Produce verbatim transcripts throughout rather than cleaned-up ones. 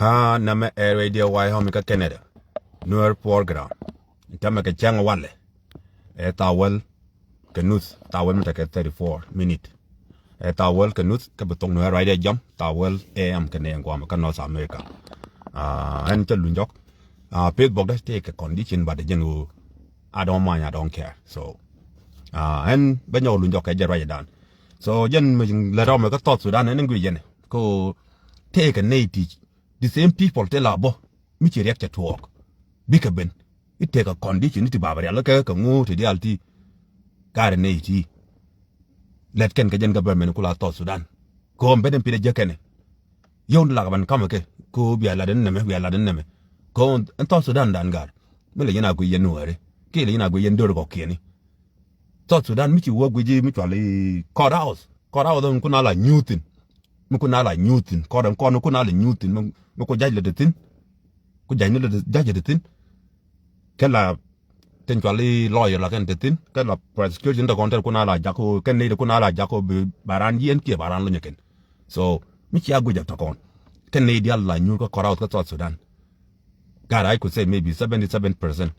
A nɛmɛ ɛ radio Whitehorn kä Canada. Nuer program. Tämɛ kɛ cäŋ walɛ. Ɛ thaa wäl kɛ nuth, thaa wäl mi tekɛ thirty four minute. Ɛ thaa wäl kɛ nuth kä bi thok Nuer radio jam thaa wäl A M kɛ nɛ guam kä North America. Ɛn cä luny jɔk. Facebook dɛ tëë kɛ condition, but jɛn ɣöö I don't mind, I don't care. So ɛn bä nyɔk luny jɔk kɛ jɛ ruacdan. So jɛn mi lät rɔmɛ kä South Sudan ɛn in gui jɛn ko tëë kɛ nɛy ti the same people te la bɔ mi ci riɛk cɛ tuɔɔk. Bikɛ ben i̱ tekɛ condition i̱ ti baba rial kɛ kɛ ŋu ti dial ti. Garɛ nɛy ti lɛt kɛn kɛ jɛn government kula South Sudan. Kɛ ɣöö ben in pinɛ jek kɛnɛ yio̱w ni lak ban kamɛ kɛ kɛ ɣöö bia lat in nɛmɛ, bia lat in nɛmɛ. Kɛ ɣöö in South Sudan dan gar mi lɛ yɛn a gui yɛn nuääri kiɛ lɛ yɛn a gui yɛn döör kɔkiɛni. South Sudan mi ci wä gui ji̱ mi cual i̱ court house. Court house in kun a la nyuuthin. Mi kun a la nyuuthin court in kɔn kun a la nyuuthin mi ku ja̱c lɛ te thi̱n. Ku ja̱c ni lɛ ja̱c te thi̱n. Kɛ la tin cual i̱ lawyer la kɛn te thi̱n kɛ la prosecution te kɔn te kun a la jak ko kɛn ni te kun a la jak ko bi baran yien kiɛ baran lo nyɛ kɛn. So mi cia guic a te kɔn kɛn ni dial la nyuur kä court house kä South Sudan. Gar I could say maybe seventy seven percent.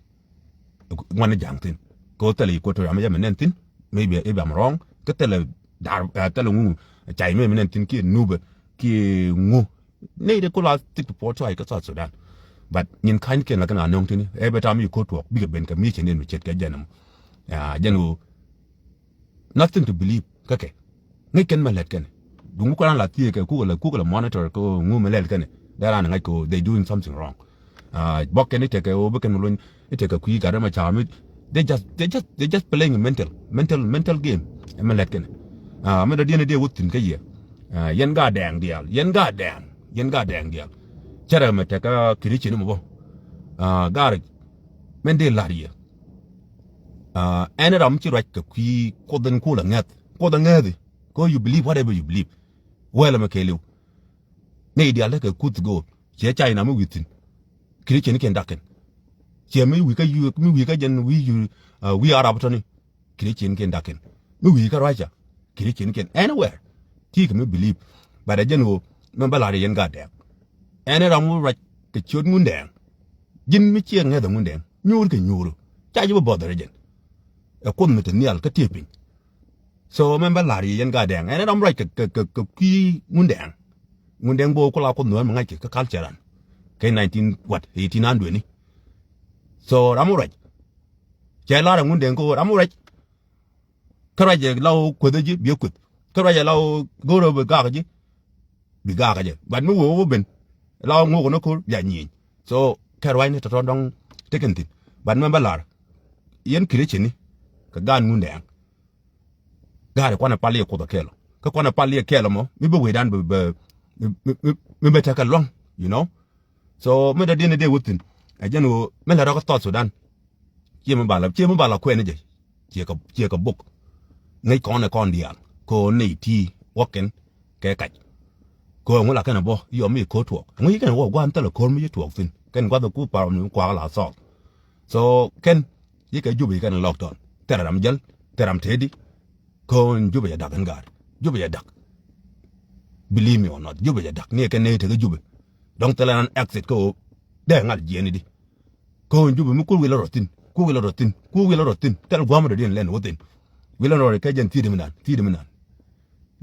Ŋuan ni ja̱ŋ thi̱n kɛ ɣöö thilɛ Equatoria mi jɛ mi nɛn thi̱n. Maybe if I'm wrong kä thilɛ dar thilɛ ŋu cay mi mi nɛn thi̱n kiɛ nubɛ kiɛ ŋu. Nɛy de kula thi̱k ti puɔt tuay kä South Sudan. But nyin ka̱ny kiɛn la kɛn a nöŋ thi̱n ɛ bɛ tam yi ko̱ tuɔɔk bikɛ ben kɛ mi cɛ nɛn mi ce̱tkɛ jɛn ɛmɔ. Jɛn ɣöö nothing to believe kä kɛ. Ŋäc kɛn mɛ lɛt kɛn duŋ mi kuɛn la thiee kɛ kukɛ la kukɛ la monitor kɛ ŋu mɛ lɛl kɛn. Dee ran ŋa̱c kɛ they doing something wrong. Bɔk kɛn i̱ tekɛ ɣöö bi kɛn luny i̱ tekɛ kui̱ gat mɛ ca̱a̱ mi. They just they just they just playing a mental mental mental game. Ɛmɛ lɛt kɛn. Mɛ dɔ̱diɛn i̱ dee wä thi̱n kä yɛ. Yɛn gaat dɛɛŋ diaal, yɛn gaat dɛɛŋ, yɛn gaat dɛɛŋ diaal. Cärɛ mɛ tekɛ kiri cin mɛ bä. Gaari mɛn dee la̱r yɛ. Ɛn ram ci ruac kɛ kui̱ kuoth in kul aŋäth kuoth aŋäthi. Ko you believe whatever you believe. Wɛl ɛmɛ kɛɛliw. Nɛy diaal tekɛ kuth go̱o̱l ciɛ China mi wi̱i̱ thi̱n. Kiri cin kiɛn dakin ciɛ mi wi̱i̱ kä yu mi wi̱i̱ kä jɛn wi̱i̱ yu wi̱i̱ Arab tɔni. Kiri cin kiɛn dakin mi wi̱i̱ kä Russia. Kiri cin kiɛn anywhere. Ti kɛ mi believe. But ɛ jɛn ɣöö mɛn bä la̱r yɛ yɛn gaat dɛɛŋ. Ɛn ram wä ruac kɛ ciöt Ŋundɛɛŋ. Ji̱n mi ciɛ ŋäth ɛ Ŋundɛɛŋ nyuur kɛ nyuur ca ji̱ bä bɔthɛr ɛ jɛn. Ɛ kuoth mi te nhial kä tiee piny. So mɛn bä la̱r yɛ yɛn gaat dɛɛŋ ɛn ram ruac kɛ kɛ kɛ kui̱ Ŋundɛɛŋ. Ŋundɛɛŋ bo̱o̱ kula kuoth nuɔ̱ɔ̱r mi ŋa̱ckɛ kä culture an kɛ nineteen what eighteen hundred ni. So ram wä ruac cɛ la̱r ɛ Ŋundɛɛŋ kɛ ɣöö ram wä ruac. Kä ruacɛ la ɣöö kueth ji̱ biɛ kueth. Kä ruacɛ la ɣöö go̱o̱rä bi gak ji̱ bi gak ji̱. But mi wee wä ben la ɣöö ŋo̱o̱k ni ko̱r bia nyieny. So kɛ ruacni tɔ̱tɔ̱ dɔ̱ŋ tekɛn thi̱n. But mɛn bä la̱r yɛn kiri cini kɛ gaan Ŋundɛɛŋ. Gaari kuanɛ pal yɛ kuoth kɛɛl ɔ kä kuanɛ pal yɛ kɛɛl ɔ mɔ mi bä wecdan bi bɛ mi bɛ tekɛ luaŋ. You know. So mi dɔ̱diɛn i̱ dee wä thi̱n ɛ jɛn ɣöö mi lɛ rɔ̱ kä South Sudan. Ciɛ mi bal ciɛ mi bal a kuɛn jɛ. Ciɛ kɛ ciɛ kɛ buk. Ŋäc kɔn ɛ kɔn diaal kɛ ɣöö nɛy ti wäkɛn kɛ kac. Kɛ ɣöö ŋu la kɛn ɛ bä yɔ mi ko̱ tuɔɔk ŋu yi kɛn ɛ wä gua̱a̱n thilɛ ko̱r mi ci tuɔɔk thi̱n kɛn gua̱th ɛ ku par mi kuaak la thɔɔk. So kɛn yi kɛ Jubɛ yi kɛn ɛ lɔk tɔn thilɛ ram jäl thilɛ ram tëëdi. Ko̱n Jubɛ jɛ dak in gaat Jubɛ jɛ dak. Believe me or not Jubɛ jɛ dak ni ɛ kɛn nɛy tekä Jubɛ. Dɔ̱ŋ thilɛ ran exit kä ɣöö dee ŋal jiɛɛni di. Ko̱n Jubɛ mi kur wi̱i̱ la rɔ thi̱n kur wi̱i̱ la rɔ thi̱n kur wi̱i̱ la rɔ thi̱n thil gua̱a̱m rɔ diɛn lɛn wä thi̱n. Wi̱i̱ la rɔ kɛ jɛn thi̱i̱t mi nan thi̱i̱t mi nan.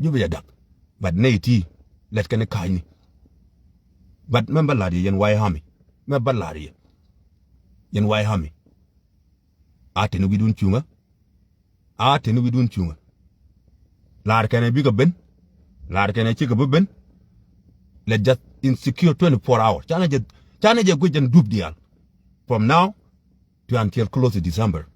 Jubɛ jɛ dak. But nɛy ti lɛt kɛn i̱ ka̱a̱cni. But mɛn bä la̱r yɛ yɛn White Army mɛn bä la̱r yɛ yɛn White Army. A teni wi̱dun cuŋä. A teni wi̱dun cuŋä. La̱r kɛnɛ bikɛ ben. La̱r kɛnɛ cikɛ bi ben. Lɛ jath insecure twenty four hour canɛ jɛ canɛ jɛ guic jɛn dup diaal. From now to until close to December.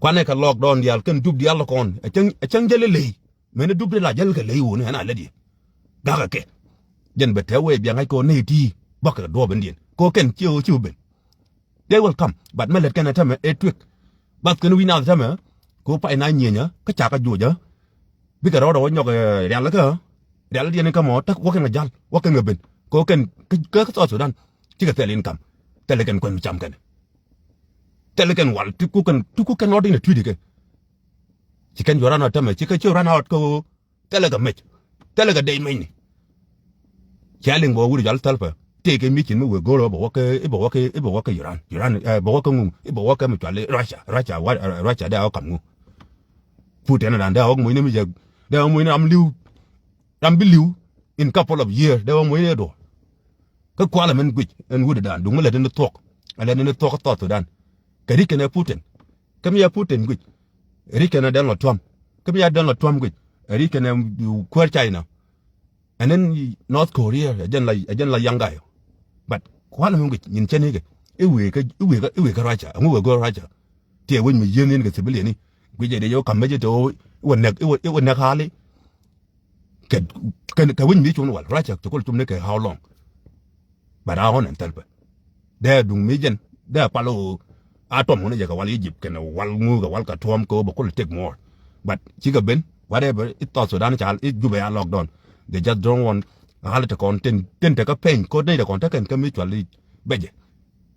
Kuanɛ kɛ lockdown diaal kɛn dup diaal kɔn ɛ cäŋ jɛ leley. Mɛn dup di la jäl kɛ ley wuni ɛn a lät yɛ. Gakɛ kɛ jɛn bɛ tɛ wee biaŋ ɛ kɛ wä nɛy ti bäkɛ duɔɔp ɛn diɛn kɛ wä kɛn ciɛ wä ci wä ben. They will come. But mɛ lät kɛn ɛ tämɛ ɛ tuek. Bath kɛn wi̱c nath tämɛ. Kɛ wä pay na nyieenyä kä cakɛ juɔcä. Bikɛ rɔɔdɛ wä nyɔk rial kä rial diɛn kä mɔ täk wä kɛn kɛ jal wä kɛn kɛ ben kɛ wä kɛn kä South Sudan. Cikɛ thɛl in kam. Thɛl kɛn kuɛn mi cam kɛn. Thɛl kɛn wal ti ku kɛn ti ku kɛn rɔɔd in ɛ tui̱di kɛ. Ci kɛn juɔran ɔ tämɛ cikɛ ci ran ɔ kä wä. Thilɛ kɛ mec. Thilɛ kɛ dec mecni. Cɛ liŋ bɛ wä wut i̱ cɔal Thalpa. Tëëkɛ mi cin mi wëë go̱o̱r bɛ wä kä, i̱ bɛ wä kä, i̱ bɛ wä kä Iran. Iran, eh, bɛ wä kä ŋu, i̱ bɛ wä kä mi cɔal i̱ Russia, Russia, wa, eh, Russia dee a wä kam ŋu. Putin ɛ dan dee a wä moc ni mi jɛ, dee a wä moc ni ram li̱w, ram bi li̱w in couple of years, dee a wä moc ni duɔ̱ɔ̱r. Kä kualɛ mɛn guic ɛn wut ɛ dan duŋ mi lät ni thuɔ̱k. Ɛ lät ni thuɔ̱k kä South Sudan. Kɛ ri kɛn ɛ Putin. Kä mi ɛ Putin guic. Ri kɛn ɛ Donald Trump. Kä mi ɛ Donald Trump guic. Ri kɛn ɛ kuäär China. And then North Korea, ɛ jɛn la, ɛ jɛn la young guy. But kualɛ mi guic nyin cɛ ni kɛ. I̱ wëë kä, i̱ wëë kä, i̱ wëë kä Russia. Ɛŋu wëë go̱o̱r Russia. Tiɛ wec mi yieen in kɛ civilian ni. Guic ɛ dee yɛ wä kam mecɛ te wä, i̱ wä nɛk, i̱ wä, i̱ wä nɛk hali. Kɛ, kɛ, kɛ wec mi cum ni wal. Russia te kol cum ni kɛ how long. But a ɣɔn ɛn thɛl pɛ. Dee duŋ mi jɛn. Dee pal ɣöö. A tuɔm ŋun jɛ kɛ wal Egypt kɛnɛ wal ŋu kɛ wal kɛ tuɔm kɛ ɣöö bɛ kul take more. But cikɛ ben, whatever, i̱ South Sudan cal, i̱ Juba ya lockdown. They just don't want, ɣal te kɔn tin, tin te kä peny, ko̱ nɛy te kɔn te kɛn kä mi cual i̱ bɛcɛ.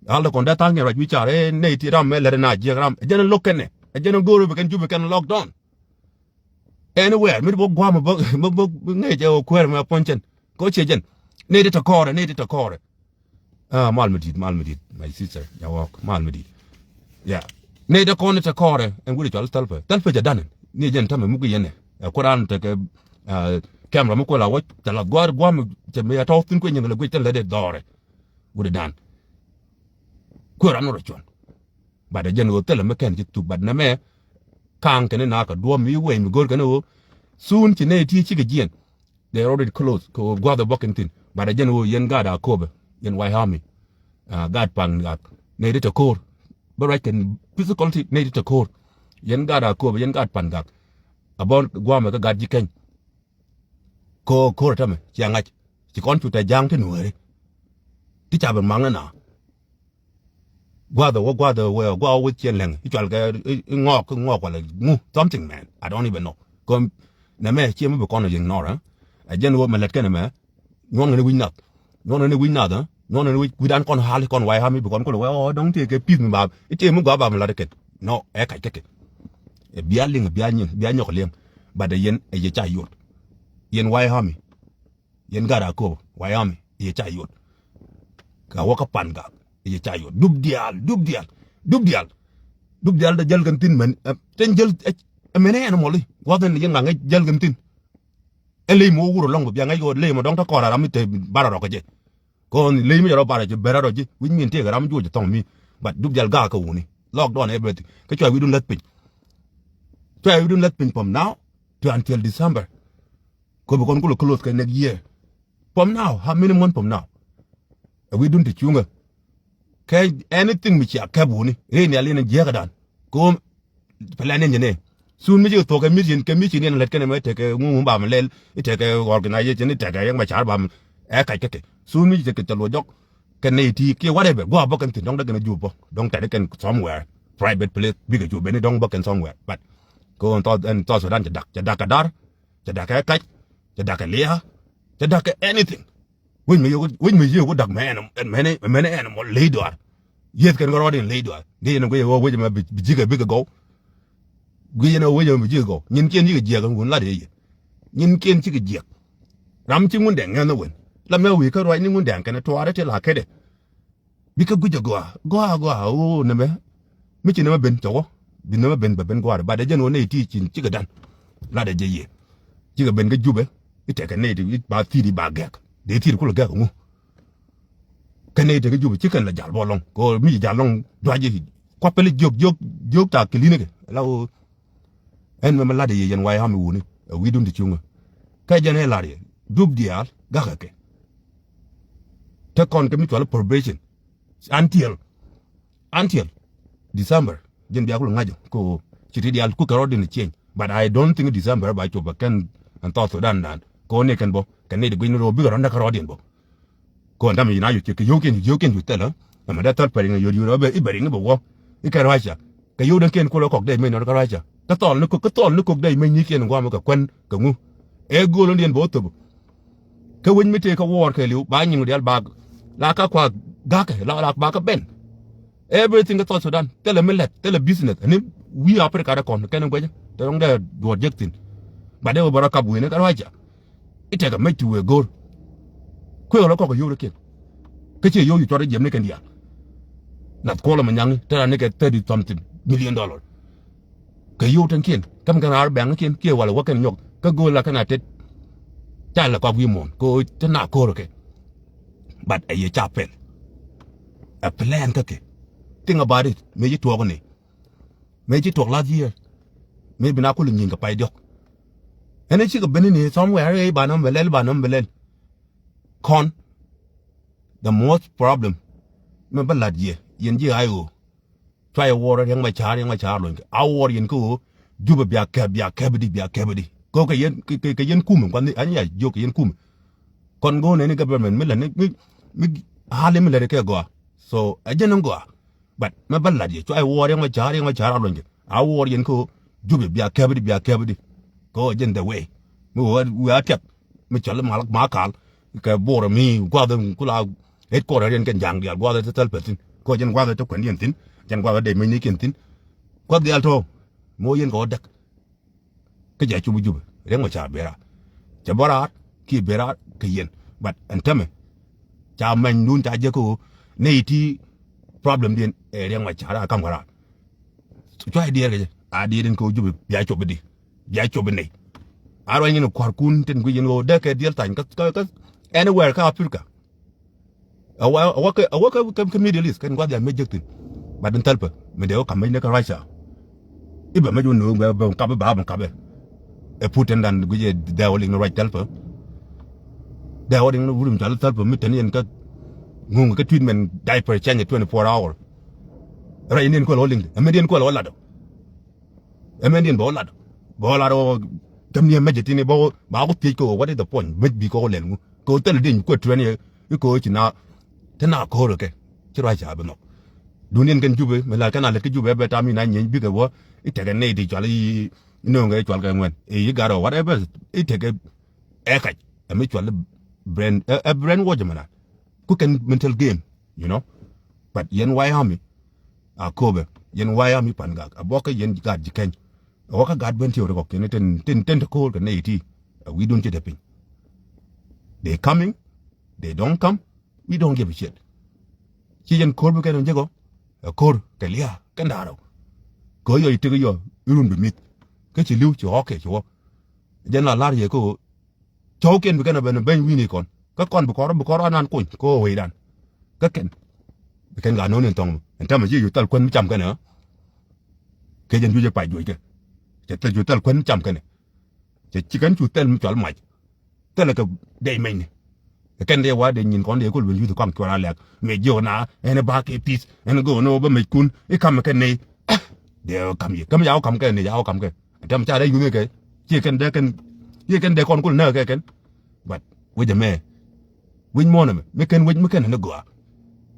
Ɣal te kɔn dee tha̱a̱ŋ kɛn ruac wi̱c car, eh, nɛy ti ram mɛ lɛt na jiɛk ram. Ɛ jɛn lo̱k kɛnɛ, ɛ jɛn go̱o̱r bɛ kɛn Juba kɛn lockdown. Anywhere mi bä guam bä bä bä ŋäc ɛ kuɛɛr mɛ puɔ̱ny cɛn. Kɛ ɣöö ciɛ jɛn. Nɛy ti te kɔɔrɛ, nɛy ti te kɔɔrɛ. Ah, mal mi di̱i̱t, mal mi di̱i̱t, my sister, ya wɔɔk, mal mi di̱i̱t. Yeah. Nɛy ti kɔn ti te kɔɔrɛ, ɛn wut i̱ cɔal Thalpa. Thalpa cɛ danɛ. Ni jɛn tämɛ muk i̱ yɛn ɛ. Ɛ kuɛ raan tekɛ, ah, camera mi kuɛ la wä, cɛ la gua̱a̱r guam, cɛ mi ya tɔ̱ thi̱n kuɛ nyin kɛ la guic tɛn lɛ dee dhɔɔrɛ. Wut i̱ dan. Kuɛ ram ni rɔ cuɔn. But ɛ jɛn ɣöö thilɛ mi kɛn ci thuk, but nɛmɛ ka̱a̱ŋ kɛn inakä duɔ̱ɔ̱p mi wec mi go̱o̱r kɛn ɣöö. Soon ci nɛy ti cikɛ jiɛn. They already close kɛ ɣöö gua̱th ɛ bä kɛn thi̱n. But ɛ jɛn ɣöö yɛn gaat a köpɛ, yɛn White Army. Ah, gaat Pan Gak. Nɛy ti te ko̱o̱r. Bä ruac kɛn physical ti nɛy ti te ko̱o̱r. Yɛn gaat a köpɛ, yɛn gaat Pan Gak. A bä gua̱a̱mɛ kä gat ji̱ keny. Kɛ ɣöö ko̱o̱r ɛ tämɛ, cia ŋa̱c. Ci kɔn cu tɛ ja̱a̱ŋ ti nueeri. Ti ca ben maŋ ni na. Gua̱a̱th ɛ wä, gua̱a̱th ɛ wä, gua̱a̱th ɛ wä ciɛn lɛŋ. I̱ cual kɛ, i̱, i̱ ŋɔɔk, i̱ ŋɔɔk walɛ ŋu, something, man. I don't even know. Kɔn nɛmɛ ciɛ mi bi kɔn ignore, eh? Ɛ jɛn ɣöö mɛ lät kɛn ɛmɛ. Nyuɔn ŋäni wi̱c nath. Nyuɔn ŋäni wi̱c nath, eh? Nyuɔn ŋäni wi̱c, wi̱dan kɔn hali kɔn White Army bi kɔn kulɛ wee, oh, dɔ̱ŋ tëëkɛ peace mi ba, i̱ tëë mi gɔaa ba mi lat ikɛn. No, ɛ kac käkɛ. Ɛ bia liŋ, bia nyin, bia nyɔk liɛŋ. But ɛ yɛn, ɛ yɛ ca yot. Yɛn White Army. Yɛn gaat a kööbä, White Army, yɛ ca yot. Ka wä kä Pan Gak, yɛ ca yot. Dup diaal, dup diaal, dup diaal. Dup diaal dee jäl kɛn thi̱n mɛn, ɛ, tin jäl, ɛ, ɛ mɛn ɛ animal i̱. Gua̱th ɛn yɛn ŋa̱ŋ ɛ jäl kɛn thi̱n. Ɛ ley mi wä wur ɛlɔ̱ŋ bɛ bia ŋäc kɛ ɣöö ley mi dɔ̱ŋ te kɔɔr a ram i̱ te bar a rɔk kɛ jɛ. Kɔn ley mi jɛ rɔ bar a jɛ ber a rɔ ji̱, wi̱c min tëëk ram juɔc thɔŋ mi. But dup diaal gak kä wuni. Lockdown everything. Kä cua wi̱dun läth piny. Cua wi̱dun läth piny from now to until December. Kɔ bi kɔn kulɛ close kɛ next year. From now, how many months from now? Ɛ wi̱dun ti cuŋä. Kɛ anything mi cia kɛp wuni. Ri nhial in jiɛkädan. Ko̱o̱m plan in jɛ nɛ. Soon mi ci kɛ thuɔ̱k kɛ mission, kɛ mission in lät kɛn ɛmɛ tekɛ ŋuŋ ba mi lɛl. I̱ tekɛ organization, i̱ tekɛ yɛŋ ma car ba mi. Ɛ kac kä kɛ. Soon mi ci kɛ tɛ luɔ jɔk. Kɛ nɛy ti kiɛ whatever. Gua̱a̱ bä kɛn thi̱n dɔ̱ŋ dee kɛn a jup bä. Dɔ̱ŋ tɛt kɛn somewhere. Private place. Bikɛ jup ben i̱ dɔ̱ŋ bä kɛn somewhere. But kɛ ɣöö ɛn South, ɛn South Sudan cɛ dak. Cɛ dak kɛ da̱r. Cɛ dak kɛ kac. Cɛ dak kɛ lia̱a̱. Cɛ dak kɛ anything. Wec mi yio̱k, wec mi yio̱k dak mɛ ɛn, mɛn, mɛn ɛn mɔ ley duaar. Yieth kɛn kɛ rɔɔd in ley duaar. Gee yɛn guic ɛ ɣöö wec ɛmɛ bi, bi ji̱kɛ bikɛ gɔw. Gee yɛn ɛ ɣöö wec ɛmɛ bi ji̱kɛ gɔw. Nyin kiɛn cikɛ jiɛk ɛn wun lat ɛ yɛ. Nyin kiɛn cikɛ jiɛk. Ram ci ŋun dɛŋ ŋɛn ɛ wen. La mɛ wi̱i̱ kä ruac ni ŋun dɛŋ kɛn ɛ tuaarɛ ti la ketdɛ. Bikɛ guic ɛ gɔaa, gɔaa, gɔaa, ɣöö nɛmɛ. Mi ci nɛmɛ ben cɛ wä. Bi nɛmɛ ben bɛ ben gɔaa. Bat ɛ jɛn ɣöö nɛy ti cin cikɛ dan. Lat ɛ jɛ yɛ. Cikɛ ben kä Jubɛ. I̱ tekɛ nɛy ti i̱ ba thi̱i̱t i̱ ba gɛk. Dee thi̱i̱t kulɛ gɛk ŋu. Kɛ nɛy tekɛ Jubɛ ci kɛn la jal bɔ lɔŋ. Kɛ ɣöö mi ci jal lɔŋ duac i̱. Kuapɛli jiök, jiök, jiök ta kilinikɛ. La ɣöö. Ɛn mɛmɛ lat yɛ yɛn White Army wuni ɛ wi̱i̱dun ti cuŋä. Kä jɛn ɛ lar yɛ dup diaal gakä kɛ. Te kɔn kɛ mi cual probation. Until, until December. Jɛn bia kul ŋa̱cä ko ci ti diaal kukɛ rɔɔdin change. But I don't think December ba cop ɛ kɛn ɛn South Sudan dan. Ko ni kɛn bɔ kɛn ni di gui̱n ni rɔ bikɛ rɔɔdin kä rɔɔdin bɔ. Kɔn dam ina yut cɛ kɛ yio̱wkiɛn yut yio̱wkiɛn yut thɛl ɛ. Ɛmɛ dee thɔl pɛriŋ yot yut ɛ bɛ i̱ bɛriŋ i̱ bɛ wä. I̱ kɛ ruaca kɛ yio̱w dɛn kiɛn kulɛ kɔk dee mec nɔt kä ruaca. Kä thɔl ni kok kä thɔl ni kok dee mec nyikiɛn guamɛ kɛ kuɛn kɛ ŋu. Ɛ go̱o̱l ni diɛn bɛ wä thöp. Kä wec mi tëë kä wuɔɔr kɛ li̱w ba nyin diaal ba la ka kua ga̱kɛ la la ba kä ben. Everything kä South Sudan thilɛ mi lɛt thilɛ business ni wi̱i̱ Africa dee kɔn kɛn in guecä te rɔ̱ŋ dee duɔ̱ɔ̱r jek thi̱n. Ba dee wä bä rɔ kap wi̱i̱ni kä ruaca. I̱ tekɛ mec ti wëë go̱o̱r. Kuëë ɣä lɔ kɔk kɛ yio̱w rɛ kiɛn. Kä ciɛ yio̱w ci cuɔt rɛ jiɛm ni kɛn diaal. Nath Kuɔl ɛmɛ nyaŋni te raan ni kɛ thirty something million dollar. Kɛ yio̱w tɛn kiɛn. Käm kɛn raar bɛŋ kiɛn kiɛ walɛ wä kɛn nyɔk. Kä go̱o̱l la kɛn a tet. Ca lɛ kɔak wi̱i̱ muɔ̱ɔ̱n. Kɛ ɣöö te na ko̱r kɛ. But ɛ yɛ ca pɛl. Ɛ plan kä kɛ. Think about it. Mëë ci tuɔɔk ni. Mëë ci tuɔɔk last year. Mëë bi na kulɛ nyin kɛ pay diɔ̱k. Ɛn ɛ cikɛ ben ni somewhere ɛ ba nɔm bɛ lɛl, ba nɔm bɛ lɛl. Kɔn. The most problem. Mɛ bä la̱t yɛ yɛn ji̱ ay ɣöö. Cua yɛ wuɔr Riɛk Macar, Riɛk Macar luɔ̱ny kɛ a wuɔr yɛn kä ɣöö. Jupɛ bia kɛp, bia kɛp di, bia kɛp di. Kɛ ɣöö kɛ yɛn, kɛ, kɛ, kɛ yɛn kumɛ, gua̱n ni, an ya jiök kɛ yɛn kumɛ. Kɔn go̱o̱r nɛni government mi lät ni, mi, mi, hali mi lät kɛ gɔaa. So ɛ jɛn ni gɔaa. But mɛ bä la̱t yɛ cua yɛ wuɔr Riɛk Macar, Riɛk Macar a luɔ̱ny kɛ a wuɔr yɛn kä ɣöö. Jupɛ bia kɛp di, bia kɛp di. Kɛ ɣöö ɛ jɛn the way. Mi ɣöö wee a tiɛt. Mi cɔl i̱ mal, mal kaal kɛ Bor mi gua̱th in kula. Ɣet kɔrɛ riɛn kɛn ja̱a̱ŋ diaal gua̱th in te thäl pɛthin kɔ jɛn gua̱th in te kuɛn yɛn thi̱n. Jɛn gua̱th in dee mec ni kiɛn thi̱n. Kuath diaal tɔ̱. Mi wä yɛn kɛ wä däk. Kä jɛ cop i̱ Jupɛ Riɛk Macar ben raar. Cɛ bä raar kiɛ ben raar kɛ yɛn. But ɛn tämɛ ca mɛnydun ca jek kä ɣöö nɛy ti problem diɛn ɛ Riɛk Macar a ka̱m kɛ raar. Cua i̱ diɛɛr kɛ jɛ a diɛɛr in kɛ ɣöö Jupɛ bia cop i̱di. Bia cop i̱ nɛy. A ruany in kua̱rkun tin guic in ɣöö dee kɛ diɛl thany kä, kä, kä anywhere kä Africa. A wä, a wä kɛ, a wä kɛ, kɛ, kɛ Middle East kɛn gua̱th ya mec jek thi̱n. But in thäl pä mi dee wä ka̱m mec ni kä Russia. I̱ bɛ mec wä no̱o̱ŋ bɛ, bɛ ka̱p i̱ ba bɛ ka̱p i̱. Ɛ put in dan guic ɛ dee wä liŋ ni ruac thäl pä. Dee wä liŋ ni wurun cɔal thäl pä mi teni in kä ŋuŋ kä treatment diaper change twenty four hour. Ruac in diɛn kuɛl wä liŋ di ɛ mec diɛn kuɛl wä lat ɔ. Ɛ mɛn diɛn bɛ wä lat. Bɛ wä lat ɔ. Käm ni ɛ mec ɛ tini bɛ wä ba wä thiec kɛ wä, what is the point? Mec bi kɛ wä lɛl ŋu kɛ wä thil dieny kuɛ tuɛn yɛ. I̱ kɛ wä ci na te na ko̱r kɛ ci ruac ca bi nhɔk. Dun diɛn kɛn Jupɛ mi la kɛn a lät kä Jupɛ bɛ tam in a nyieny bikɛ wä. I̱ tekɛ nɛy ti cual i̱ nööŋ kɛ cual kɛ ŋuɛn i̱ yi gat ɔ whatever. I̱ tekɛ ɛ kac ɛ mi cual i̱ brain ɛ brain wash mɛ na. Ku kɛn mental game, you know. But yɛn White Army a Köpɛ, yɛn White Army Pangak a buɔkä yɛn gaat ji̱ kɛny. A wä kä gaat ben tiɛw rɛ kɔk kɛn tin, tin, tin te ko̱o̱r kɛ nɛy ti. A wi̱i̱dun ci te piny. They coming, they don't come, we don't give a shit. Ci yɛn ko̱r bi kɛn jek ɔ. Ɛ ko̱r kɛ lia̱a̱ kɛn da̱a̱r ɔ. Kɛ ɣöö yɔ i̱ tek yɔ i̱ run bi mi̱th. Kä ci li̱w ci ɣɔ̱k kɛ ci wä. Jɛn la la̱r yɛ kä ɣöö cɔwkiɛn bi kɛn a ben beny wi̱i̱ni kɔn kä kɔn bi kɔr bi kɔr anan kuny kä wecdan. Kä kɛn bi kɛn ka no̱o̱ŋ in thɔŋ mi ɛn täämɛ ci cu thɛl kuän mi cam kɛn ɛ. Kecɛn cu jɛ pac juɔckɛ cɛ thil cu thɛl kuän mi cam kɛn ɛ. Cɛ ci kɛn cu thɛl mi cual mac thilɛ kɛ dɛy mecni. Kɛn dee wa dee nyin kɔn dee kol ben yuth kɔaŋ cuɔr a lɛk mëë jiök na ɛn ba kɛ pith ɛn go̱o̱n ɔ bä mec kun i̱ kam kɛ ney. Dee kam yɛ kam ya wä kam kɛ ney ya wä kam kɛ. Ɛn täämɛ ca dee yuth kɛ ciɛ kɛn dee kɛn ciɛ kɛn dee kɔn kul näk kɛ kɛn. But wec ɛmɛ wec muɔ̱ɔ̱n ɛmɛ mi kɛn wec mi kɛn ɛn gɔaa.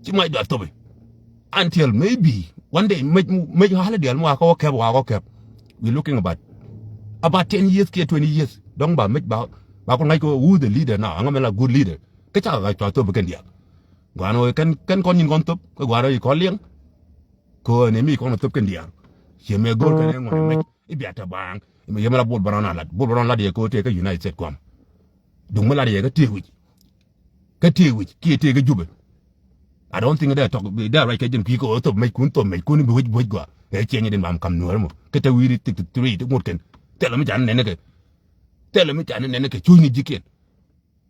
Ci mac dɔath thop i̱ until maybe one day mec mec ɣa̱lä diaal mi wakä wä kɛp wakä wä kɛp. We looking about about ten years kiɛ twenty years dɔ̱ŋ ba mec ba ba kɔn ŋa̱c kɛ who the leader now aŋa mɛ la good leader. Kä cakɛ ɣa̱c cua thop i̱ kɛn diaal. Gua̱a̱n ɣöö kɛn kɛn kɔn nyin kɔn thop kä gua̱a̱n ɣöö i̱ kɔn liɛŋ. Kɛ ɣöö ni mi kɔn thop kɛn diaal. Ciɛ mɛ go̱o̱r kɛn ɛ ŋuɔ̱t ɛmɛc i̱ bia te baaŋ. Yɛ mɛ la bol bä rɔn a lat bol bä rɔn lat yɛ kɛ ɣöö tëë kä United States gua̱a̱m. Duŋ mi lat yɛ kä tëë wi̱c. Kä tëë wi̱c kiɛ tëë kä Jupɛ. I don't think dee tɔk dee ruac kɛ jɛn kui̱ kɛ ɣöö thop mec kun thop mec kun bi wec wec gɔaa. Ɛ ciɛ nyɛ din bam kam nuäär mɔ kä te wi̱i̱ ri thik ti three ti ŋut kɛn. Thilɛ mi ca ni nɛn kɛ. Thilɛ mi ca ni nɛn kɛ cuc ni ji̱kiɛn.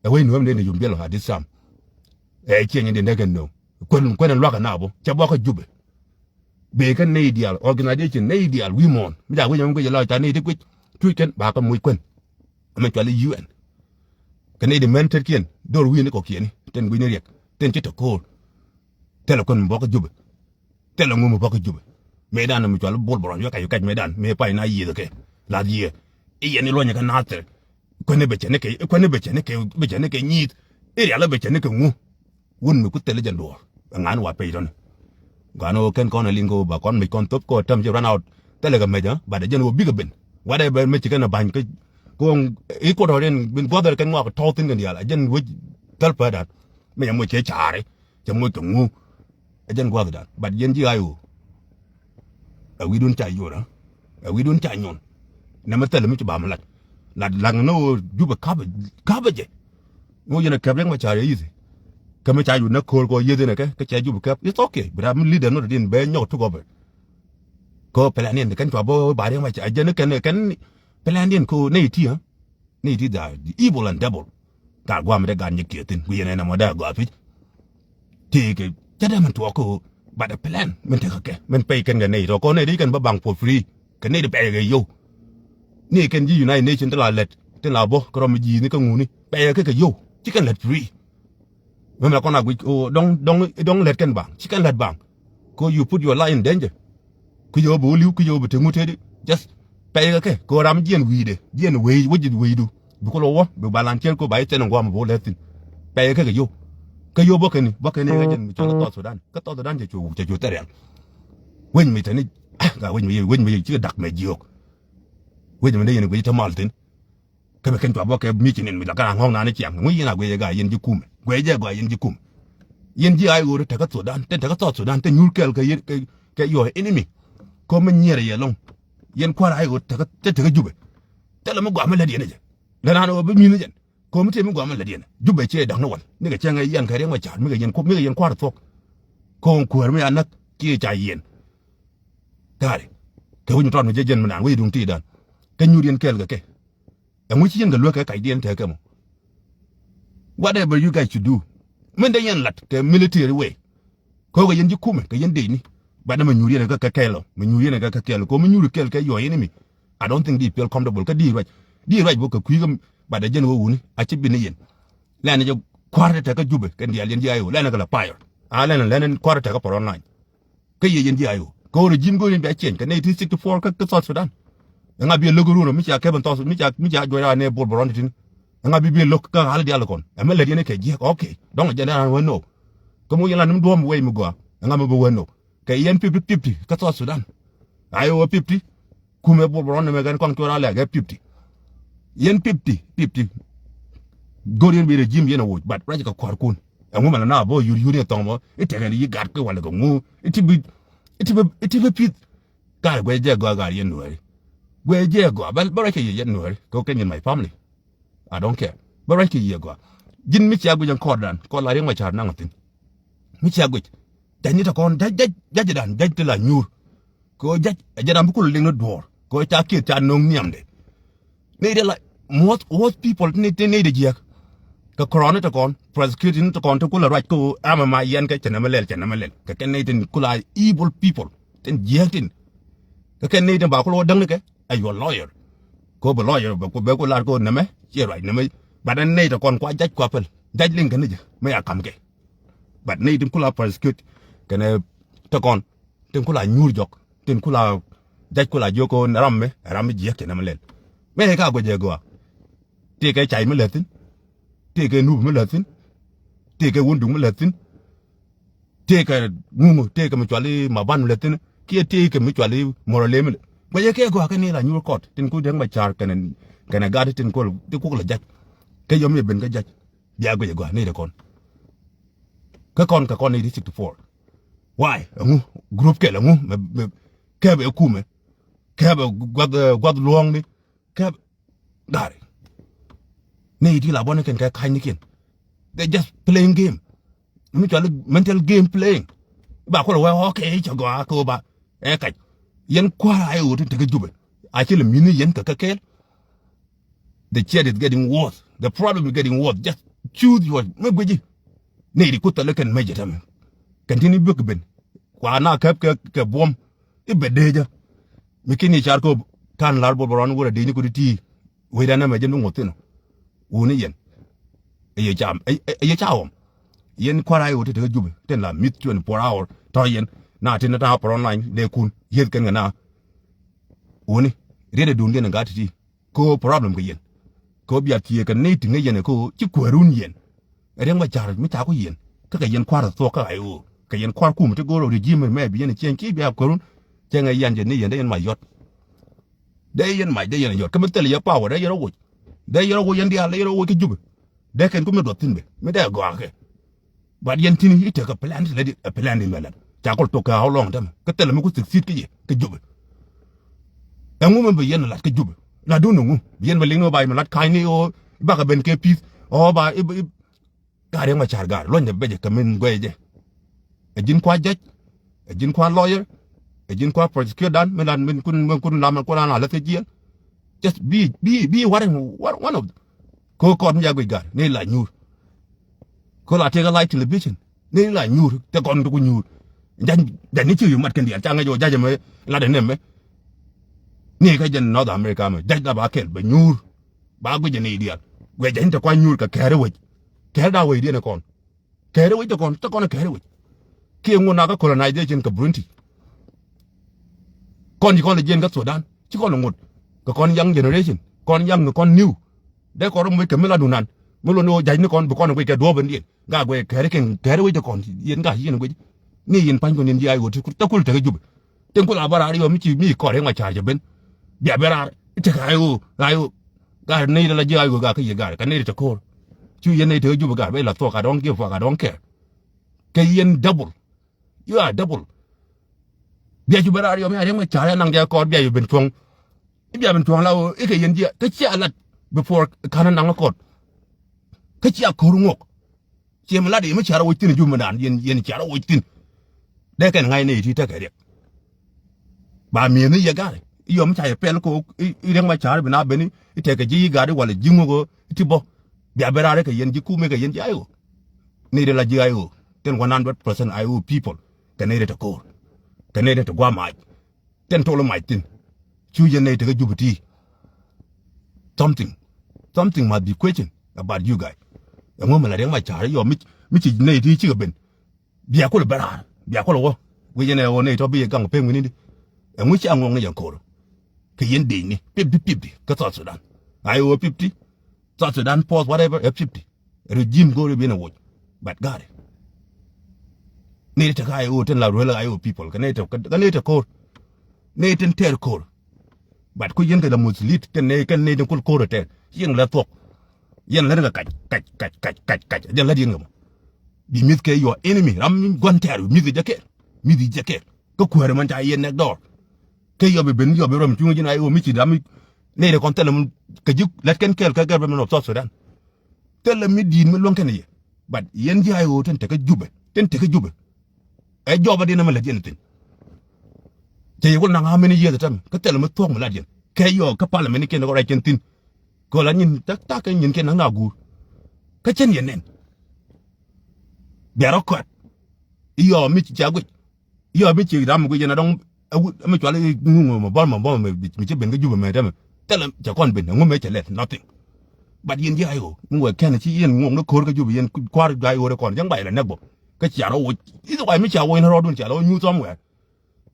Ɛ wec nuäär mi dee ni yum biɛl at this time. Ɛ ciɛ nyɛ din dee kɛ nööŋ kuɛn kuɛn luakä na bɔ cɛ bɔkä Jupɛ. Bëë kä nɛy diaal organization nɛy diaal wi̱i̱ muɔ̱ɔ̱n mi ca wec ɛmɛ guic ɛ lɔc ca nɛy ti guic. Cuc kɛn ba kä moc kuɛn. Ɛmɛ cual i̱ U N. Kɛ nɛy di mɛn tetkiɛn do̱r wi̱i̱ni kɔkiɛni tin gui̱ni riɛk tin ci te ko̱o̱r. Thilɛ kuɛn mi bɔkä Jupɛ. Thilɛ ŋu mi bɔkä Jupɛ. Mëëdan mi cual i̱ bol bɛ rɔn yuɛ kac yuɛ kac mëëdan mëë pay na yiëth kɛ lath yiëë. I̱ yɛn i̱ luɔ̱nyɛ kɛ nathir. Kuɛn i̱ bɛ cɛ ni kɛ kuɛn i̱ bɛ cɛ ni kɛ bɛ cɛ ni kɛ nyi̱i̱th. I̱ rial i̱ bɛ cɛ ni kɛ ŋu. Wun mi ku thil jɛn duɔ̱ɔ̱r ɛ ŋa̱n wa pec tɔ̱ni. Gua̱n ɣöö kɛn kɔn ɛ liŋ kɛ ɣöö ba kɔn mec kɔn thop kɛ ɣöö tɛm ci run out. Thilɛ kɛ mec ɛ bat ɛ jɛn ɣöö bikɛ ben. Wat ɛ bɛ mec ci kɛn ɛ ba̱ny kä kɛ ɣöö i̱ kuɔt ɣɔriɛn bin gua̱th ɛ kɛn ŋɔak tɔ̱ɔ̱k thi̱n kɛn diaal ɛ jɛn wec thäl pädan. Mec ɛ moc cɛ ca̱a̱ri cɛ moc kɛ ŋu. Ɛ jɛn gua̱thdan bat yɛn ji̱ ɣa̱c ɣöö. Ɛ wi̱i̱dun ca yuɔr ɛ wi̱i̱dun ca nyuɔn. Nɛmɛ thilɛ mi ci ba mi lat. Lat laŋ ni ɣöö Jupɛ ka̱pɛ ka̱pɛ jɛ. Ŋu yɛn ɛ kɛp Riek Machar yɛ yithi. Kä mi ca yut nä ko̱o̱r kɔ yieth inɛ kɛ kä cɛ jup kɛp. It's okay. Bi ram leader nɔ ti din bɛ nyɔk tuk ɔbɛ. Kɔ plan in kɛn cua bä ba Riek Machar jɛn kɛn kɛn plan in kɔ nɛ iti ha. Nɛ iti da evil and devil. Ka guam de gan nyik tiɛ thin ku yɛn ɛn amɔ da gɔa pic. Ti kɛ cɛ dɛ min tuɔk kɔ ba de plan min tekɛ kɛ min pɛy kɛn kɛ nɛ itɔ kɔ nɛ iti kɛn bä baŋ for free. Kɛ nɛy ti pɛyɛ kɛ yio̱w. Ni kɛn ji̱ United Nation ti la lɛt ti la bä kɛ rɔm mi ji̱ ni kä ŋuni pɛyɛ kɛ kɛ yio̱w ci kɛn lɛt free. Mɛmɛ kɔn a guic o dɔŋ dɔŋ dɔŋ lɛt kɛn baŋ ci kɛn lɛt baŋ. Ko you put your life in danger. Ki yio̱w bi wä li̱w ki yio̱w bi te ŋut tedi. Just pɛyɛ kɛ kɛ ko ram jiɛn wi̱i̱dɛ jiɛn wec wec wecdu. Bi kul wä bi balan ciɛn ko ba i̱ thɛn in guam bi wä lɛt thin. Pɛyɛ kɛ kɛ yio̱w. Kɛ yio̱w bä kɛni bä kɛni kɛ jɛn mi cɔl kä South Sudan kä South Sudan cɛ cu cɛ cu thɛrial. Wec mi teni ah ka wec mi wec mi ci dak mɛ jiok. Wec mi de yɛn guic te mal thin. Kɛ mi ken cua bɔ kɛ mi ci nin mi la ka ŋɔŋ na ni ciaŋ ŋuic yɛn a guic ga yɛn ji kum guic jɛ gɔa yɛn ji kum. Yɛn ji ai ɣöö te kä Sudan te te kä South Sudan te nyur kɛl kɛ yɛn kɛ your enemy. Kɔ mi nyier yɛ lɔŋ. Yɛn kuar ai ɣöö te kä te te kä Jubɛ. Te lɛ mi gɔa mi lɛ diɛn jɛ lɛ na ni ɣöö bi mi ni jɛn. Ko̱mi tëë mi guamä lät yɛn Jubɛ ciɛ da̱ŋ ni wal nikɛ cäŋ ɛ yɛn kɛ Riek Machar mikɛ yɛn kuɔth mikɛ yɛn kua̱r thuɔ̱k. Ko̱o̱ŋ kuäär mi a näk kiɛ ca yɛn. Tääri kɛ wi̱c mi tɔt mi jɛ jɛn mi naan wi̱c duŋ ti̱i̱dan. Kä nyuur yɛn kɛɛl kɛ kɛ ɛŋu ci yɛn kɛ luäk kɛ kacdiɛn tɛɛkɛ mɔ. Whatever you guys should do min dee yɛn lat kɛ military way. Ko̱ kɛ yɛn ji̱ kumɛ kɛ yɛn dec ni. Bat ni mɛ nyuur yɛn kɛ kɛ kɛɛl ɔ mɛ nyuur yɛn kɛ kɛ kɛɛl ko̱ mɛ nyuur kɛɛl kɛ yɔ̱ yɛn imi. I don't think di feel comfortable kä di ruac di ruac bä kɛ kui̱ kä bat dee jɛn wä wuni a ci bi ni yɛn. Lɛn jɛ kua̱r tɛ tɛ kä Jubɛ kɛ diaal yɛn ji̱ ayo lɛn kɛ la fire. A lɛn lɛn kua̱r tɛ tɛ kä pɔrɔn nany. Kä yɛ yɛn ji̱ ayo kɛ wä regime go̱o̱r yɛn bia change kɛ nineteen sixty-four kä South Sudan. Ɛŋa bi lo̱k ruun mi cia kɛp in thɔth mi cia mi cia juɔc a ne bol bɔrɔn ti tin. Ɛŋa bi bi lo̱k kä hali diaal kɔn ɛmɛ lät yɛn kɛ jiɛk okay dɔŋ jɛn dan wä no. Kä mu yɛn la nim duɔ̱ɔ̱m wei mi gɔaa ɛŋa mi bi wä no. Kɛ yɛn fifty fifty kä South Sudan. Ayo wä fifty. Kumɛ bol bɔrɔn ni mɛ kɛn kɔn cuɔr a lɛk ɛ fifty. Yɛn fifty fifty. Go̱r yɛn bi regime yɛn a woc but ruac kɛ kua̱rkun. Ɛŋu mɛn na bä yur yur yɛn thɔŋ mɔ i̱ tekɛn yi gat kɛ walɛ kɛ ŋu i̱ ti bi i̱ ti bi i̱ ti bi pith. Gat guɛ jɛ gɔaa gat yɛn nuɛɛri. Guɛ jɛ gɔaa bä bä ruac kɛ yɛ yɛn nuɛɛri kɛ kɛn yɛn my family. I don't care bä ruac kɛ yɛ gɔaa. Ji̱n mi cia guic ɛn kɔɔrdan kɔɔr la Riek Machar naŋ a thi̱n. Mi cia guic jac ni tɛ kɔn jac jac jac dan jac ti la nyuur. Kɛ ɣöö jac ɛ jɛ ram bi kul liŋ ni duɔ̱ɔ̱r kɛ ɣöö ca kiɛth ca no̱o̱ŋ nhiamdɛ. Nɛy dee la most worst people ni ti nɛy dee jiääk. Kɛ kɔrɔni tɛ kɔn prosecute ni tɛ kɔn ti kul a ruac kä ɣöö ɛmɛ ma yɛn kɛ cɛ nɛmɛ lɛl cɛ nɛmɛ lɛl kɛ kɛn nɛy tin kul a evil people tin jiääk tin. Kɛ kɛn nɛy tin ba kul wä däŋ ni kɛ ɛ your lawyer. Kɛ ɣöö bɛ lawyer bɛ ku bɛ ku lar kɛ ɣöö nɛmɛ ciɛ ruac nɛmɛ. Bat ɛn nɛy tɛ kɔn kua jac kua päl jac liŋ kɛ ni jɛ mi a ka̱m kɛ. But nɛy tin kula prosecute kɛnɛ te kɔn tin kula nyuur jɔk tin kula jac kula jiök kɛ ram mi ram mi jiäk cɛ nɛmɛ lɛl. Mɛ ka guɛcɛ gɔaa. Tëëkɛ cay mi lät thi̱n. Tëëkɛ nup mi lät thi̱n. Tëëkɛ wunduk mi lät thi̱n. Tëëkɛ ŋuŋu tëëkɛ mi cuali ma ban mi lät thi̱n. Kiɛ tëëkɛ mi cuali mɔrɔ lem mi lät guɛcɛ kɛ gɔaa kɛ ni la nyuur kɔt tin ku dek ma car kɛnɛ kɛnɛ gat tin kol ti kuk la jac. Kɛ yɔm yɛ ben kä jac. Bia guic agɔaa nɛy ti kɔn. Kä kɔn kɛ kɔn nɛy ti sixty four. Why? Ɛŋu group kɛl ɛŋu mɛ mɛ kɛpɛ kumɛ kɛpɛ guath guath luɔ̱ɔ̱ŋni kɛpɛ gari. Nɛy ti la bɔni kɛn kɛ ka̱nynikiɛn. They just playing game. Mi cɔal mental game playing. Ba kɔl wɛ okay cɛ gɔaa kɛ wä ba ɛ kac. Yɛn kua̱r a yɛ ɣöö tin tekɛ Jubɛ a ci lɛ mi̱ni yɛn kɛ kɛ kɛɛl. The shit is getting worse. The problem is getting worse. Just choose your mɛ guici. Nɛy ti kuth thilɛ kɛn mecɛ tämɛ. Kɛn tin i̱ biök ben kua na käp kɛ kɛ buɔ̱m i̱ bɛ dee jɛ. Mi kin i̱ car kop ta̱a̱n la̱r bol bɛ rɔn wurɛ dee ni kut i̱ ti̱i̱. Wecdan ɛmɛ jɛ ni ŋuɔth thin ɔ. Wuni yɛn. Ɛ yɛ ca ɛ yɛ ca ɣɔm. Yɛn kua̱r a yɛ wä ti te kä Jubɛ tin la mi̱th twenty four hour tɔ̱ yɛn. Na tin ta̱a̱ pɔrɔn lany dee kun yieth kɛn kɛ na. Wuni riet ɛ duun diɛn in gat ti̱ti̱. Kɛ ɣöö problem kɛ yɛn. Kɛ ɣöö bia thiëëk kɛ nɛy ti ŋäc yɛn ɛ kɛ ɣöö ci kuäärun yɛn. Ɛ Riek Machar mi ca ku yɛn kä kɛ yɛn kua̱r ɛ thuɔ̱k kä ɣa̱c ɣöö kɛ yɛn kua̱r kum ti go̱o̱r ɣöö regime mɛ bi yɛn ɛ ciɛŋ ci bia kuäärun. Cɛ ŋäc yɛn jɛ ni yɛn dee yɛn mac yɔt. Dee yɛn mac dee yɛn yɔt kä mi thil yɛ power dee yɛn rɔ woc. Dee yɛn rɔ woc yɛn diaal dee yɛn rɔ woc kä Jubɛ. Dee kɛn ku mi duɔth thi̱n bɛ mi dee gɔaa kɛ. But yɛn ti̱ni i̱ tekɛ plan ti lɛ di ɛ plan di mɛ lɛt ca kɔl tok kɛ how long tämɛ kä thilɛ mi ku succeed kä yɛ kä Jubɛ. Ɛŋu mɛ bi yɛn lat kä Jubɛ lat dun ɛŋu bi yɛn bɛ liŋ ni ɣöö ba yɛn lat ka̱ny ni ɣöö bakɛ ben kɛ peace ɣöö ba i̱ Gaat Riek Machar gaat luɔ̱ny ɛ bɛcɛ kɛ min guɛy jɛ. Ɛ ji̱n kua judge, ɛ ji̱n kua lawyer, ɛ ji̱n kua prosecutor dan, min lan min kun, min kun lam, min kun lan a läth kä jiɛn. Just bi, bi, bi warɛn, one, one of them. Ko kɔn mi ca guic gaat, ni la nyuur. Ko la tëëk a live television, ni la nyuur, te kɔn ti ku nyuur. Jany, jany ni ci yu mat kɛn diaal, ca ŋäc ɣöö judge mɛ, lat ɛn ɛmɛ. Ni kä jɛn North America mɛ, judge la ba kɛl, bɛ nyuur. Ba guic jɛ ni diaal. Guic jany te kua nyuur kɛ kɛɛri wec. Kɛɛri da wec diɛn ɛ kɔn. Kɛɛri wec te kɔn, te kɔn kɛɛri wec. Kiɛ ŋun a kä colonization kɛ Burundi. Kɔn ci kɔn lɛ jiɛn kä Sudan, ci kɔn lɛ ŋut. Kɛ kɔn young generation, kɔn young, kɔn new. Dee kɔn rɔ moc kɛ mi la dunan. Mi lon ni ɣöö ja̱c ni kɔn bi kɔn guic kɛ duɔ̱ɔ̱p in diɛn. Gaa guic kɛɛri kɛn, kɛɛri wec te kɔn, yɛn gaa ci yɛn guic. Ni yɛn pa̱ny kɔn yɛn ji̱ I O ti kul, te kul tekä Jubɛ. Tin ku la bä raar yɔ mi ci mi kɔr i̱ ŋɔ ca̱r cɛ ben. Bia ben raar i̱ tekɛ I O, I O. Gaar nɛy ti la ji̱ I O gaar kä yɛ gaar kɛ nɛy ti te ko̱r. Cu yɛn nɛy tekä Jubɛ gaar ben la thuɔk, I don't give fuck, I don't care. Kɛ yɛn double. You are double. Bia cu ben raar yɔ mi a riɛŋ mɛ ca̱r yɛ naŋ jɛ kɔr bia yɛ ben cuɔ̱ŋ. I̱ bia ben cuɔ̱ŋ la ɣöö i̱ kɛ yɛn ji̱ kä cia lat before ka̱n naŋ kɔt. Kä cia ko̱r ŋuɔk. Ciɛ mi lat i̱ mi cia rɔ woc thi̱n i̱ jumɛ dan yɛn, yɛn cia rɔ woc thi̱n. Dee kɛn ŋa̱c nɛy ti tekɛ riɛk. Ba mi̱eth ni yɛ ga̱r i̱ yɔm ca yɛ pɛl ko i̱, i̱ riɛk ma ca̱r bi na ben i̱ tekɛ ji̱ i̱ ga̱r i̱ walɛ ji̱ ŋuɔk i̱ ti bɔ. Bia ben raar i̱ kɛ yɛn ji̱ kumɛ kɛ yɛn ji̱ I O. Nɛy ti la ji̱ I O. Tin one hundred percent I O people. Kɛ nɛy ti te ko̱r. Kɛ nɛy ti te gua̱a̱ mac. Tɛn tol mac thi̱n. Cu yɛn nɛy tekä Jubɛ ti. Something, something must be question about you guys. Ɛŋu mi la riɛk ma ca̱r yɔ mi, mi ci nɛy ti cikɛ ben. Bia kulɛ ben raar, bia kulɛ wä. Wi̱c yɛn ɛ wä nɛy tɔ bi yɛ gaŋ pek wi̱ni di. Ɛŋu cia ŋuɔk ni yɛn ko̱r. Kɛ yɛn dec ni fifty fifty kä South Sudan. I O fifty, South Sudan Post whatever ɛ fifty. Regime go̱o̱ri bi ni woc. But ga̱ri. Ni te ka I O tin la ruel I O people. Kɛ ni te, kɛ ni te ko̱r. Ni tin tɛr ko̱r. But ku yɛn kɛ la muslit kɛ ni, kɛ ni tin kul ko̱r tɛr. Yɛn la thuɔk. Yɛn la ni kɛ kac, kac, kac, kac, kac, kac. Yɛn la di yɛn kɛ mɔ. Bi mi̱th kɛ your enemy. Ram gua̱n tɛr mi̱th jɛ kɛɛl. Mi̱th jɛ kɛɛl. Kä kuäärä man ca yɛn nɛk dɔɔr. Kä yɔ bi ben yɔ bi rɔm cuŋ ji̱n I O mi ci ram mi. Ni te kɔn thilɛ mi kɛ ji̱ lɛt kɛn kɛɛl kä government of South Sudan. Thilɛ mi di̱i̱t mi luäŋ kɛn yɛ. But yɛn ji̱ I O tin tekä Jubɛ, tin tekä Jubɛ. Ɛ jɔbä diɛn mi lät yɛn thi̱n. Cɛ yɛ wul naŋ how many years tɛm kä thilɛ mi thuɔ̱k mi lat yɛn. Kɛ yɔɔk kä parliament kiɛn kɛ ruac kɛn thi̱n. Kɛ ɣöö la nyin tak tak kɛ nyin kiɛn naŋ na guur. Kä cɛn yɛn nɛn. Bia rɔ kɔat. I̱ yɔɔk mi ci ca guic. Yɔ mi ci ram mi guic yɛn a dɔŋ. Mi cual i̱ ŋuŋ mɛ bɔl mɛ bɔl mɛ mi ci ben kä Jubɛ mɛ tɛmɛ. Thilɛ cɛ kɔn ben ŋu mɛ cɛ lɛt nothing. But yɛn ji̱ I O mi wɛ kɛn ci yɛn ŋuɔk ni ko̱r kä Jubɛ yɛn kua̱r I O rɛ kɔn jɛn guay lɛ nɛk bɔ. Kä cia rɔ woc i̱ why mi cia woc ni rɔɔdun cia rɔ woc nyuuth somewhere.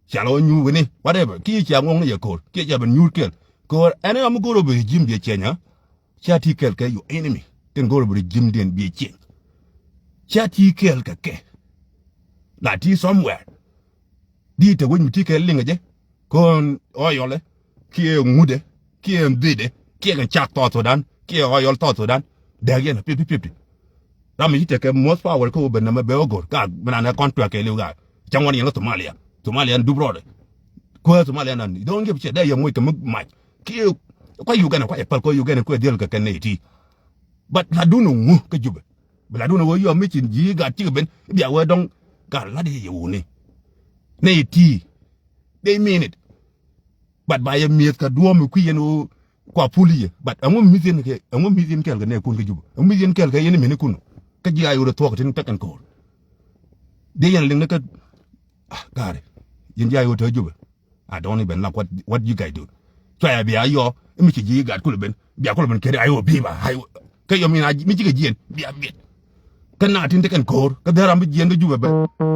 Cia rɔ woc nyuuth wini whatever kiɛ cia ŋuɔk ni yɛ ko̱r kiɛ cia ben nyuuth kɛl. Ko̱r ɛn ɛ mi go̱r ɔ bi regime biɛ ciɛny ɛ. Cia ti kɛɛl kɛ your enemy tin go̱o̱r bi regime diɛn bi change. Cia ti kɛɛl kɛ kɛ. La ti somewhere. Di te wec mi ti kɛɛl liŋ ɛ jɛ. Kɔn ɔyɔlɛ kiɛ ŋutdɛ kiɛ dhidɛ kiɛ kɛ cak South Sudan kiɛ ɔyɔl South Sudan. Dɛk yɛn fifty fifty. Ram mi ci tekɛ most power kä wä ben nɛmɛ bɛ wä go̱r ka mi nan ɛ contract kɛ liw ka. Cɛ ŋuɔn yɛn kä Somalia. Somalia ni dup rɔɔdɛ. Kuäär Somalia nan don't give shit dee yɛ moc kɛ mi mac. Kiɛ kua̱c Uganda kua̱c ɛ päl kua̱c Uganda kua̱c dhiel kɛ kɛn nɛy ti. But la dun ŋu kä Jubɛ. Bi la dun ŋu yɔ mi ci ji̱ gat cikɛ ben bia wee dɔŋ gat lat yɛ wuni. Nɛy ti. They mean it. But ba yɛ mi̱eth kɛ duɔ̱ɔ̱m mi kui̱ yɛn ɣöö kua pul yɛ. But ɛŋu mi̱th yɛn kɛ ɛŋu mi̱th yɛn kɛɛl kɛ nɛy kun kä Jubɛ. Ɛŋu mi̱th yɛn kɛɛl kɛ yɛn mini kun. Kä ji̱ a yɛ ɣöö rɛ thuɔ̱k tin tekɛn ko̱r. Dee yɛn liŋ ni kä ah gaari. Yɛn ji̱ a yɛ ɣöö te Jubɛ. I don't even like what, what you guys do. Cua ya bia yɔ mi ci ji̱ gat kulɛ ben bia kulɛ ben keri ayo biba ayo. Kä yɔ mi na mi ci kɛ jiɛn bia biɛt. Kä na tin te kɛn ko̱o̱r kä dhɛl ram bi jiɛn kä Jubɛ bɛ.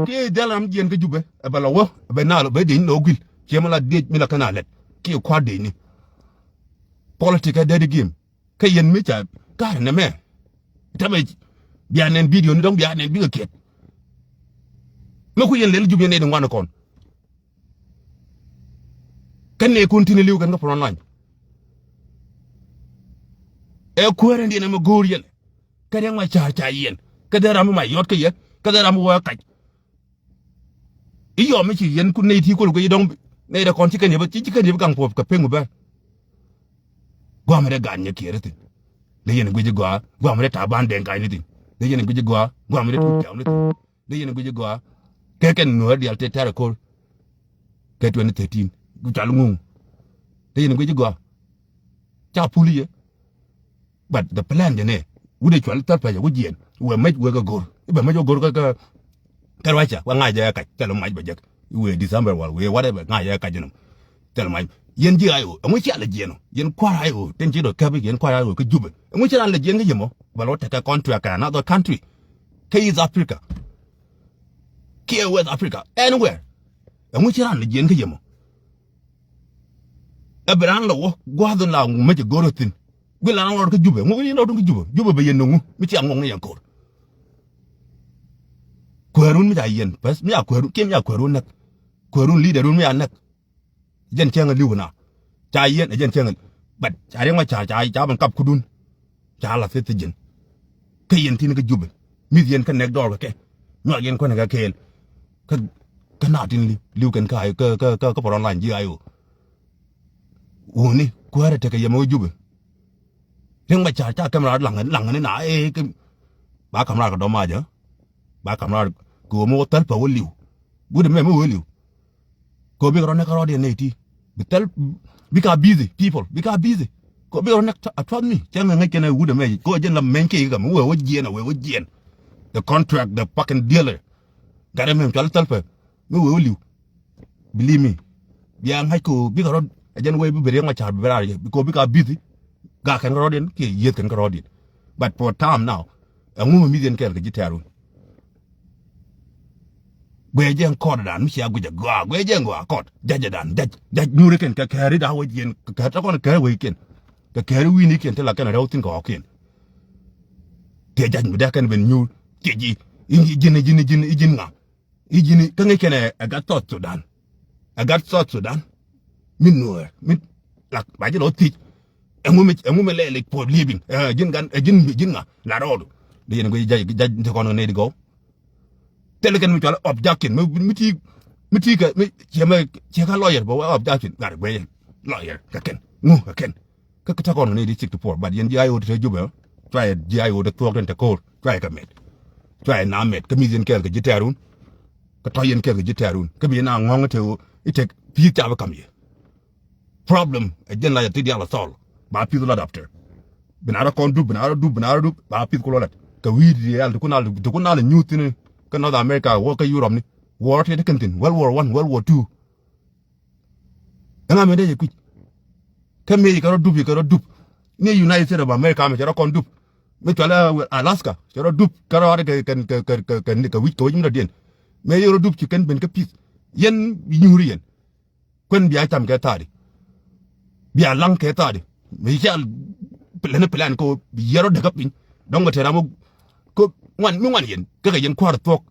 Kiɛ dhɛl ram jiɛn kä Jubɛ ɛ bɛ lɔ wä ɛ bɛ na lɔ bɛ dec ni lɔ guil. Ciɛ mi la diec mi la kä na lɛt kiɛ kua̱r dec ni. Politik ɛ dee di gi̱em. Kä yɛn mi ca ka̱r nɛmɛ. Tɛmɛ bia nɛn bidio ni dɔ̱ŋ bia nɛn bikɛ kiɛt. Mɛ ku yɛn lɛl Jubɛ yɛn nɛy ti ŋuan kɔn. Kɛn nɛy kun tin li̱w kɛn kä front line. Ɛ kuäär ɛn diɛn ɛmɛ go̱o̱r yɛn. Kä riɛk ma ca̱a̱r ca yɛn kä dhɛ ram mi ma yɔt kä yɛ kä dhɛ ram mi wä kac. I̱ yɔm mi ci yɛn kun nɛy ti kuɔl guic dɔ̱ŋ nɛy dɛ kɔn ci kɛn yɛ bä ci ci kɛn yɛ bä gaŋ puɔp kɛ pek mi bä. Gua̱a̱mɛ dee gaat nyɛ kiɛɛr thi̱n. Lɛ yɛn guic i̱ gɔaa gua̱a̱mɛ dee ta̱a̱ ban dɛŋ ka̱ny ni thi̱n. Dee yɛn in guic gɔaa, gɔaa mi dee tuc tɛm ni thil. Dee yɛn in guic gɔaa. Kɛ kɛn nuɔ̱ɔ̱r diaal tëë tɛ̈r ɛ ko̱r. Kɛ twenty thirteen. Ku cal ŋuŋ. Dee yɛn in guic gɔaa. Ca pul yɛ. But the plan jɛ nɛ. Wut ɛ cual thäl pɛcɛ ku jiɛn. Wee mec wee kɛ go̱r. I̱ bɛ mec wee go̱r kä, kä, kä Russia. Wee ŋa̱c jɛ kac. Thil mac bɛ jek. Wee December wal wee whatever. Ŋa̱c jɛ kac jɛ nɔm. Thil mac. Yɛn ji̱ I O. Ɛŋu cia lɛ jiɛn ɔ? Yɛn kua̱r I O. Tin ci dɔ käp yɛn kua̱r I O kä Jubɛ. Ɛŋu ci ran lɛ jiɛn kä yɛ mɔ? Bɛ lɔ tekɛ contract kɛ another country. Kä East Africa. Kiɛ West Africa. Anywhere. Ɛŋu ci ran lɛ jiɛn kä yɛ mɔ? Ɛ bi raan lɛ wä gua̱a̱th in la mec ɛ go̱r ɛ thi̱n. Gui̱n la raan rɔɔd kä Jubɛ. Ŋu yɛn rɔɔd kä Jubɛ? Jubɛ bɛ yɛn nöŋu mi cia ŋuɔk ni yɛn ko̱r. Kuäärun mi ca yɛn. Bäth mi ca kuäärun. Kiɛ mi ca kuäärun näk. Kuäärun leaderun mi ca näk. Jɛn cäŋ ɛ li̱w na. Ca yɛn ɛ jɛn cäŋ ɛ. But ca riɛŋ ma ca, ca, ca ben kap kudun. Ca la thieth thiec ji̱n. Kä yɛn tin kä Jubɛ. Mi̱th yɛn kä nɛk dɔɔr kɛ kɛ. Nyuak yɛn kuäär kɛ kɛɛl. Kä, kä na tin li̱w, li̱w kɛn kä, kä, kä, kä, kä pɔrɔn lany ji̱ I O. Wuni, kuäärä tekɛ yɛ mɛ wä Jubɛ. Riɛŋ ma ca, ca kɛm raar laŋ, laŋ ni na, eh, kɛ. Ba kam raar kɛ dɔm macä. Ba kam raar kɛ wä mɛ wä thäl pɛ wä li̱w. Wut ɛmɛ mɛ wä li̱w. Kɛ bikɛ rɔ nɛk kärɔɔdiɛn nɛy ti. Bi thil, bikɛ busy, people, bikɛ busy. Kɛ bikɛ rɔ nɛk, trust me. Cɛ ŋäc kɛn ɛ wut ɛmɛ. Kɛ jɛn la mɛny kɛ ikä mɛ wee wä jiɛn, a wee wä jiɛn. The contract, the fucking dealer. Gat ɛmɛ cual thil pɛ. Mɛ wee wä li̱w. Believe me. Bia ŋa̱c kɛ bikɛ rɔ, ɛ jɛn wee bi bi riɛk ma ca̱r bi bi raar yɛ. Kɛ bikɛ busy. Gak kɛn kärɔɔdiɛn, kiɛ yieth kɛn kärɔɔdiɛn. But for time now, ɛŋu mi mi̱th yɛn kɛɛl kɛ ji̱ tɛ̈run. Guɛ jɛ ɛn kɔt dan mi cia guic ɛ gɔaa, guɛ jɛ ɛn gɔaa kɔt. Ja̱c ɛ dan, ja̱c, ja̱c nyuuri kɛn kɛ kɛɛri da̱a̱ wec yɛn, kɛ kɛɛri tɔkɔn kɛɛri wec kɛn. Kɛ kɛɛri wi̱i̱ni kɛn ti la kɛn rɛw thi̱n kɛ ɣɔ̱kiɛn. Tëë ja̱c mi dee kɛn ben nyuur, tëë ji̱, i̱ ji̱n, i̱ ji̱n, i̱ ji̱n, i̱ ji̱n ŋa. I̱ ji̱n, kä ŋäc kɛn ɛ gat South Sudan. Ɛ gat South Sudan. Mi nuɔɔr, mi lak, ba ji̱ lɔ thiec. Ɛŋu mi, ɛŋu mi lɛɛl i̱ for living. Ɛ ji̱n gan, ɛ ji̱n, ji̱n ŋa, la rɔɔdu. Dee yɛn guic ja̱c, ja̱c ti kɔn kɛ nɛy ti gɔw. Thilɛ kɛn mi cual objection. Mi, mi ti, mi ti kɛ, mi ciɛ mɛ, ciɛ kä lawyer bɛ wä objection. Gat guic lawyer kɛ kɛn. Ŋu kɛ kɛn. Kä kä te kɔn kɛ nɛy ti sixty four, but yɛn ji̱ I O ti te Jubɛ. Cua yɛ ji̱ I O ti thuɔɔk tin te ko̱r. Cua yɛ kɛ mɛt. Cua yɛ na mɛt. Kä mi̱th yɛn kɛɛl kɛ ji̱ tɛ̈run. Kä tɔ̱ yɛn kɛɛl kɛ ji̱ tɛ̈run. Kä bi yɛn a ŋɔ̱ŋ te ɣöö i̱ tek pi̱i̱th ca bi ka̱m yɛ. Problem ɛ jɛn la yɛ ti diaal a thɔl. Ba pi̱th lat after. Bi na rɔ kɔn dup, bi na rɔ dup, bi na rɔ dup, ba pi̱th ku lɔ lat. Kɛ wi̱i̱ diaal ti kun al, ti kun al nyuuth thi̱n kä North America, wä kä Europe ni. War ti ti kɛn thi̱n, World War One, World War Two. Ɛŋa mëë dee yɛ kui̱c? Kä mëë yɛ kɛ rɔ dup, yɛ kɛ rɔ dup. Ni United States of America mɛ cɛ rɔ kɔn dup. Mi cual ɛ Alaska cɛ rɔ dup kɛ rɔ kɛ kɛ kɛ kɛ kɛ kɛ wi̱c kɛ wi̱c mi dɔ̱diɛn. Mëë yɛ rɔ dup ci kɛn ben kä pi̱th. Yɛn nyuuri yɛn. Kuɛn bia cam kɛ thaadi. Bia laŋ kɛ thaadi. Mi cal plan plan kɛ bi yɛ rɔ däk kä piny. Dɔ̱ŋ kɛ te ram mi ŋuan mi ŋuan yɛn. Kä kɛ yɛn kua̱r thuɔ̱k.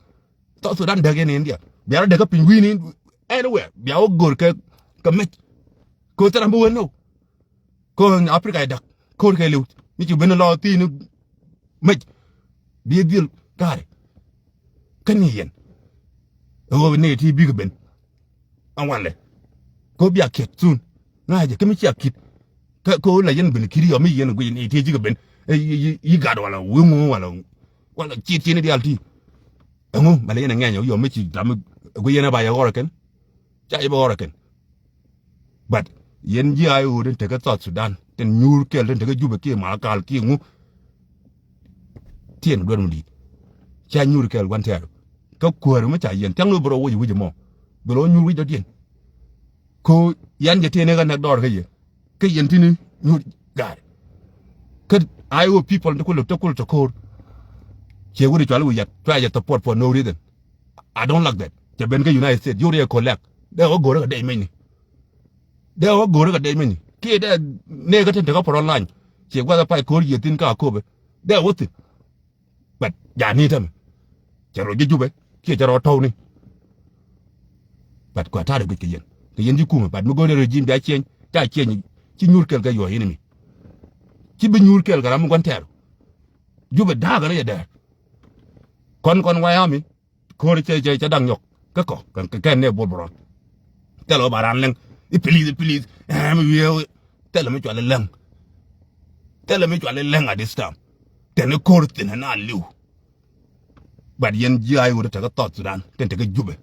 South Sudan däk yɛn India. Bia rɔ däk kä piny wi̱i̱ni anywhere. Bia wä go̱r kɛ kɛ mec. Kɛ thil ram bi wen nɔw. Kɛ Africa i̱ da̱k ko̱r kɛ li̱w mi ci ben lɔ thi̱n mec. Bi dhil ka̱ri. Kä ni yɛn. Ɛ ɣöö ni ti bikɛ ben. Ɛn walɛ. Kɛ ɣöö bia kiɛt thun. Ŋa̱cɛ kä mi cia ki̱t. Kä kɛ ɣöö la yɛn ben ki̱t yɔ mi yɛn guic ni ti cikɛ ben. Ɛ yi, yi, yi gat walɛ wi̱ŋ walɛ. Walɛ ciet ciet ni diaal ti. Ɛŋu mɛlɛ yɛn ɛ ŋɛny ɛ wi̱c yɔ mi ci ram. Ɛ guic yɛn ɛ ba yɛ ɣɔr ɛ kɛn. Ca yɛ bɛ ɣɔr ɛ kɛn. But yɛn ji̱ I O tin tekä South Sudan tin nyuur kɛl tin tekä Jubɛ kiɛ Malakal kiɛ ŋu. Tiɛn duer mi di̱i̱t. Ca nyuur kɛl gua̱n tɛɛr. Kä kuäär mi ca yɛn thia̱ŋ ni bɛ rɔ woc wi̱c mɔ. Bɛ rɔ nyuur wi̱c dɔ̱diɛn. Ko yɛn jɛ tiɛn ni kä nɛk dɔɔr kä yɛ. Kä yɛn tini nyuur ga̱a̱r. Kä I O people ti kulɛ ti kulɛ ti ko̱o̱r. Ciɛ wut i̱ cual wi̱c yat cua yɛ support for no reason. I don't like that. Cɛ ben kä United States yur yɛ kolɛk. Dee wä go̱rä kɛ dec mecni. Dee wä go̱rä kɛ dec mecni kiɛ dee nee kä tin tekä pɔrɔ lany. Ciɛ guath ɛ pay ko̱r yiëë thi̱n kä Akobe. Dee wä thi̱n. But ja ni tämɛ. Cɛ rɔ ji̱ Jubɛ kiɛ cɛ rɔ tɔ̱wni. But kua ta̱rɛ guic kɛ yɛn kɛ yɛn ji̱ kumɛ but mi go̱rɛ regime bia ciɛny ca ciɛny. Ci nyuur kɛl kɛ yuɔ yini mi. Ci bi nyuur kɛl kɛ ram mi gua̱n tɛɛr. Jubɛ da̱a̱k kɛ rɔ yɛ dɛɛr. Kɔn kɔn wayami. Ko̱r cɛ cɛ cɛ da̱ŋ nyɔk kä kɔ kɛ kɛ kɛn nɛ bol bɔrɔn. Thilɛ wä ba ran lɛŋ i̱ please i̱ please. Ɛɛ mi wiee thilɛ mi cual i̱ lɛŋ. Thilɛ mi cual i̱ lɛŋ at this time. Tɛn i̱ ko̱r thi̱n ɛ na li̱w. But yɛn ji̱ ay ɣöö te tekɛ South Sudan, tin tekɛ Jubɛ.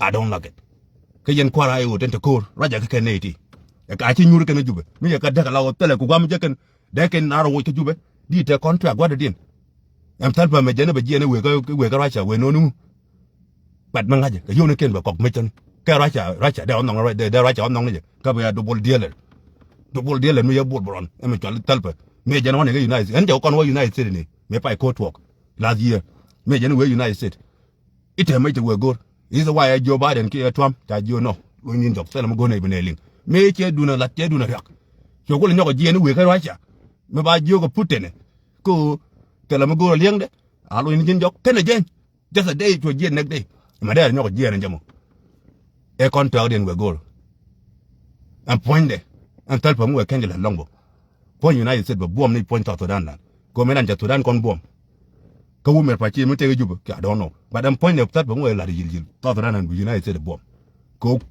I don't like it. Kä yɛn kua̱r ay ɣöö tin te ko̱o̱r, ruacɛ kä kɛn nɛy ti. Ɛ ka ci nyuur kɛn Jubɛ. Mi yɛ ka däk ala ɣöö thilɛ ku gua̱m jɛ kɛn. Dee kɛn naar woc kä Jubɛ. Di te contract gua̱dɛ diɛn. Ɛm thäl pä mɛ jɛn ɛ bɛ jiɛn ɛ wëë kä, wëë kä Russia, wëë no̱o̱ŋ. But mi ŋa̱cɛ, kɛ yio̱w ni kɛn bɛ kɔk mec tɔ̱ni. Kɛ Russia, Russia, dee ɣɔn nhɔŋ, dee, dee Russia ɣɔn nhɔŋ ni jɛ. Kä bɛ ya double dealer. Double dealer mi yɛ bol bɛ rɔn. Ɛmɛ cual thäl pä. Mi jɛn ɣɔn ni kɛ United States. Ɛn jɛ kɔn wä United States ni. Mi pay court work. Last year. Mi jɛn wee United States. I̱ te mec te wee go̱r. Is why ɛ Joe Biden kiɛ Trump. Ca jiö nɔ. Luny nyin jɔk. Thilɛ mi go̱r nɛ bi nɛ liŋ. Mi cɛ dun a lat, cɛ dun a riak. Cɛ kulɛ nyɔk a jiɛn i̱ wee kä Russia. Mi ba jiö kɛ Putin. Ko thilɛ mi go̱r a liɛŋdɛ. A luny nyin jɔk. Kɛnɛ jɛny. Just a day, cuɔ jiɛn next day. Ma dee nyɔk jiɛn jɛ mɔ. Ɛ kɔn tɔɔk diɛn wee go̱r. Ɛn puɔ̱nydɛ. Ɛn thäl pä mi wee kɛn jɛ lät lɔŋ bä. Puɔ̱ny United States bä buɔm ni puɔ̱ny South Sudan dan. Kɛ ɣöö mëë dan cɛ Sudan kɔn buɔm. Kä wumɛr pa ci mi tek Jubɛ, I don't know. But ɛn puɔ̱nydɛ thäl pä mi wee lat yil yil. South Sudan dan bi United States buɔm. Kɛ ɣöö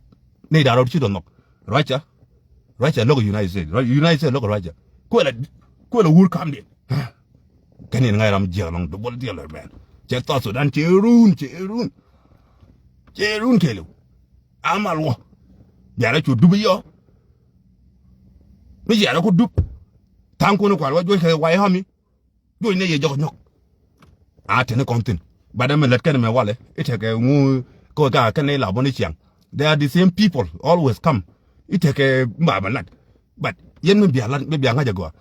ni da̱ŋ rɛw ci tɔ nhɔk. Russia. Russia lo̱k United States. Ru-, United States lo̱k Russia. Kuɛ la, kuɛ la wur kamdiɛn. Kɛn in ŋa̱c ram jiɛk lɔŋ double dealer man. Cɛ South Sudan cɛ run, cɛ run. Cɛ run kɛɛliw. Amal wä. Biarɛ cu dup iyɔ. Mi ciarɛ ku dup. Tha̱a̱ŋ kun kual wä juɔc kɛ White Army. Juɔc ni yɛ jɔk nyɔk. A teni kɔn thin. But ɛmɛ lät kɛn mɛ walɛ. I̱ tekɛ ŋu kɛ wä ka kɛn ni la bɔ ni ciaŋ. They are the same people. Always come. I̱ tekɛ ba bɛ lat. But yɛn mi bia lat, mi bia ŋa̱c agɔa.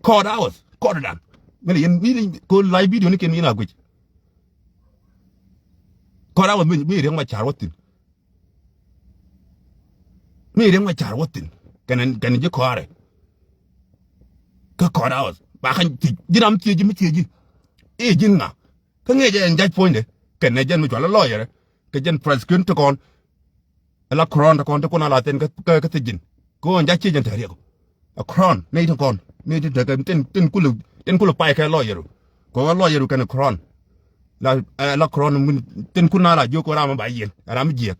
Kɔɔt hours. Kɔɔt dan. Mi ni yɛn, mi ni ko live video ni kɛn mi yɛn a guic. Kɔɔt hours mi, mi Riek Machar wä thin. Mi Riek Machar wä thin. Kɛn, kɛn ji̱ kɔɔrɛ. Kä kɔɔt hours. Ba kan thiec. Ji̱n ram thiec ji̱ mi thiec ji̱. I̱ ji̱n ŋa. Kä ŋi̱i̱c ɛn ja̱c puɔ̱nydɛ. Kɛn nɛ jɛn mi cual ɛ lawyer. Kɛ jɛn prosecutor ti kɔn. Ɛ la crown ti kɔn ti kun a la thɛn kä, kä, kä thiec ji̱n. Kɛ ɣöö ɛn ja̱c thiec ɛn te riɛk. A crown ni ti kɔn. Ni ti tekɛ tin, tin kulɛ, tin kulɛ pay kɛ lawyer. Kɛ ɣöö lawyer kɛn crown. La, ɛ, la crown min tin kun a la jiök kɛ ram ba yiɛn. Ram jiɛk.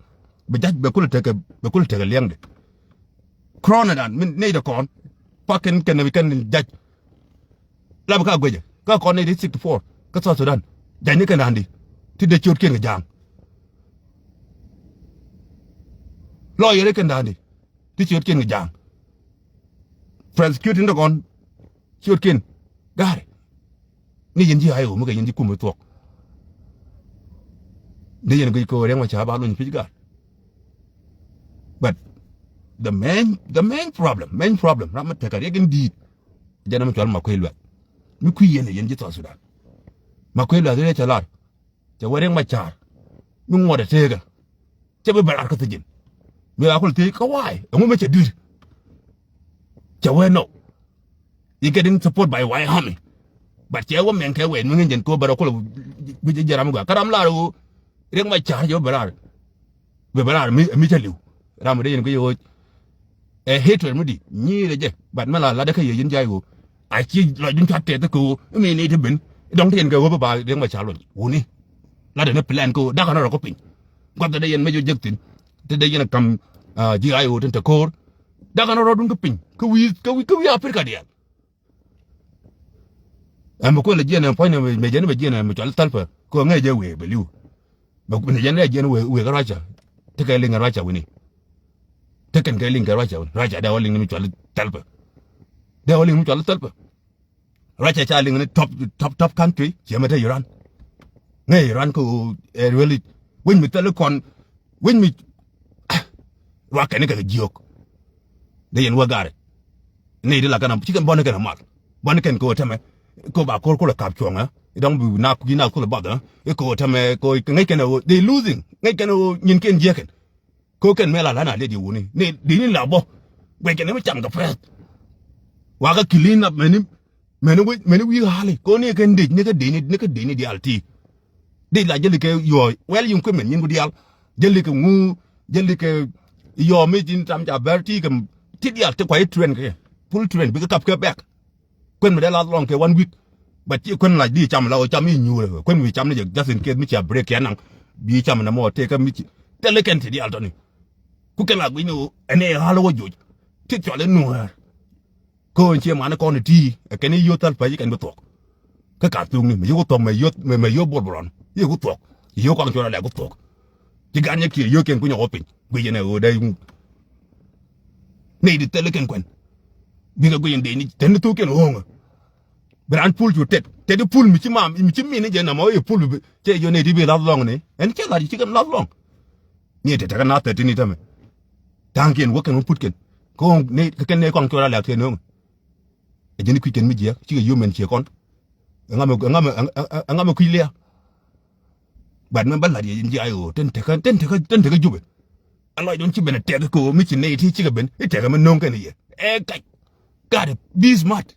Bɛ ja̱c bɛ kulɛ tekɛ, bɛ kulɛ tekɛ liɛŋdɛ. Crown dan min ni ti kɔn. Pak kɛn, kɛn, kɛn ja̱c. La bi ka guecɛ. Kä kɔn ni ti sixty four. Kä South Sudan. Ja̱cni kɛn da̱a̱n di. Ti dee ciötkiɛn kɛ ja̱a̱ŋ. Lawyer kɛn da̱a̱n di. Ti ciötkiɛn kɛ ja̱a̱ŋ. Prosecuting ti kɔn. Ciötkiɛn. Ga̱a̱rɛ. Ni yɛn ji̱ I O mi kɛ yɛn ji̱ kum mi thuɔ̱k. Ni yɛn guic kɛ ɣöö Riek Machar ba luny pi̱c ga̱a̱r. But the main, the main problem, main problem, ram mi tekɛ riɛk in di̱i̱t. Jɛn mi cual Makuei Lueth. Mi kui̱ yɛn, yɛn ji̱ South Sudan. Makuei Lueth riɛk cɛ lar. Cɛ wee Riek Machar. Mi ŋuɔt ɛ tekä. Cɛ bi bɛ lar kä thiec ji̱n. Mi a kul thiec kä wa̱a̱. Ɛŋu mi cɛ di̱t. Cɛ wee nɔ. You getting support by White Army. But cɛ wä mɛn kɛ wee mi ŋi̱n jɛn kɛ wä bɛ rɔ kul bi jɛ ram gua. Kä ram lar ɣöö Riek Machar cɛ wä bɛ lar. Bɛ bɛ lar mi, mi cä li̱w. Ram mi dee yɛn kɛ yɛ ɣöö. Ɛ hatred mi di. Nyi̱i̱r ɛ jɛ. But mi la lat kä yɛ yɛn jay ɣöö. A ci lɔcdun cuat tɛth kä ɣöö mi ni ti ben. Dɔ̱ŋ ti yɛn kɛ ɣöö bä ba Riek Machar luɔny wuni. Lat ni plan kä ɣöö da̱k kɛn rɔ kä piny. Guath te dee yɛn mec wä jek thi̱n. Te dee yɛn kam ji̱ ay ɣöö tin te ko̱o̱r. Da̱k kɛn rɔ dun kä piny kä wi̱i̱, kä wi̱i̱, kä wi̱i̱ Africa diaal. Ɛn bi kuël jiɛn ɛn puɔ̱ny ni mɛ jɛn mɛ jiɛn ɛn mi cɔal Thalpa kɛ ɣöö ŋäc jɛ wëë bɛ li̱w. Mɛ jɛn rɛ jiɛn wëë, wëë kä Russia. Tekɛ liŋ ɛ Russia wini. Tekɛn kɛ liŋ kɛ Russia wini. Russia dee wä liŋ ni mi cɔal Thalpa. Dee wä liŋ ni mi cɔal Thalpa. Russia ca liŋ ni top, top, top country ciɛ mɛ te Iran. Ŋäc Iran kä ɣöö ɛ really wec mi thil kɔn wec mi ruak kɛn kɛ jiök. Dee yɛn wä gaari. Ni di la kɛn a cikɛn bɔni kɛn a mal bɔni kɛn kɛ ɣöö tämɛ kɛ ɣöö ba ko̱r kulɛ kap cuɔ̱ŋ ɛ. Dɔ̱ŋ bi nak kui̱ nak kulɛ bath ɛ kɛ ɣöö tämɛ kɛ ŋäc kɛn ɛ ɣöö they losing ŋäc kɛn ɛ ɣöö nyin kɛn jiäkɛn. Ko kɛn mɛ la la na lɛ di wuni ni di ni la bɔ. Guɛ kɛn mi cam kɛ press. Wa ka clean up mɛni mɛni wi mɛni wi hali ko ni kɛn dec ni kɛ dec ni kɛ dec ni dial ti. Dec la jeli kɛ yɔ well yin kwe mɛn yin ku dial jeli kɛ ŋu jeli kɛ yɔ mi tin tam ca bɛr ti kɛ ti dial ti kwa yi train kɛ full train bi kɛ kap kɛ back. Kuën mi dee lath lɔŋ kɛ one week. But ci kuën lac di cam la ɣöö cam i̱ nyuurɛ kuën wi̱i̱ cam ni jɛ just in case mi cia break kiɛ naŋ. Bi cam na mɔ tëëkä mi ci thilɛ kɛn ti diaal tɔni. Ku kɛn la gui̱c ni ɣöö ɛn ɛ ɣa̱l wä joc ti cɔl i̱ nuäär. Köön cie man kɔn i̱ ti̱i̱ ɛ kɛn i̱ yio̱th thäl päc i̱ kɛn bi thuɔ̱k. Kä ka thuɔ̱kni mɛ yio̱k thuɔ̱k mɛ yio̱k mɛ yio̱k buɔl buɔl ɔn yio̱k ku thuɔ̱k yio̱k kɔn cuɔl alɛ ku thuɔ̱k. Ci gan nyɛ kiɛ yio̱k kɛn ku nyɔk wä piny guic yɛn ɛ ɣöö dee. Nɛy di thil kɛn kuɛn bikɛ guic yɛn dee ni tɛn ni thuk kɛn ɣööŋä. Bi raan pul cu tet tet di pul mi ci mam mi ci min ni jɛ namɔ i̱ pul bi cɛ jɔ nɛy di bi lath lɔŋ ni ɛn cɛ lath ci kɛn lath lɔŋ. Ni tet tekɛ na thɛr ti ni tämɛ. Tha̱a̱ŋkiɛn wä kɛn wä put kɛn kä ɣööŋ nɛy kä kɛn nɛy kɔn cuɔl alɛ kɛn ɣööŋä. Ɛ jɛn i̱ kui̱c kɛn mi jiɛk cikɛ yio̱w mɛn ciɛ kɔn. Ɛŋa mɛ ɛŋa mɛ ɛŋa mɛ kui̱c lia̱a̱. But mɛ bä la̱t yɛ ji̱ ay ɣöö ten tekä ten tekä ten tekä Jubɛ. Ɛ lɔcdun ci ben ɛ tɛk kɛ ɣöö mi ci nɛy ti cikɛ ben i̱ tɛkɛ mi no̱o̱ŋ kɛn yɛ ɛ kac. Gat ɛ bi smart.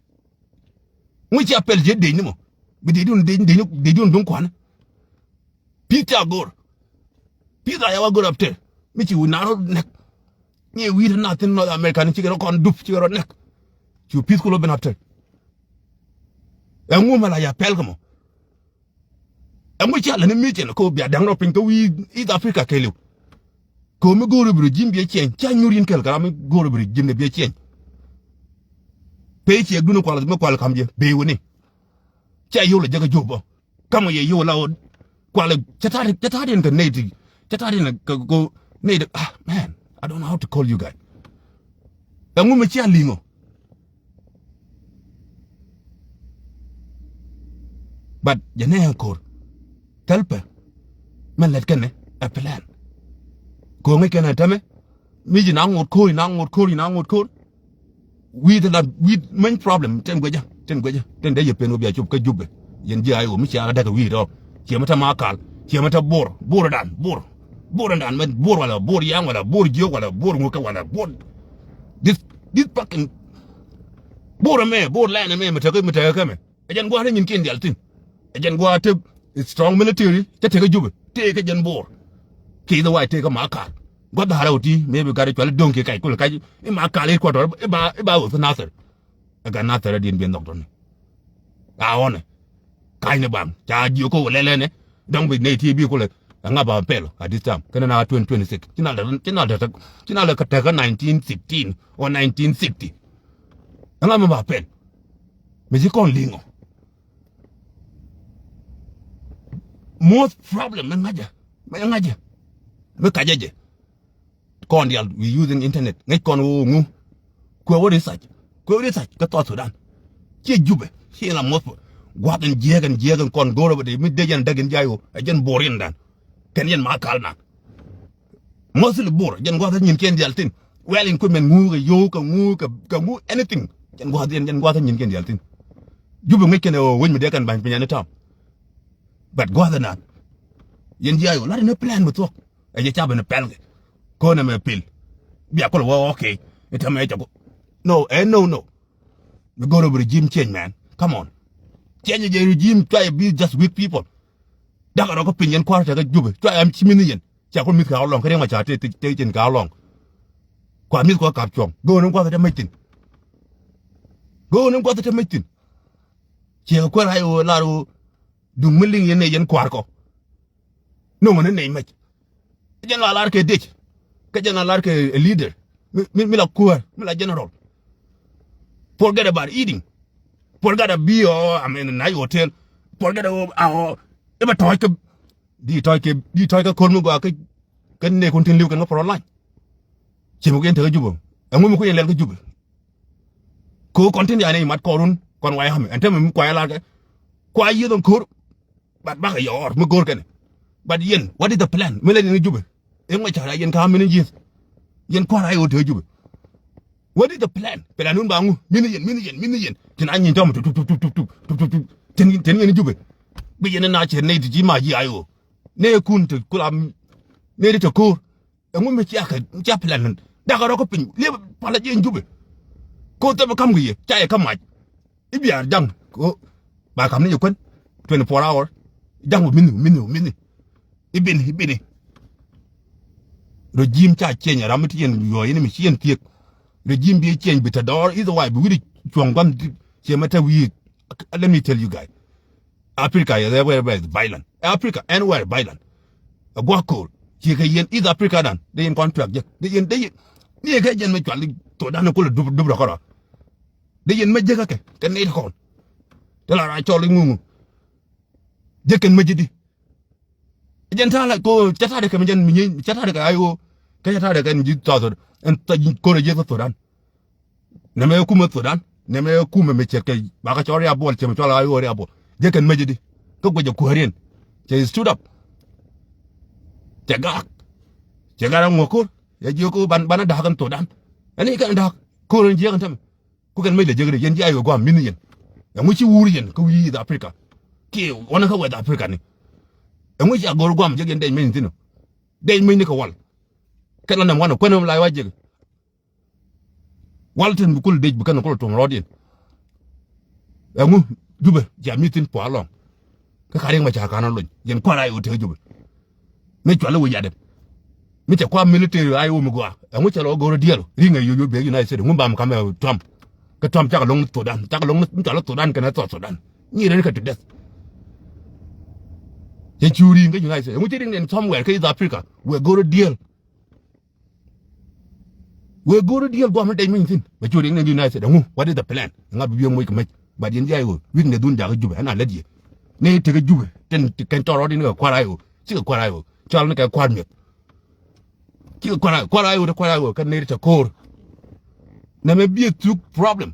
Ŋu ci a pɛl jiɛ dec ni mɔ bi dec dun dec dec dec dun duŋ kuanä. Pi̱th ca go̱r. Pi̱th a ya wa go̱r aptɛr mi ci wi̱i̱ na rɔ nɛk. Ni wi̱i̱ te na thin North America ni cikɛ rɔ kɔn dup cikɛ rɔ nɛk. Cu pi̱th ku lɔ ben aptɛr. Ɛŋu mɛ la ya pɛl kɛ mɔ. Ɛŋu cia lɛ ni mi cɛn ko bia da̱ŋ rɔ piny kä wi̱i̱ East Africa kɛɛliw. Ko mi go̱o̱r bi regime biɛ ciɛny ca nyur yin kɛl kɛ ram mi go̱o̱r bi regime ni biɛ ciɛny. Pee ciɛk duni kual mi kual kam jɛ bee wini. Cia yio̱w lɛ jɛ kä jop bä. Kamɔ yɛ yio̱w la ɣöö kualɛ cɛ ta̱a̱ cɛ ta̱a̱ diɛn kɛ nɛy ti cɛ ta̱a̱ diɛn kɛ ko nɛy ti ah man I don't know how to call you guy. Ɛŋu mi cia li̱ŋɔ. But jɛ nɛ ɛn ko̱r thɛl pɛ mɛn lɛt kɛnɛ ɛ plan. Ko̱ŋi kɛnɛ tämɛ mi ji̱ na ŋot ko̱r na ŋot ko̱r na ŋot ko̱r. Wi̱i̱ ti la wi̱i̱ meny problem tin guecä tin guecä tin dee yɛ pen wä bia cop kä Jubɛ. Yɛn ji̱ ay wä mi cia däk wi̱i̱ rɔ ciɛ mi te Makal ciɛ mi te Bor Bor dan Bor Bor dan mɛ Bor wala Bor yaŋ wala Bor jiök wala Bor ŋukä wala Bor. This this fucking Bor mɛ Bor lɛn mɛ mi tekä mi tekä kɛmɛ. Ɛ jɛn gua̱a̱th ni nyin kiɛn dial thi̱n. Ɛ jɛn gua̱a̱th te strong military te tekä Jubɛ tëë kä jɛn Bor. Kiɛ i̱ dhɛ wa̱a̱ tëë kä Makal gua̱th dha̱a̱r ɛ wä ti mëë bi gat i̱ cual i̱ do̱ŋ kiɛ kac kul kac i̱ Makal i̱ kuat tɔr i̱ ba i̱ ba wä thi Nathir. Ɛ gat Nathir ɛ diɛn biɛn nhɔk tɔni. A ɣɔnɛ ka̱ny ni baŋ ca jiök kä wä lɛlɛnɛ dɔ̱ŋ bi nɛy ti bi kulɛ. Ɛŋa ba pɛl at this time kɛnɛ na twenty twenty-six ci na lɛ ci na lɛ ci na lɛ kä tɛkä nineteen sixteen or nineteen sixty. Ɛŋa mi ba pɛl. Mi ci kɔn liŋɔ. Most problem mi ŋa̱cä mi ŋa̱cä mi kacä jɛ. Kɔn dial we using internet ŋäc kɔn ɣöö ŋu. Kuɛ wä research kuɛ wä research kä South Sudan. Ciɛ Jubɛ ciɛ la moth. Gua̱th in jiɛk in jiɛk in kɔn go̱r ɛ bä dee mi dee jɛn däk in jay ɣöö ɛ jɛn Bor in dan. Kɛn yɛn Makal nan. Mostly Bor jɛn gua̱th in nyin kiɛn dial thin. Well in kuɛ mɛn ŋu kɛ yo̱o̱ kɛ ŋu kɛ ŋu anything. Jɛn gua̱th in jɛn gua̱th in nyin kiɛn dial thin. Jubɛ ŋäc kɛn ɛ ɣöö wec mi dee kɛn ba̱ny piny ɛn i̱ tam. But gua̱th in nan. Yɛn jay ɣöö lat in i̱ plan mi thuɔ̱k. Ɛ jɛ ca ben pɛl kɛ ko̱n ɛmɛ pil. Bia kol wä okay. I̱ tɛmɛ cɛ ko. No ɛ no no. Mi go̱r bi regime change man. Come on. Change jɛ regime cua yɛ bi just weak people. Dak rɔ kä piny yɛn kua̱r tɛkä Jubɛ cua yɛ am ci mi̱ni yɛn. Cia kul mi̱th kɛ alɔŋ kä riɛŋ ma ca te te cin kɛ alɔŋ. Kua mi̱th kua kap cuɔ̱ŋ go̱r ni gua̱th tɛ mec thin. Go̱r ni gua̱th tɛ mec thin. Ciɛ kɛ kuäär ay ɣöö lar ɣöö duŋ mi liŋ yɛn nɛy yɛn kua̱r kɔ. No̱ŋ ni nɛy mec. Jɛn la lar kɛ dec kä jɛn la lar kɛ leader mi mi la kuäär mi la general. Forget about eating. Forget about be ɔ I mean nice hotel. Forget about ɔ iba tɔ̱ɔ̱c kä di tɔ̱ɔ̱c kɛ di tɔ̱ɔ̱c kä ko̱r mi gɔaa kä kä nekun tin li̱w kɛn kä pɔrɔ lac. Ciɛ mi kui̱n tekä Jubɛ ɛŋu mi kui̱n lɛl kä Jubɛ. Ko kɔn tin yani mat kɔrun kɔn waya hami ɛn tɛmɛ mi kuaya lar kɛ. Kua yieth ɛn ko̱r. But bakɛ yɔɔr mi go̱r kɛnɛ. But yɛn what is the plan mi lɛ ni Jubɛ. Ɛŋ mɛ cara yɛn ka mini yieth. Yɛn kuara yɛ wä te Jubɛ. What is the plan? Plan nun ba ŋu mini yɛn mini yɛn mini yɛn tin a nyin tɔm tup tup tup tup tup tup tup tup. Tin tin yɛn Jubɛ. Bi yɛn na cɛ nɛy ti ci ma yi ayo. Nɛy kun te kula nɛy ti te ko̱r. Ɛŋu mi cia kɛ cia plan. Dak rɔ kä piny liep pala jiɛn Jubɛ. Ko thɛmɛ kam kɛ yɛ ca yɛ kä mac. I̱ biaar jaŋ ko ba kam ni yɛ kuän twenty four hour. Jaŋ wä mini mini mini. I̱ bini i̱ bini. Regime ca change ram mi ti yɛn yuɔ yɛn mi ci yɛn thiek. Regime bi change bi te dɔɔr i̱ the way bi wi̱ri cuɔ̱ŋ gua̱n ciɛ mɛ te wi̱i̱. Let me tell you guys. Africa is everywhere is violent. Africa anywhere violent. A gua̱ ko̱r ci kɛ yɛn East Africa dan de yɛn contract jɛ de yɛn de yɛn. Ni kɛ jɛn mɛ cual to dan kul dup dup rɔ kɔrɔ. De yɛn mɛ jɛ kɛ kɛ ne kɔn. Te la ra cɔl ŋuŋu. Jɛ kɛn mäc di. Jɛn ta̱a̱ la ko cɛ ta̱a̱ dɛ kɛ mi jɛn mi nyi cɛ ta̱a̱ dɛ kɛ I O. Kɛ cɛ ta̱a̱ dɛ kɛ ni ji̱ tɔth ɛn ko̱r ji̱ Thudan. Nɛmɛ kumɛ Thudan. Nɛmɛ kumɛ mi cɛt kɛ bakɛ cɔl Riabol cɛ mi cɔl I O Riabol. Jɛ kɛn mäc di. Kä guɛc ɛ kuääriɛn. Cɛ stood up. Cɛ gak. Cɛ gak rɛ ŋuɔk ko̱r. Yɛ jiök ko ban, banɛ da̱a̱k ɛn Thudan. Ɛn i̱ kɛn da̱a̱k. Ko̱r ɛn jiääk ɛn tämɛ. Ku kɛn mec lɛ jek rɛ yɛn jiayɔ guam min yɛn. Ɛŋu ci wur yɛn kä wi̱i̱ East Africa. Kiɛ wanɛ kä West Africa ni. Ɛŋu ci a go̱r guam jek yɛn dɛc mec ni thi̱n ɔ. Dɛc mec ni kɛ wal. Kɛn la nɛm wanɛ kuɛn ɛm la wa jek. Wal tin bi kul dec bi kɛn kul tuɔm rɔɔdiɛn. Ɛŋu Jubɛ jam mi thi̱n pua̱a̱ lɔŋ. Kä ka Riek Machar kan a lony yɛn kua̱r a i̱ wä tek Jubɛ. Mi cual i̱ wä yadɛ. Mi cɛ kua̱r military a i̱ wä mi gɔaa. Ɛŋu cɛ lɔ go̱r diɛl ri̱ŋ ɛ yo̱c wä bek United States. Ŋu bam kamɛ Trump. Kä Trump cakɛ loŋ ni Thudan. Cakɛ loŋ ni mi cual i̱ Thudan kɛnɛ South Sudan. Nyi rɛn kɛ to death. Cɛ cu ri̱ŋ kä United States. Ɛŋu ci ri̱ŋ ni ɛn somewhere kä East Africa. Wɛ go̱r diɛl. Wëë go̱o̱ri diëël guam ni dec mi thi̱n. Bɛ cu riɛk ni United States. Ɛŋu, what is the plan? Ŋa bi biɛ moc kɛ mec. But yɛn ji̱ I O, wi̱i̱ ni dhun jakä Jubɛ, ɛn a lät yɛ. Ni tekɛ Jubɛ, tin kɛn tɔr rɔɔd in kɛ kua̱r I O. Cikɛ kua̱r I O. Cɔl ni kɛ kua̱r mi̱eth. Cikɛ kua̱r I O, kua̱r I O, te kua̱r I O, kɛ nɛy te ko̱o̱r. Nɛmɛ biɛ thuk problem.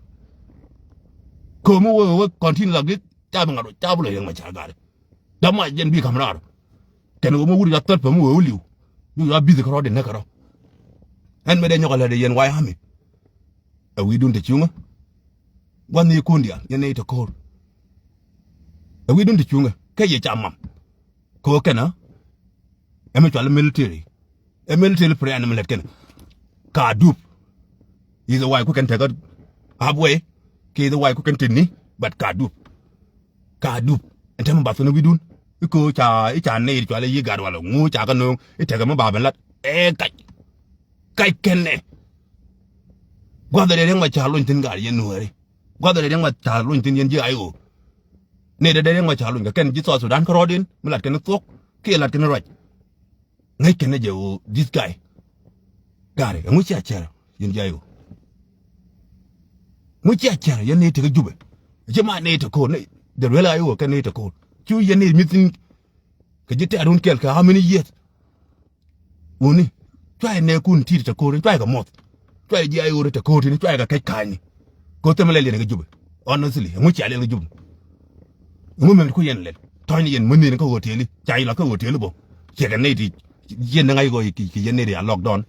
Ko̱mi wee, wee continue like this, ca bi ŋa̱t, ca bi lɔ yɛn ma ca ga̱ri. Dama jɛn bi kam raar. Kɛn wä ma wur ya thäl pɛ mi wee wä li̱w. Bi ya bithi kärɔ di näk kärɔ. Ɛn mɛ dee nyɔk a lɛ dee yɛn White Army. Ɛ wi̱i̱dun te cuŋä. Gua̱n ni kun diaal yɛn ni te ko̱o̱r. Ɛ wi̱i̱dun te cuŋä kɛ yɛ ca mam. Kɛ wä kɛn a. Ɛ mi cual military. Ɛ military plan mi lät kɛn. Ka dup. Is a way ku kɛn tekɛ halfway. Kɛ is a way ku kɛn tini. But ka dup. Ka dup. Ɛn tɛmɛ bath kɛn wi̱dun. I̱ köö ca, i̱ ca nɛy cual i̱ yi gat wala ŋu ca kɛ no̱o̱ŋ. I̱ tekɛ mi ba ben lat. Ɛ kac. Kac kɛn nɛ. Gua̱th ɛ dee riɛŋ ma ca lony thi̱n gat yɛn nuääri. Gua̱th ɛ dee riɛŋ ma ca lony thi̱n yɛn ji̱ I O. Nɛy dee dee riɛŋ ma ca lony kɛ kɛn ji̱ South Sudan kärɔɔdiɛn. Mi lat kɛn thuɔ̱k. Kiɛ lat kɛn ruac. Ŋäc kɛn ni jɛ ɣöö this guy. Gari, ɛŋu cia cɛr yɛn ji̱ I O. Ŋu cia cɛr yɛn ni tekä Jubɛ. Ci ma ni te ko̱o̱r ni. The real I O kɛn ni te ko̱o̱r. Cu yɛn ni mi̱th thi̱n. Kɛ ji̱ tɛ̈r wun kɛl kɛ how many years. Wuni. Cuayɛ nɛɛkun ti̱i̱t te ko̱o̱r ni cuayɛ kɛ muɔth. Cuayɛ ji̱ I O te ko̱o̱r tini cuayɛ kɛ kɛc ka̱a̱cni. Kɛ ɣöö thɛmɛ lɛl yɛn kɛ Jubɛ. Honestly, ɛŋu cia lɛl kɛ Jubɛ. Ɛŋu mɛm ti ku yɛn lɛl. Tɔ̱ɔ̱cni yɛn mäni yɛn kä hotel. Ca yɛn la kä hotel bä. Ciɛ kɛ nɛy ti. Yɛn ni ŋa̱c kɔ ki yɛn nɛy ti ca lockdown.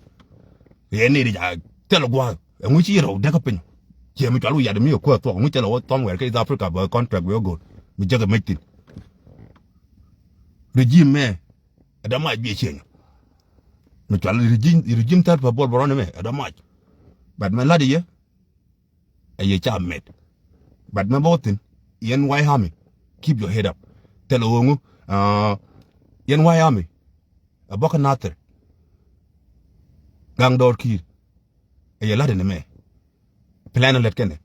Yɛn nɛy ti ca thil gua̱a̱th. Ɛŋu ci yɛn rɔw däk kä piny. Ciɛ mi cual wi̱i̱ yat mi yɛ kuäär thuɔk. Ɛŋu cɛ lɛ wä thɔm wɛɛr kä East Africa bä contract bä go̱o̱r. Mi jäk ɛ mec thin. Regime mɛ. Ɛ dämac biɛ cieny. Mi cual regime, regime thäl pɛ buɔl bɛ rɔn ɛmɛ ɛ dämac. But mɛ lat i̱ yɛ. Ɛ yɛ ca mɛt. But mɛ bä wä thi̱n yɛn White Army. Keep your head up. Thilɛ ɣöö ŋu. Yɛn White Army. Ɛ bä kä Nathir. Gaŋ dɔɔr ki̱i̱r. Ɛ yɛ lat ɛn ɛmɛ. Plan lät kɛnɛ.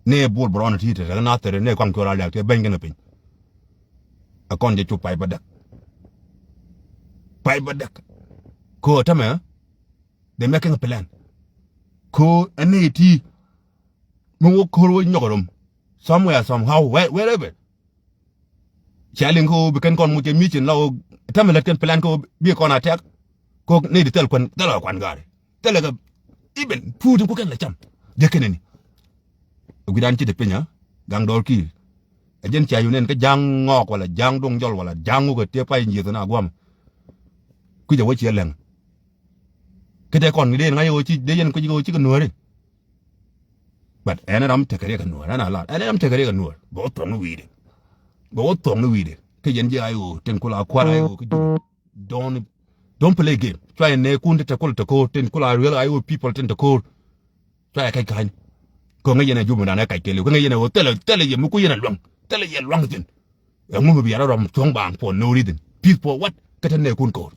Nɛ buɔl bɛ rɔn ti te te kä Nathir nɛ kɔaŋ cuɔl a lɛk te beny kɛnɛ piny. Ɛ kɔn jɛ cuk pay bädäk. Pay bädäk. Kɛ ɣöö tämɛ. They making a plan. Kɛ ɣöö ɛn nɛ ti. Mi wä ko̱r wä nyɔk rom. Somewhere, somehow, where, wherever. Cia liŋ kä ɣöö bi kɛn kɔn muc ɛ mission la ɣöö tämɛ lät kɛn plan kä ɣöö bi kɔn a tɛk. Kɛ ɣöö nɛy di thil kuan, thil a kuan gaari. Thilɛ kɛ even food in ku kɛn la cam. Jɛ kɛn ni. Ɛ guidan ci te piny a gaŋ dɔɔr ki̱i̱r. Ɛ jɛn cia yun ɛn kä ja̱a̱ŋ ŋɔɔk wala ja̱a̱ŋ duŋ jɔl wala ja̱a̱ŋ ŋuk ɛ tiɛ pay nyieth na guam. Kui̱c ɛ wä ciɛ lɛŋ. Kä te kɔn ni dee ŋa̱c ɣöö ci dee yɛn kui̱c ɣöö ci kɛ nuääri. But ɛn ram tekɛ riɛk ɛ nuäär ɛn a lar ɛn ram tekɛ riɛk ɛ nuäär bɛ wä thuɔ̱ŋ ni wi̱i̱dɛ. Bɛ wä thuɔ̱ŋ ni wi̱i̱dɛ kä yɛn ji̱ I O tin kula kua̱r I O kä Jubɛ. Don't, don't play game. Cua yɛn nɛɛkun ti te kul te ko̱o̱r tin kula real I O people tin te ko̱o̱r. Cua yɛ kac ka̱ny. Kä ŋäc yɛn ɛ Jubɛ dan ɛ kac kɛɛliw kä ŋäc yɛn ɛ ɣöö thilɛ, thilɛ yɛ mi ku yɛn ɛ luäŋ. Thilɛ yɛ luaŋ thi̱n. Ɛŋu mi bi yat rɔm cuɔ̱ŋ baaŋ for no reason. Peace for what? Kä te nɛɛkun ko̱r.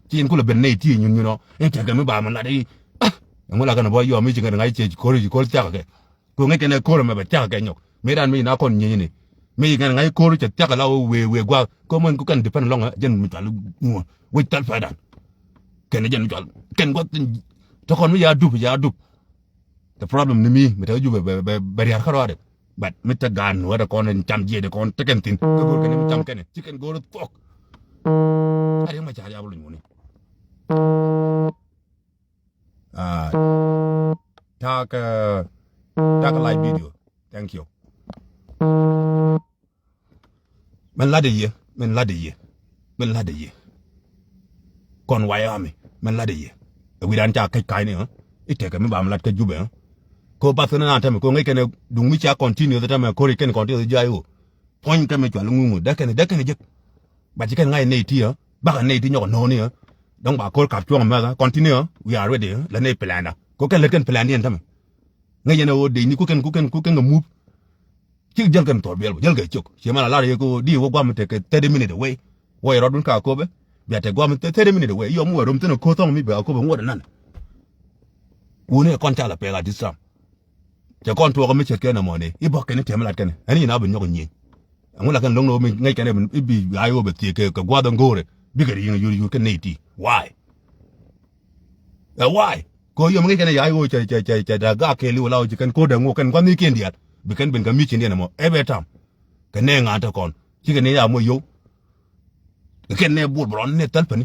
Ci yɛn kulɛ ben nɛy ti nyun nyun ɔ in tekɛ mi ba mi lat i̱. Ah, ɛŋu la kɛn bä yɔm i̱ ci ŋäth ŋa̱c ciɛ ci ko̱r ci ko̱r thiakä kɛ. Kɛ ŋäc kɛn ɛ ko̱r ɛmɛ bɛ thiakä kɛ nyɔk. Mëë dan mi na kɔn nyiecni. Mi ŋäth ŋa̱c ko̱r cɛ thiakä la wee wee gua̱a̱k. Kä mɛn ku kɛn depend lɔŋ jɛn mi cual ŋuɔ wec thal pɛdan. Kɛn jɛn mi cual kɛn gua̱th. Tɔ kɔn mi ya dup ya dup. The problem ni mi mi te Jubɛ bɛ, bɛ, bɛ riar kä rɔɔdɛ. But mi te gaat nuɔ̱ɔ̱rɛ kɔn in cam jiɛcdɛ kɔn tekɛn thi̱n. Kä go̱o̱r kɛn in cam kɛnɛ ci kɛn go̱o̱r thuɔ̱k. A Riek Machar ya bi luny wuni. Ah, ta̱a̱ kɛ, ta̱a̱ kɛ live video. Thank you. Mɛn latdɛ yɛ, mɛn latdɛ yɛ, mɛn latdɛ yɛ. Kɔn wayami mɛn latdɛ yɛ. Ɛ wi̱dan ca käc ka̱cni ɣä i̱ tekɛ mi ba mi lat kä Jubɛ ɣä. Ko bath ni naan tämɛ ko ŋäc kɛn ɛ duŋ mi cia continue tämɛ ko̱ri kɛn continue ji̱ ay ɣöö. Puɔ̱ny kɛ mi cual ŋuŋu dee kɛn dee kɛn jek. Ba ci kɛn ŋa̱c nɛy ti ɣä bakɛ nɛy ti nyɔk ɛ no̱o̱ni ɣä. Dɔ̱ŋ ba ko̱r kap cuɔ̱ŋ mɛth ɣä continue ɣä. We are ready ɣä lɛ nɛy planda ko kɛn lät kɛn plandiɛn tämɛ. Ŋäc yɛn ɛ ɣöö dec ni ku kɛn ku kɛn ku kɛn kɛ mup. Cik jäl kɛn thɔɔr biɛl bä jäl kɛ cok. Ciɛ mɛn a lar yɛ kɛ ɣöö di wä guam tekɛ thirty minute away. Wä yɛ rɔɔdun ka Akobo. Bia tekɛ guam thirty minute away. Yɔm wä rom thin a ko̱r thɔŋ mi bɛ Akobo ŋuɔt anan. Wuni ɛ kɔn ca la pɛl a this time. Cɛ kɔn tuɔɔk mi ce̱tkɛ nɔmɔ ni i̱ bɔk kɛn i̱ tiɛm lat kɛn ɛn yɛn a bi nyɔk nyieny. Ɛŋu la kɛn lo̱ŋ ni wä mi ŋäc kɛn i̱ bi ay wä bɛ thiek kɛ gua̱th ɛn go̱o̱rɛ bikɛ ri yiŋ yur yur kɛ nɛy ti. Why? Ɛ why? Kɛ ɣöö yom ŋi̱c kɛn ɛ ya̱c ɣöö cɛ cɛ cɛ cɛ da̱k gak kɛɛliw la ɣöö ci kɛn ko̱r däŋ ŋok kɛn gua̱n ni kiɛn diaal bi kɛn ben kɛ mi̱c cindiɛn ɛmɔ every time. Kɛ nɛɛ ŋa̱n te kɔn ci kɛn ni ya moc yio̱w. Kɛ kɛn nɛɛ bol bɛ rɔn nɛɛ thäl päni.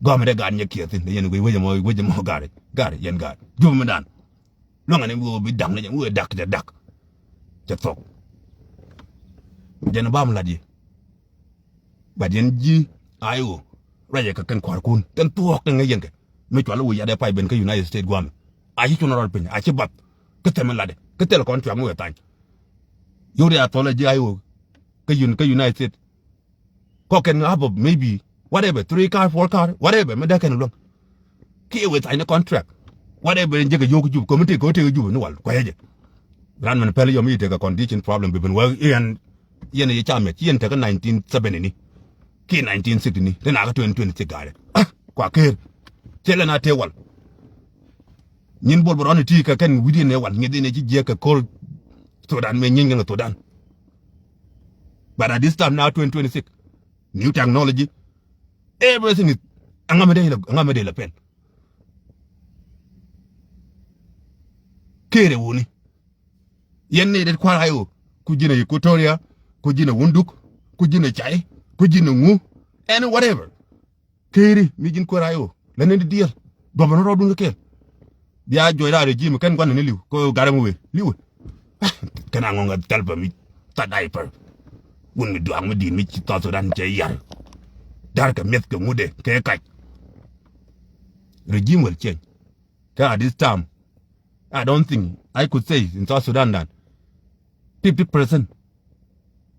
Gɔmɛ dee gaat nyɛ kiɛ thi̱n dee yɛn wec wec ɛmɔ wec ɛmɔ gaari gaari yɛn gaari jupɛ mi dan. Luaŋɛ ni wee bi da̱k ni jɛ wee da̱k cɛ da̱k. Cɛ thok. Jɛn bam lat yɛ. But yɛn ji̱ ay ɣöö ruacɛ kɛ kɛn kua̱rkun kɛn thuɔ̱ɔ̱k kɛ ŋäc yɛn kɛ mi cual i̱ wee yadɛ pay ben kä United States gua̱a̱mɛ. A ci cun rɔɔd piny a ci bath kä thɛmɛ latdɛ kä thil kɔn cuak mi wee thany. Yio̱w riath thɔl a ji̱ ay ɣöö kä United States. Kɔ kɛn ŋa̱p ɔ maybe whatever three car four car whatever mi dee kɛn luäŋ. Kiɛ wee thany ni contract whatever in jek a yio̱w kä Jubɛ committee kɛ wä tëë kä Jubɛ ni wal kuayä jɛ. Ran mɛn pɛl yɔm i̱ tekɛ condition problem bi ben wä iɛn. Yɛn i̱ ca miɛt ci yɛn tekɛ nineteen seventy ni kiɛ nineteen sixty ni ti nakä twenty twenty six ga̱a̱dɛ. Kua ker cɛ lɛ na tëë wal. Nyin bol bɛ rɔn i̱ ti kɛ kɛn wi̱diɛn ɛ wal nyieth in ɛ ci jiɛk kɛ ko̱l. Thudan mɛ nyiny kɛn kɛ thudan. But at this time now twenty twenty six new technology. Everything is aŋa mi dee ilɛ aŋa mi dee ilɛ pɛl. Kerɛ wuni. Yɛn ni det kua̱r ay ɣöö ku ji̱n a Equatoria ku ji̱n a Wunduk ku ji̱n a Cay ku ji̱n a ŋu. And whatever. Keri mi ji̱n kuäär ay ɣöö lɛ ni di diɛl. Duɔpɛ ni rɔɔdun kä kɛl. Bia juɔc raar regime kɛn gua̱n ni li̱w kɛ ɣöö gat ɛmɛ wëë li̱wɛ. Kɛn a ŋɔ̱ŋ ɛ thɛl pɛ mi tha diaper. Wun mi duaak mi di̱i̱t mi ci South Sudan cɛ yar. Da̱r kɛ mi̱eth kɛ ŋut ɛ kɛ kac. Regime will change. Kɛ at this time I don't think I could say in South Sudan dan fifty percent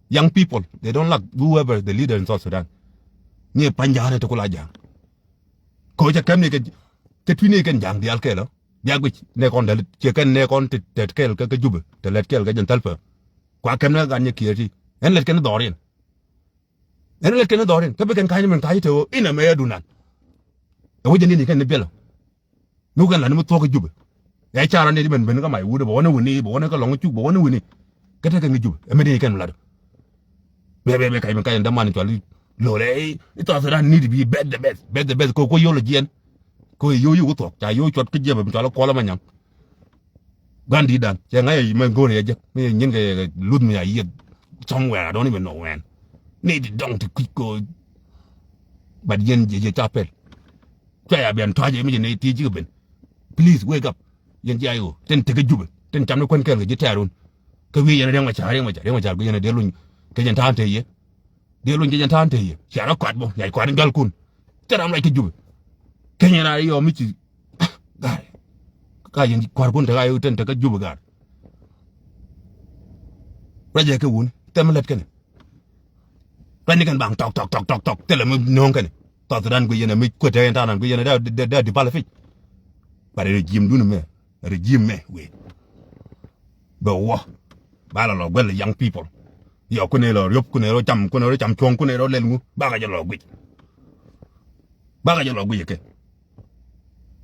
young people they don't like whoever the leader in South Sudan. Ni panja̱a̱n te kula ja̱a̱ŋ. Ko cɛ kɛm ni kɛ kɛ twi ni kɛn ja̱a̱ŋ diaal kɛl ɔ. Bia guic ne kɔn däl cɛ kɛn ne kɔn te kɛl kɛ kɛ Jubɛ te lɛt kɛl kɛ jɛn thäl pɛ. Kua kɛm ni kɛ gan nyɛ kiɛ ti ɛn lɛt kɛn dhɔriɛn. Ɛn lɛt kɛn dhɔriɛn kä bi kɛn ka̱ny ni mɛn ka̱ny te ɣöö in a mɛ yɛ dunan. Ɛ wecɛ ni ni kɛn ni biɛl ɔ. Mi wä kɛn la ni mi thuɔ̱k kä Jubɛ. Ɛ ca rɔ ni ti ben ben kä mac wut bɛ wä ni wuni bɛ wä ni kä lɔŋ cuk bɛ wä ni wuni. Kä te kɛn kä Jubɛ ɛ mi ni kɛn lat. Bɛ bɛ bɛ kac ben kac ɛn däman cual i̱ lo̱l ɛ i̱ South Sudan need to be better the best better the best ko ko yol jiɛn. Ko yo̱ yo̱ wä thuɔ̱k ca yo̱ cuɔt kä jiɛp ben cual i̱ Kuɔl Manyaŋ. Gua̱n di̱t dan cɛ ŋa̱c ɛ mɛ go̱o̱r yɛ jek mi nyin kɛ luth mi a yieth somewhere I don't even know when. Ni di dɔŋ ti kui̱c ko. But yɛn jiɛ jiɛ ca pɛl. Cua ya bian tɔ̱a̱c ɛ mi jɛ ni ti ji̱ kɛ ben. Please wake up. Yɛn jiɛ ay ɣöö tin tekä Jubɛ tin cam ni kuän kɛl kɛ ji̱ tɛɛrun. Kɛ wi̱i̱ yɛn Riek Machar Riek Machar Riek Machar guic yɛn a dee luny kɛ jɛn ta̱a̱n te yɛ. Dee luny kɛ jɛn ta̱a̱n te yɛ cia rɔ kuat bä yac kuat in jɔl kun. Cɛ ram lac kä Jubɛ. Keny yɛn a yɔ mi ci. Ga̱a̱r. Ka yɛn kua̱r kun te ka yɛ ten te kä Jubɛ ga̱a̱r. Ruacɛ kɛ wun thɛm lät kɛnɛ. Ruacni kɛn baŋ tɔk tɔk tɔk tɔk tɔk thilɛ mi nööŋ kɛnɛ. South Sudan guic yɛn a mi kuet te yɛn ta̱a̱n an guic yɛn a dee dee dee develop ic. But regime dun mɛ regime mɛ wee. Bɛ wä ba la lɔ guɛl young people. Yɔ kunɛ lɔ riop kunɛ rɔ cam kunɛ rɔ cam cuɔ̱ŋ kunɛ rɔ lɛl ŋu bakɛ jɛ lɔ guic. Bakɛ jɛ lɔ guic kɛ.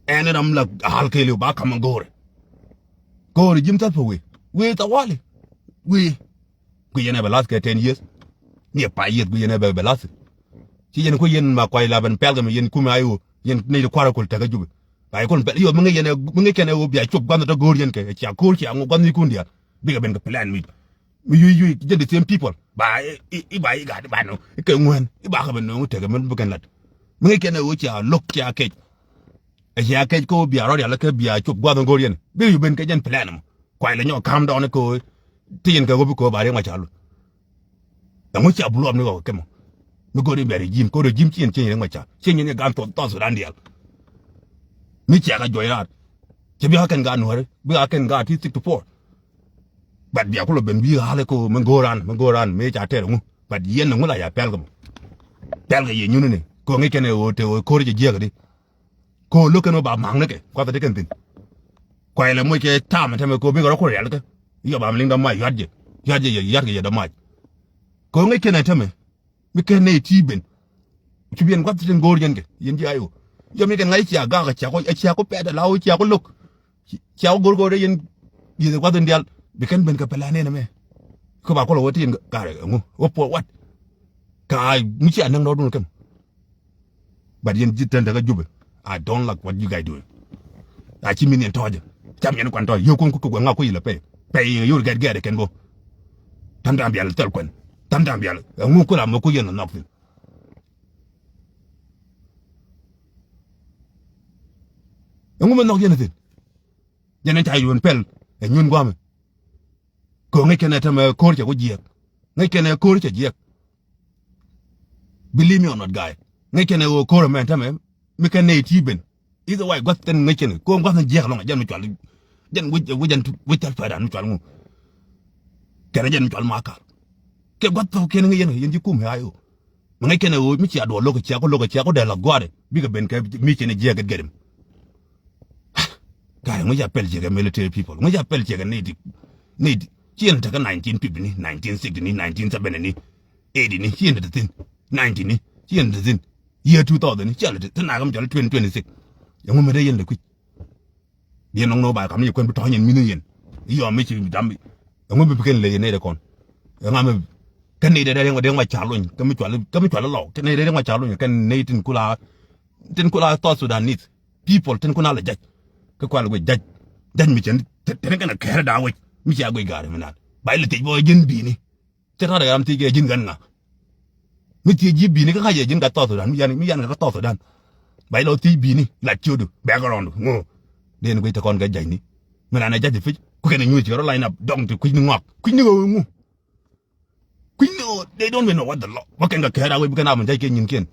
Ɛn ram la hal kɛɛliw ba kam go̱o̱rɛ. Go̱o̱rɛ ji̱m thäl pä wee wee thawali. Wee. Guic yɛn ɛ bɛ lath kɛ ten years. Ni ɛ pay years guic yɛn ɛ bɛ bɛ lath. Ci yɛn kui̱ yɛn ma kuay la ben pɛl kɛ mi yɛn kumɛ ay ɣöö yɛn nɛy ti kua̱r ɛ kol tekä Jubɛ. Ba yɛ kol pɛl yɔ mi ŋäc yɛn ɛ mi ŋäc kɛn ɛ ɣöö bia cop gua̱nh tɔ go̱o̱r yɛn kɛ cia ko̱o̱r cia ŋu gua̱nh ni kun diaal. Bikɛ ben kɛ plan mi, mi yuc yuc jɛ the same people. Ba i, i, i ba i gat ba nɔ. I kɛ ŋuɛn. I ba kɛ ben nɔ ŋu tekɛ mi bi kɛn lat. Mi ŋäc kɛn ɛ ɣöö cia lo̱k cia kɛc. Ɛ cia kɛc kä ɣöö bia rɔ̱ rial kä bia cop gua̱th in go̱o̱r yɛn. Bikɛ yuc ben kɛ jɛn plan mɔ. Kuay lɛ nyɔk calm down kä ɣöö ti yɛn kɛ ɣöö bi kɛ ɣöö ba Riek Machar lo̱k. Ɛŋu cia blow up ni kɔk kɛ mɔ. Mi go̱o̱r in bia regime, ko regime ci yɛn ci yɛn Riek Machar. Ci yɛn yɛn gan thɔth thɔth Sudan diaal. Mi cia ka juɔc raar. Ci bi ka kɛn gaat Nuääri, bi ka kɛn gaat ti sixty four. But bia kulɔ ben wi̱i̱ ɣa̱lɛ ko mi go̱o̱r ran, mi go̱o̱r ran, mi ca tɛr ɛŋu. But yɛn ɛŋu la ya pɛl kɛ mɔ. Pɛl kɛ yɛ nyuni ni. Ko ŋic kɛn ɛ ɣöö te ɣöö ko̱r cɛ jiɛk di. Ko lo̱k kɛn ɣöö ba ma̱a̱ŋ ni kɛ, kuath ɛ ti kɛn thi̱n. Kuay lɛ moc kɛ tam ɛ tämɛ ko bikɛ rɔ ku riɛl kɛ. Yɔ ba mi liŋ dɔ̱mac yuat jɛ, yuat jɛ yɛ, yuat kɛ yɛ dɔ̱mac. Ko ŋic kɛn ɛ tämɛ. Mi kɛn nɛy ti ben. Cu bi yɛn gua̱th tin go̱o̱r yɛn kɛ yɛn ji̱ I O. Yɔ mi kɛn ŋa̱c cia gak cia ku, cia ku pɛt ala cia ku lo̱k. Cia ku go̱r go̱r yɛn. Yieth gua̱th in diaal bi kɛn ben kɛ pɛlɛ nɛn ɛmɛ. Kä ba kulɛ wä ti yɛn garɛ ɛŋu wä puɔ wat. Ka mi cia näk nɔɔdun kɛm. But yɛn ji̱ tɛn tekä Jubɛ. I don't like what you guys doing. A ci min yɛn tɔ̱ɔ̱cɛ. Cam yɛn kuan tɔ̱ɔ̱c yio̱o̱kun ku kɛ guɛ ŋak ku yilɛ pɛy. Pɛy yɛn yor gɛt gɛt kɛn bä. Tam tam bial thil kuɛn. Tam tam bial. Ɛŋu ku ram mɛ ku yɛn nhɔk thi̱n. Ɛŋu mɛ nhɔk yɛn thi̱n. Yɛn ca yun pɛl ɛ nyun guamɛ. Kɛ ŋäc kɛn ɛ tämɛ ko̱r cɛ ku jiɛk. Ŋäc kɛn ɛ ko̱r cɛ jiɛk. Believe me or not, guy. Ŋäc kɛn ɛ ɣöö ko̱r ɛmɛn tämɛ mi kɛn nɛy ti ben. Either way gua̱th thin ŋäc kɛn ɛ ko̱r gua̱th ni jiɛk ɛlɔ̱ŋ ɛ jɛn mi cual. Jɛn wi̱c wi̱c jɛn wi̱c thil pɛdan mi cual ŋu. Kɛn ɛ jɛn mi cual makar. Kɛ gua̱th thok kɛn ŋäc yɛn yɛn ji̱ kum ɛ I O. Mi ŋäc kɛn ɛ ɣöö mi cia duɔl lo̱k cia ku lo̱k cia ku dee lath gua̱a̱rɛ bikɛ ben kɛ mi cin ɛ jiɛk gɛt gɛt ɛm. Gari ŋui̱ ca pɛl ciekɛ military people ŋui̱ ca pɛl ciekɛ nɛy ti. Nɛy ti ci yɛn tekɛ nineteen fifty ni, nineteen sixty ni, nineteen seventy ni, eighty ni ci yɛn te thi̱n, ninety ni ci yɛn te thi̱n. Year two thousand ni ci yɛn te thi̱n. Nakä mi cɔl twenty twenty six. Yɛ ŋui̱ mi dee yɛn lɛ kui̱c. Bi yɛn nɔŋ ni wä ba kam ni yɛ kuɛn bi tɔ̱ɔ̱ny yɛn mi̱n yɛn. I̱ yɔm mi ci dam. Ɛŋu mi bi kɛn ley yɛn nɛy dee kɔn. Ɛŋa mi kɛn nɛy dee dee riɛŋ riɛŋ ma ca luny kɛ mi cual kɛ mi cual lɔw kɛn nɛy dee riɛŋ ma ca luny kɛn nɛy tin kula. Tin kula South Sudanese people tin kuna lɛ jac. Kä kual guic jac. Jac mi cɛn tɛn kɛn a kɛɛrɛ daa wec mi cia guic gaari mi naan. Ba ilɛ thiec bɔ ji̱n bi̱i̱ni. Cɛ ta̱rɛ ram thiec kɛ ji̱n ɣän ŋa. Mi thiec ji̱ bi̱i̱ni kä ŋa̱c yɛ ji̱n gat South Sudan mi yan mi yan kä South Sudan. Ba ilɛ thiec bi̱i̱ni lat ciötdu background ŋo. Den guic te kɔn kɛ jac ni. Mi naan ɛ jac i̱ pic ku kɛn ɛ nyuuc cɛ rɔ line up dɔŋ ti kui̱c ni ŋɔak kui̱c ni ɣöö ŋu. Kui̱ni ɣöö they don't even know what the law. Bä kɛn kɛ kɛɛr a wec bi kɛn a mi ja̱c kɛ nyinkiɛn.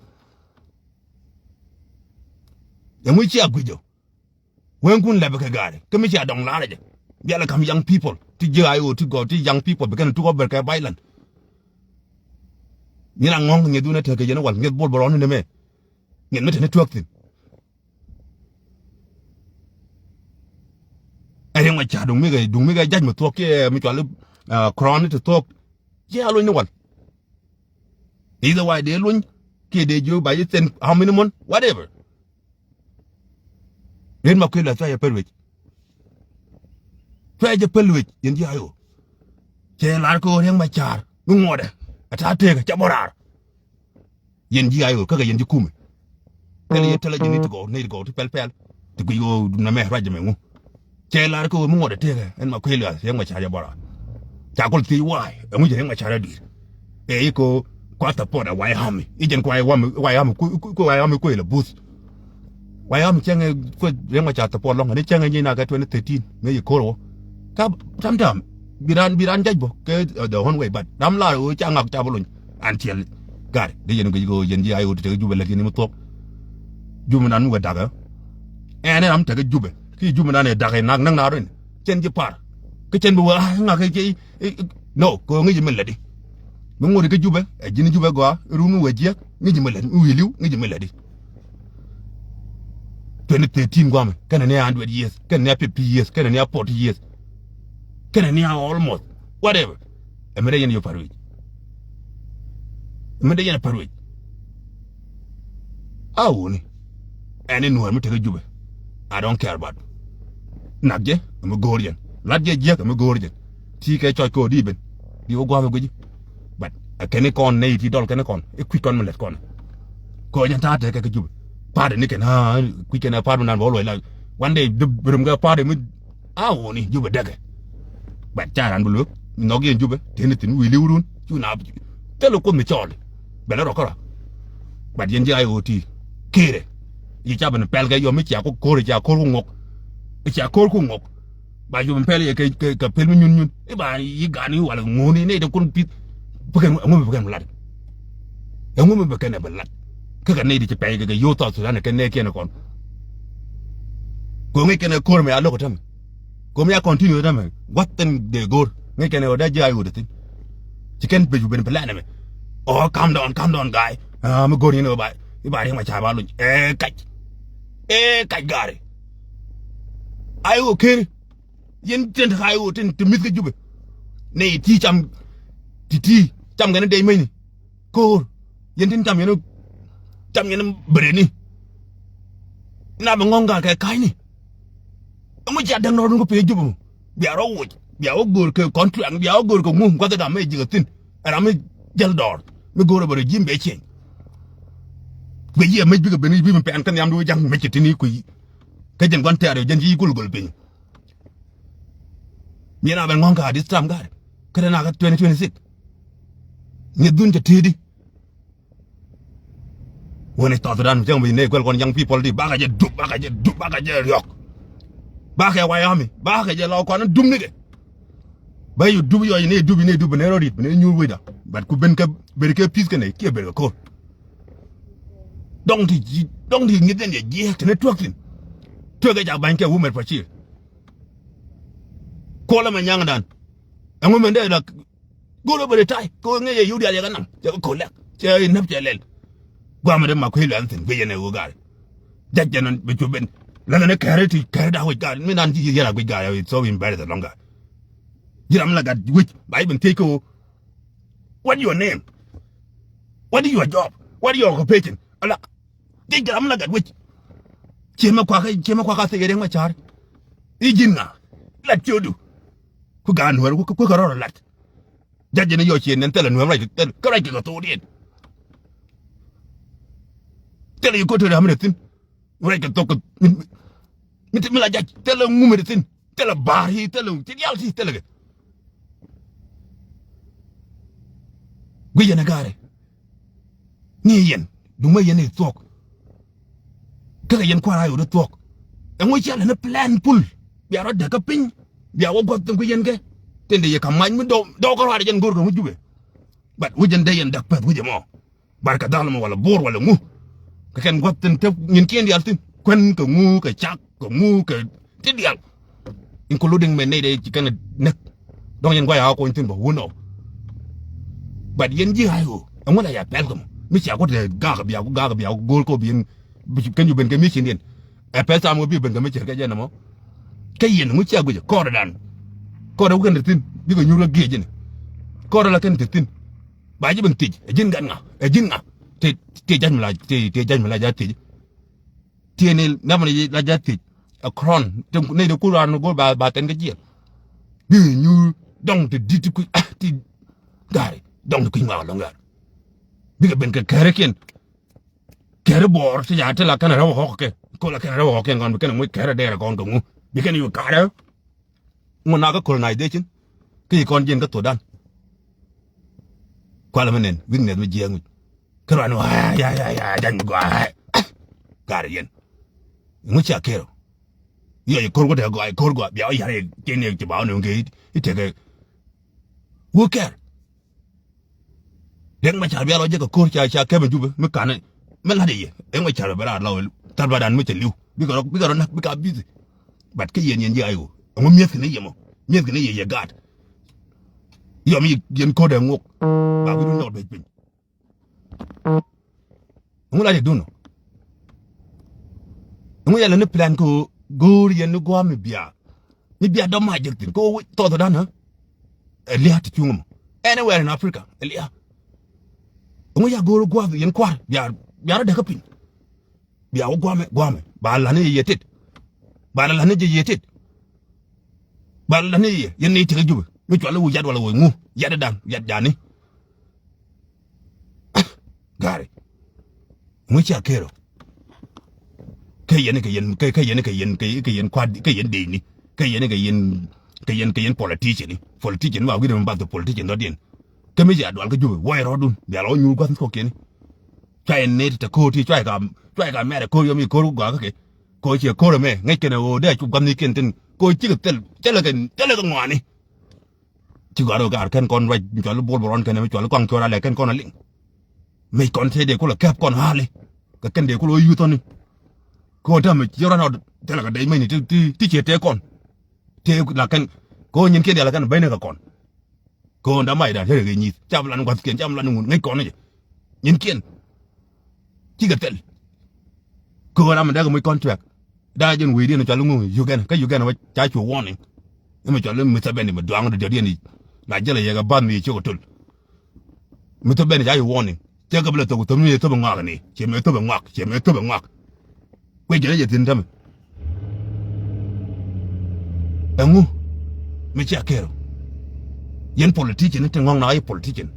Ɛŋu cia gui̱c ɔ. Weŋkun lɛpɛ kɛ gaari kä mi cia dɔŋ la̱rä jɛ. Bialɛ ka̱m young people ti ji̱ I O ti gɔw ti young people bi kɛn tuk ɔ ber kɛ violent. Nyin a ŋɔ̱ŋ ŋi̱eth wun ɛ tekɛ yɛn ɛ wal ŋi̱eth bol bä rɔɔni nɛmɛ. Ŋi̱eth mi te ni tuäk thi̱n. Ɛ riɛŋ ma ca duŋ mi kɛ duŋ mi kɛ ja̱c mi thuɔ̱k kiɛ mi cuali. Kurɔn ni ti thuɔ̱k. Ciɛ a lony ni wal. Either way dee lony kiɛ dee jiök ba ji̱ thin how many month whatever. Rin ma kui̱ la cuayɛ päl wec. Cuayɛ jɛ päl wec yɛn ji̱ I O. Cɛ lar kɛ ɣöö riɛŋ ma ca̱a̱r mi ŋuɔdɛ a ta̱a̱ tëëkä ca bä raar. Yɛn ji̱ I O kä kɛ yɛn ji̱ kumɛ. Thilɛ yɛ thilɛ ji̱ ni ti gɔw ni ti gɔw ti pɛl pɛl. Ti guic ɣöö nɛmɛ ruac jɛ mɛ ŋu. Cɛ lar kä ɣöö mi ŋuɔt ɛ tëëkɛ ɛn ma kuël ɣa̱th riɛŋ ma ca̱a̱r jɛ bɔra. Ca kol thiec wa̱a̱y ɛŋu jɛ riɛŋ ma ca̱a̱r a dui̱r. Ɛ i̱ ko kua support ɛ White Army i̱ jɛn kua White Army kua White Army kuël ɛ buth. White Army cɛŋɛ kuël riɛŋ ma ca̱a̱r support lɔ̱ŋ ɛn i̱ cɛŋɛ nyic nakɛ twenty thirteen mëë yi ko̱r wä. Ka tam tam bi raan bi raan jac bä kɛ the one way but ram lar ɣöö ca ŋak ca bä lony. An tiɛl gari dee yɛn guic kɛ ɣöö yɛn ji̱ I O ti tekɛ Jubɛ lät yɛn mi thuɔ̱k. Jubɛ nan mi wä dakä. Ɛn ɛ ram tekɛ Jubɛ ki Jubɛ nan ɛ dakä nak näk na ruin cɛn ji̱ par. Kä cɛn bi wä a ŋak kɛ ji̱ no kɛ ɣöö ŋi̱c mi lätdi. Mi ŋot ikä Jubɛ ɛ ji̱n Jubɛ gɔaa run mi wä jiäk ŋi̱c mi lätdi mi wi̱i̱ li̱w ŋi̱c mi lätdi. Twenty thirteen guamɛ kɛnɛ ni a hundred years kɛnɛ ni a fifty years kɛnɛ ni a forty years. Kɛnɛ ni a almost whatever. Ɛmɛ dee yɛn yɛ pa̱r wec. Ɛmɛ dee yɛn pa̱r wec. A wuni ɛn in nuɔ̱ɔ̱r mi tekɛ Jubɛ. I don't care about. Nak jɛ ɛmɛ go̱o̱r jɛn lat jɛ jiäk ɛmɛ go̱o̱r jɛn. Ti kɛ cɔc ko̱o̱r di ben di wä gua̱a̱th wä guici. But ɛ kɛn ikɔn nɛy ti dɔl kɛn ikɔn i̱ kui̱c kɔn mi lät kɔn. Kɔc ɛn ta̱a̱ tekɛ kɛ Jubɛ. Pa̱a̱t ɛn ikɛn aa kui̱c kɛn ɛ pa̱a̱t mi nan bɛ wä luɔc la. Wan dee däb rum kɛ pa̱a̱t ɛmɛ. A wuni Jubɛ däkɛ. But ca ran bi luek nhɔk yɛn Jubɛ tëë ni thi̱n wi̱i̱ li̱w run cu na thilɛ Kuoth mi cɔɔl. Bɛ lɛ rɔ kärɔa. But yɛn ji̱ I O ti kërɛ. Yi ca ben pɛl kɛ yɔ mi cia ku ko̱r, cia ko̱r ku ŋuɔk. Cia ko̱r ku ŋuɔk. Ba yop pɛl yɛ kɛ, kɛ, kɛ pel mi nyun nyun. I̱ ba yi gani wala ŋuni ni de kun pith. Bikɛn ɛŋu mi bikɛn lat. Ɛŋu mi bikɛn ɛ bi lat. Kä kɛ nɛy di ci pɛy kɛ kɛ yo̱o̱ South Sudan kɛ nɛy kiɛn kɔn. Kɛ ŋic kɛn ɛ ko̱r mi a lo̱k ɛ tämɛ. Kɛ mi a continue ɛ tämɛ. What thing de go̱r. Ŋic kɛn ɛ ɣöö dee ji̱ a ɣöö de thi̱n. Ci kɛn pec ku ben plan ɛmɛ. Oh, calm down, calm down, guy. Ah, mi go̱r yɛn ɣöö ba, i̱ ba riɛŋ ma ca ba luny. Ɛ kac. Ɛ kac gaari. Ay ɣöö ker. Yɛn tin te kay ɣöö tin te mi̱th kä Jubɛ. Nɛy ti cam ti ti cam kɛn dee mecni. Ko̱o̱r. Yɛn tin cam yɛn cam yɛn bäreni. Na bɛ ŋɔ̱ŋ ga̱a̱r kɛ ka̱cni. Ɛŋu cia däŋ rɔɔdun kä pee Jubɛ mɔ. Bia rɔ woc. Bia wä go̱o̱r kɛ contract. Bia wä go̱o̱r kɛ ŋu gua̱th ɛ dam mɛ ji̱ kɛ thi̱n. Ɛ ram mi jäl dɔɔr. Mi go̱o̱r ɛ bɛ rɔ ji̱ mɛ cieŋ. Guic yɛ mec bikɛ ben i̱ bi mi pɛn kä nhiamdu ja̱ŋ mec ti ni kui̱. Kä jɛn gua̱n tɛ̈r jɛn ji̱ gol gol piny. Miɛn a ben ŋɔ̱ŋ ka this time ga̱a̱r. Kä te na kä twenty twenty-six. Ŋi̱eth dhun cɛ tëëdi. Wen i̱ thɔth dan cäŋ bi ne kuɛl kɔn young people di bakɛ jɛ dup, bakɛ jɛ dup, bakɛ jɛ riɔk. Bakɛ wayami, bakɛ jɛ lɔ kɔn dum nikɛ. Bä yu dup yɔc ne dup ne dup ne rɔ rit ne nyuur wecda. But ku ben kɛ ber kɛ peace kɛnɛ kiɛ ber kɛ ko̱r. Dɔŋ ti ji̱, dɔŋ ti ŋi̱th ɛn yɛ jiɛɛk tɛnɛ tuäk thin. Tuäk ɛ jak ba̱ny kɛ wumɛt pa ciir. Kuɔlɛ mɛ nyaŋdan. Ɛŋu mɛn dee dak. Go̱o̱r ɛ bä ri tay kɛ ɣöö ŋäc ɛ yio̱w diaal yɛ kɛ naŋ cɛ kɛ ko̱l lɛk cɛ inäp cɛ lɛl. Guamɛ dee ma kui̱ luɛl thi̱n guic yɛn ɛ ɣöö gaari. Jac jɛn bɛ cup ben. Lɛl ɛn ɛ kɛɛrɛ ti kɛɛrɛ da̱k wec gaari mi nan ci yɛn a guic gaari. It's so embarrassing lɔŋ gaari. Ji̱ ram la gat wec ba i̱ ben thiec kɛ ɣöö, what your name? What is your job? What is your occupation? Ala. Ji̱ ram la gat wec. Ciemɛ kuakä, ciemɛ kuakä thik riɛŋ ma ca̱r. I̱ ji̱n ŋa? Lat ciötdu. Ku gaat nuäär ku, ku kɛ rɔɔd lat. Ja̱c jɛn i̱ yɔc ciëën nɛn thilɛ nuäär ruac, kä ruac kɛ kɛ thokdiɛn. Thilɛ yi ko̱t te ram mi rɛ thi̱n. Ruac kɛ thok kɛ mi, mi, mi la ja̱c thilɛ ŋumɛ rɛ thi̱n. Thilɛ ba̱a̱r i̱ thilɛ ti diaal ti thilɛ kɛ. Guic yɛn ɛ ga̱a̱rɛ. Ni yɛn duŋ mä yɛn i̱ thuɔ̱k. Kä kɛ yɛn kua̱r a yot i̱ thuɔ̱k. Ɛŋu cɛ lɛ ni plan pull bia rɔ däk kä piny. Bia wä gua̱th thi̱n ku yɛn kɛ tin de yɛ ka̱m mac mi dɔw dɔw kä ruaadɛ jɛn go̱r kɛ ŋu Jubɛ. But wi̱c ɛn dee yɛn däk pɛth wi̱c ɛmɔ. Bar kɛ dhal mɔ wala bo̱o̱r wala ŋu. Kɛ kɛn gua̱th thi̱n te nyin kiɛn diaal thi̱n kuän kɛ ŋu kɛ cak kɛ ŋu kɛ ti diaal. Including mɛ nɛy dee ci kɛn näk. Dɔ̱ŋ yɛn gua̱c a kony thi̱n bä wun ɔ. But yɛn ji̱ ay ɣöö ɛŋu la ya pɛl kɛ mɔ mi cia ku te ga̱a̱k bia ku ga̱a̱k bia ku go̱o̱r kɔ bi yɛn bi kɛn cu ben kɛ mi cindiɛn. Ɛ pɛl tham ɣöö bi ben kɛ mi cɛr kɛ jɛn ɛmɔ. Kä yɛn ɛŋu cia guic kɔɔrɛ dan. Kɔɔrɛ ku kɛn te thi̱n bikɛ nyuur kɛ giec jɛn. Kɔɔrɛ la kɛn te thi̱n. Ba ji̱ ben thiec ɛ ji̱n gat ŋa ɛ ji̱n ŋa. Te te ja̱c mi la te te ja̱c mi la ja̱ thiec. Tiɛni namɛ ni la ja̱ thiec. A crown te nɛy de kur an go̱o̱r ba ba tɛn kä jiɛl. Bi nyuur dɔŋ te di̱t ti kui̱ ah ti ga̱ri dɔŋ te kui̱ ŋuak lɔŋ ga̱ri. Bikɛ ben kɛ kɛrikiɛn. Kɛri buɔɔr ti ca ti la kɛn rɛw ɣɔk kɛ ko la kɛn rɛw ɣɔk kɛn kɔn bi kɛn muc kɛri dɛɛrɛ kɔn kɛ ŋu bi kɛn yu ka̱rɛ. Ŋun nakä colonization kä yi kɔn jiɛn kä thodan. Kualɛ mi nɛn weakness mi jiɛɛŋ wi̱c. Kä ruan wa ya ya ya ja̱ny mi gɔaa. Ga̱r yɛn ŋu cia kero. Yɔ yi kor wä tɛ gɔaa yi kor gɔaa bia wä yar yi tiɛn yi ci ba wä nöŋ kɛ yi tekɛ. Who care? Riɛk Macar bia lɔ jɛ kɛ ko̱r ca ca kɛmɛ Jubɛ mi kanɛ mi la̱t i̱ yɛ. Riɛk Macar bɛ raar lɔ thar ba dan mi cɛ li̱w bikɛ rɔ bikɛ rɔ nak bikɛ a busy. But kä yɛn yɛn ji̱ ay ɣöö ɛŋu mi̱eth kɛ ni yɛ mɔ mi̱eth kɛ ni yɛ yɛ gaat. Yɔm yɛ yɛn ko̱r dɛ ŋuɔk ba wi̱du nyɔk duec piny. Ɛŋu la yɛ duno. Ɛŋu yɛ lɛ ni plan kɛ ɣöö go̱o̱r yɛn ni gua̱a̱m mi bia. Ni bia dɔ̱ mac jek thi̱n kɛ ɣöö thɔɔth dan ɛ lia̱a̱ ti cuŋ mɔ. Anywhere in Africa ɛ lia̱a̱. Ɛŋu ya go̱o̱r gua̱a̱th yɛn kua̱r bia bia rɔ däk kä piny. Bia wä gua̱a̱mɛ gua̱a̱mɛ ba la̱t ni yɛ yɛ tet. Ba la̱t ni jɛ yɛ tet. Ba la̱t ni yɛ yɛn ni tek kä Jubɛ mi cual i̱ wu yat wala wä ŋu yat i̱ dan yat jani. Gari. Ŋu cia kero. Kä yɛn kɛ yɛn kɛ kɛ yɛn kɛ yɛn kɛ kɛ yɛn kuat kɛ yɛn deni kɛ yɛn kɛ yɛn Kɛ yɛn, kɛ yɛn politician ni. Politician ni ba wi̱i̱dɛ mi bath politician dɔ̱diɛn. Kä mi cɛ a dual kä Jubɛ, wuɔc rɔɔdun. Bia lɔ nyuur gua̱th kɔ̱kiɛn ni. Cua yɛn nɛy ti te ko̱o̱r ti, cua yɛ ka, cua yɛ ka mɛrɛ ko̱o̱r yɔm i̱ ko̱o̱r ku gɔaa kä kɛ. Ko̱o̱r ciɛ ko̱o̱r ɛmɛ, ŋäc kɛn ɛ ɣöö dee a cup gua̱th ni kɛn thi̱n. Ko̱o̱r cikɛ thil, thilɛ kɛn, thilɛ kɛ ŋɔaani. Ci gɔaa rɔ gaar kɛn kɔn ruac, mi cɔal i̱ Bol Bol Rɔn kɛn, mi cɔal i̱ Kɔaŋ Cuɔr Alɛ kɛn kɔn a liŋ. Mec kɔn tëë dee kulɛ kɛp kɔn ha̱a̱li. Kɛ kɛn dee kulɛ wä yuthɔni. Kɛ ɣöö täämɛ ci rɔn ɔ thilɛ kɛ dee mecni ti, ti, ti ciɛ tëë kɔn. Tëë la kɛn, kɛ ɣöö nyinkiɛn diaal kɛn bäny ni kɛ kɔn. Kɛ ɣöö dämac da̱a̱n tëë kɛ nyi̱i̱th. Cam lan gua̱thkiɛn, cam lan ŋun ŋäc kɔn ni jɛ. Nyinkiɛn. Cikɛ thil. Kɛ ɣöö ram mi dee kɛ muc contract. Da̱a̱ jɛn wecdiɛn cɔal iŋu Uganda, kä Uganda wä ca cu warning. Imɛ cɔal i̱ Museveni mi duaŋ dɔ̱diɛn i̱. Na jälɛ yɛ kɛ bath mi ciök ɛ töl. Museveni ca cu warning. Cɛ kɛ bi lɛ thop, thop ni yɛ thop ɛ ŋɔak ni. Ciɛ mɛ thop ɛ ŋɔak, ciɛ mɛ thop ɛ ŋɔak. Kuec jɛn ɛ jɛ thi̱n tämɛ. Ɛŋu mi cia kɛɛr ɔ? Yɛn politician ni ti ŋɔ̱ŋ na ɣa̱c politician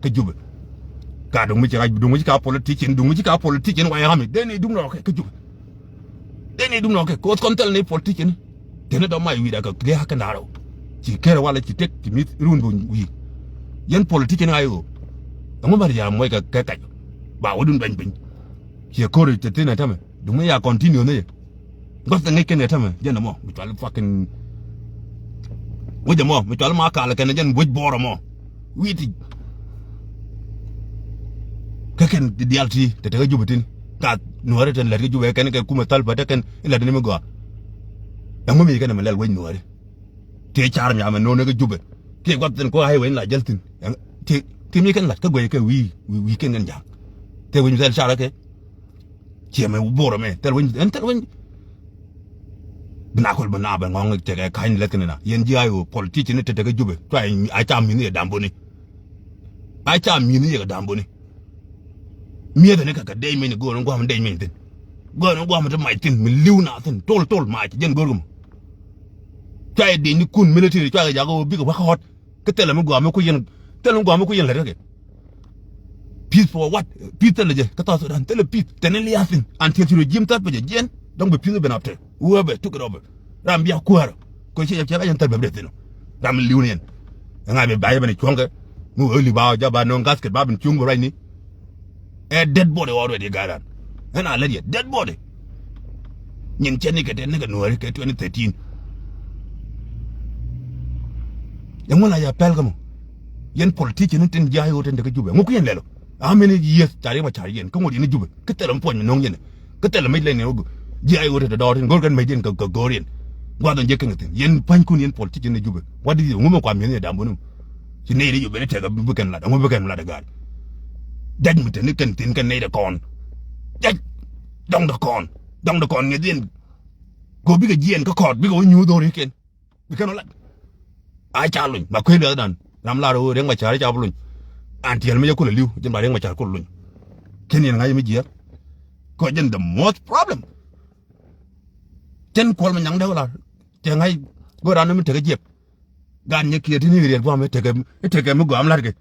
kä Jubɛ. Ka duŋ mi ci ɣa̱c, duŋ mi ci ka politician, duŋ mi ci ka politician wa yɛ ɣami. Dee ni duŋ nɔɔkɛ kä Jubɛ. Dee ni duŋ nɔɔkɛ kɛ ɣöth kɔn thil ni politician ni. Teni dɔ̱ mac wi̱i̱ dakɛ lia̱a̱ kɛn da̱rɛ ɔ. Ci kɛɛr walɛ ci tek ci mi̱th run bi wi̱i̱. Yɛn politician ɣa̱c ɣöö. Ɛŋu bä ri ya̱a̱ muɔc kɛ kɛ kac. Ba wädun bɛny piny. Ciɛ ko̱r i̱ te thi̱n ɛ tämɛ. Duŋ mi ya continue ni yɛ. Gua̱th kɛ ŋäc kɛn kɛ tämɛ jɛn ɛmɔ mi cɔal i̱ fucking. Wec ɛmɔ mi cɔal i̱ ma kal kɛn jɛn wec buɔɔr ɛmɔ. Wi̱i̱ ti. Kä kɛn diaal ti te te kä Jubɛ tini. Ka nuɔ̱ɔ̱ri te lät kä Jubɛ kɛn kɛ kumɛ Thalpa te kɛn i̱ lät ni mi gɔaa. Ɛŋu mi kɛn ɛmɛ lɛl wec nuɔ̱ɔ̱ri. Tëë car mi amɛ no̱o̱ŋ ni kä Jubɛ. Tëë gua̱th thi̱n kɔ highway in la jäl thi̱n. Tëë, tëë mi kɛn la̱t kä guɛy kɛ wi̱i̱, wi̱i̱, wi̱i̱ kɛn kɛn ja̱a̱ŋ. Tëë wi̱ny thɛl car kɛ. Ciɛ mɛ buɔrɛ mɛ, thɛl wi̱ny, ɛn thɛl wi̱ny. Bi na kol bi na bɛ ŋɔ̱ŋ tekɛ ka̱ny lɛth kɛn na. Yɛn ji̱ a ɣöö politician ni te te kä Jubɛ. Cua a ca mi̱th ni yɛ damboni. A ca mi̱th ni yɛ kɛ damboni. Mi̱eth ni kɛ kɛ dec mɛny ni go̱o̱r ni gua̱a̱m dec mɛny thi̱n. Go̱o̱r ni gua̱a̱m ti mac thi̱n, mi li̱w na thi̱n, tol tol mac, jɛn go̱o̱r kɛ mɔ. Cua yɛ dec ni kun military, cua yɛ jakä ɣöö bikɛ wä kä ɣɔt. Kä thilɛ mi gɔaa mi ku yɛn, thilɛ mi gɔaa mi ku yɛn lät kä kɛ. Peace for what? Peace thilɛ jɛ kä South Sudan, thilɛ peace. Tɛn in lia̱a̱ thi̱n until ci regime third bɛ jɛ jiɛn, dɔ̱ŋ bɛ peace ben after. Whoever took it over. Ram bia kuäärä. Kɛ ci jɛ cɛ bɛ jɛn third bɛ bi dee thi̱n ɔ. Ram in li̱w ni yɛn. Ɛŋa bɛ ba jɛ ben cuɔ̱ŋkɛ. Mi wee li̱w ba jɛ ba nööŋ gasket ba ben cuŋ bɛ ruacni. Ɛ dead body already, guy dan. Ɛn a lät yɛ dead body. Nyin cɛ ni kɛ tɛn ni kɛ nuɔ̱ɔ̱ri kɛ twenty thirteen. Yɛ ŋun a ya pɛl kä mɔ. Yɛn politician ni tin jiay ɣöö tin tekɛ Jubɛ. Ŋu ku yɛn lɛl ɔ? How many years ca riɛm a car yɛn? Kä ŋot yɛn ni Jubɛ. Kä thilɛ mi puɔ̱ny mi no̱o̱ŋ yɛn. Kä thilɛ mec lɛn ni wä jiay ɣöö tin te dɔɔr tin go̱r kɛn mec yɛn kɛ go̱r yɛn. Gua̱th in jɛ kɛn thi̱n. Yɛn pa̱nykun yɛn politician ni Jubɛ. What is it? Ŋu mi kua mi̱eth ni dambuni. Ci nɛy ni Jubɛ ni tekɛ bi kɛn lat. Ŋu bi kɛn lat ɛ ga̱a̱r. Judgment ni kɛn thi̱n kɛn nɛy dɛ kɔn. Judge dɔŋ dɛ kɔn. Dɔŋ dɛ kɔn ŋi̱eth yɛn. Kɛ ɣöö bikɛ jiɛɛn kä kɔɔt bikɛ wä nyuuth ɣöö ri̱kiɛn. Bikɛn wä lat. A ca luny ba kuec luɛthdan. Ram lar ɣöö Riɛk Macar ca bi luny. An tiɛl mi jɛ kulɛ li̱w jɛn ba Riɛk Macar kulɛ luny. Kɛn yɛn ŋa̱c mi jiɛɛk. Kɛ jɛn the most problem. Cɛn Kuɔl mi nyaŋ dee wä lar. Cɛ ŋa̱c go̱o̱r an mi tekɛ jiɛp. Gan nyɛ kiɛ ti ni riɛt guam i̱ tekɛ, i̱ tekɛ mi gɔam la̱tkɛ.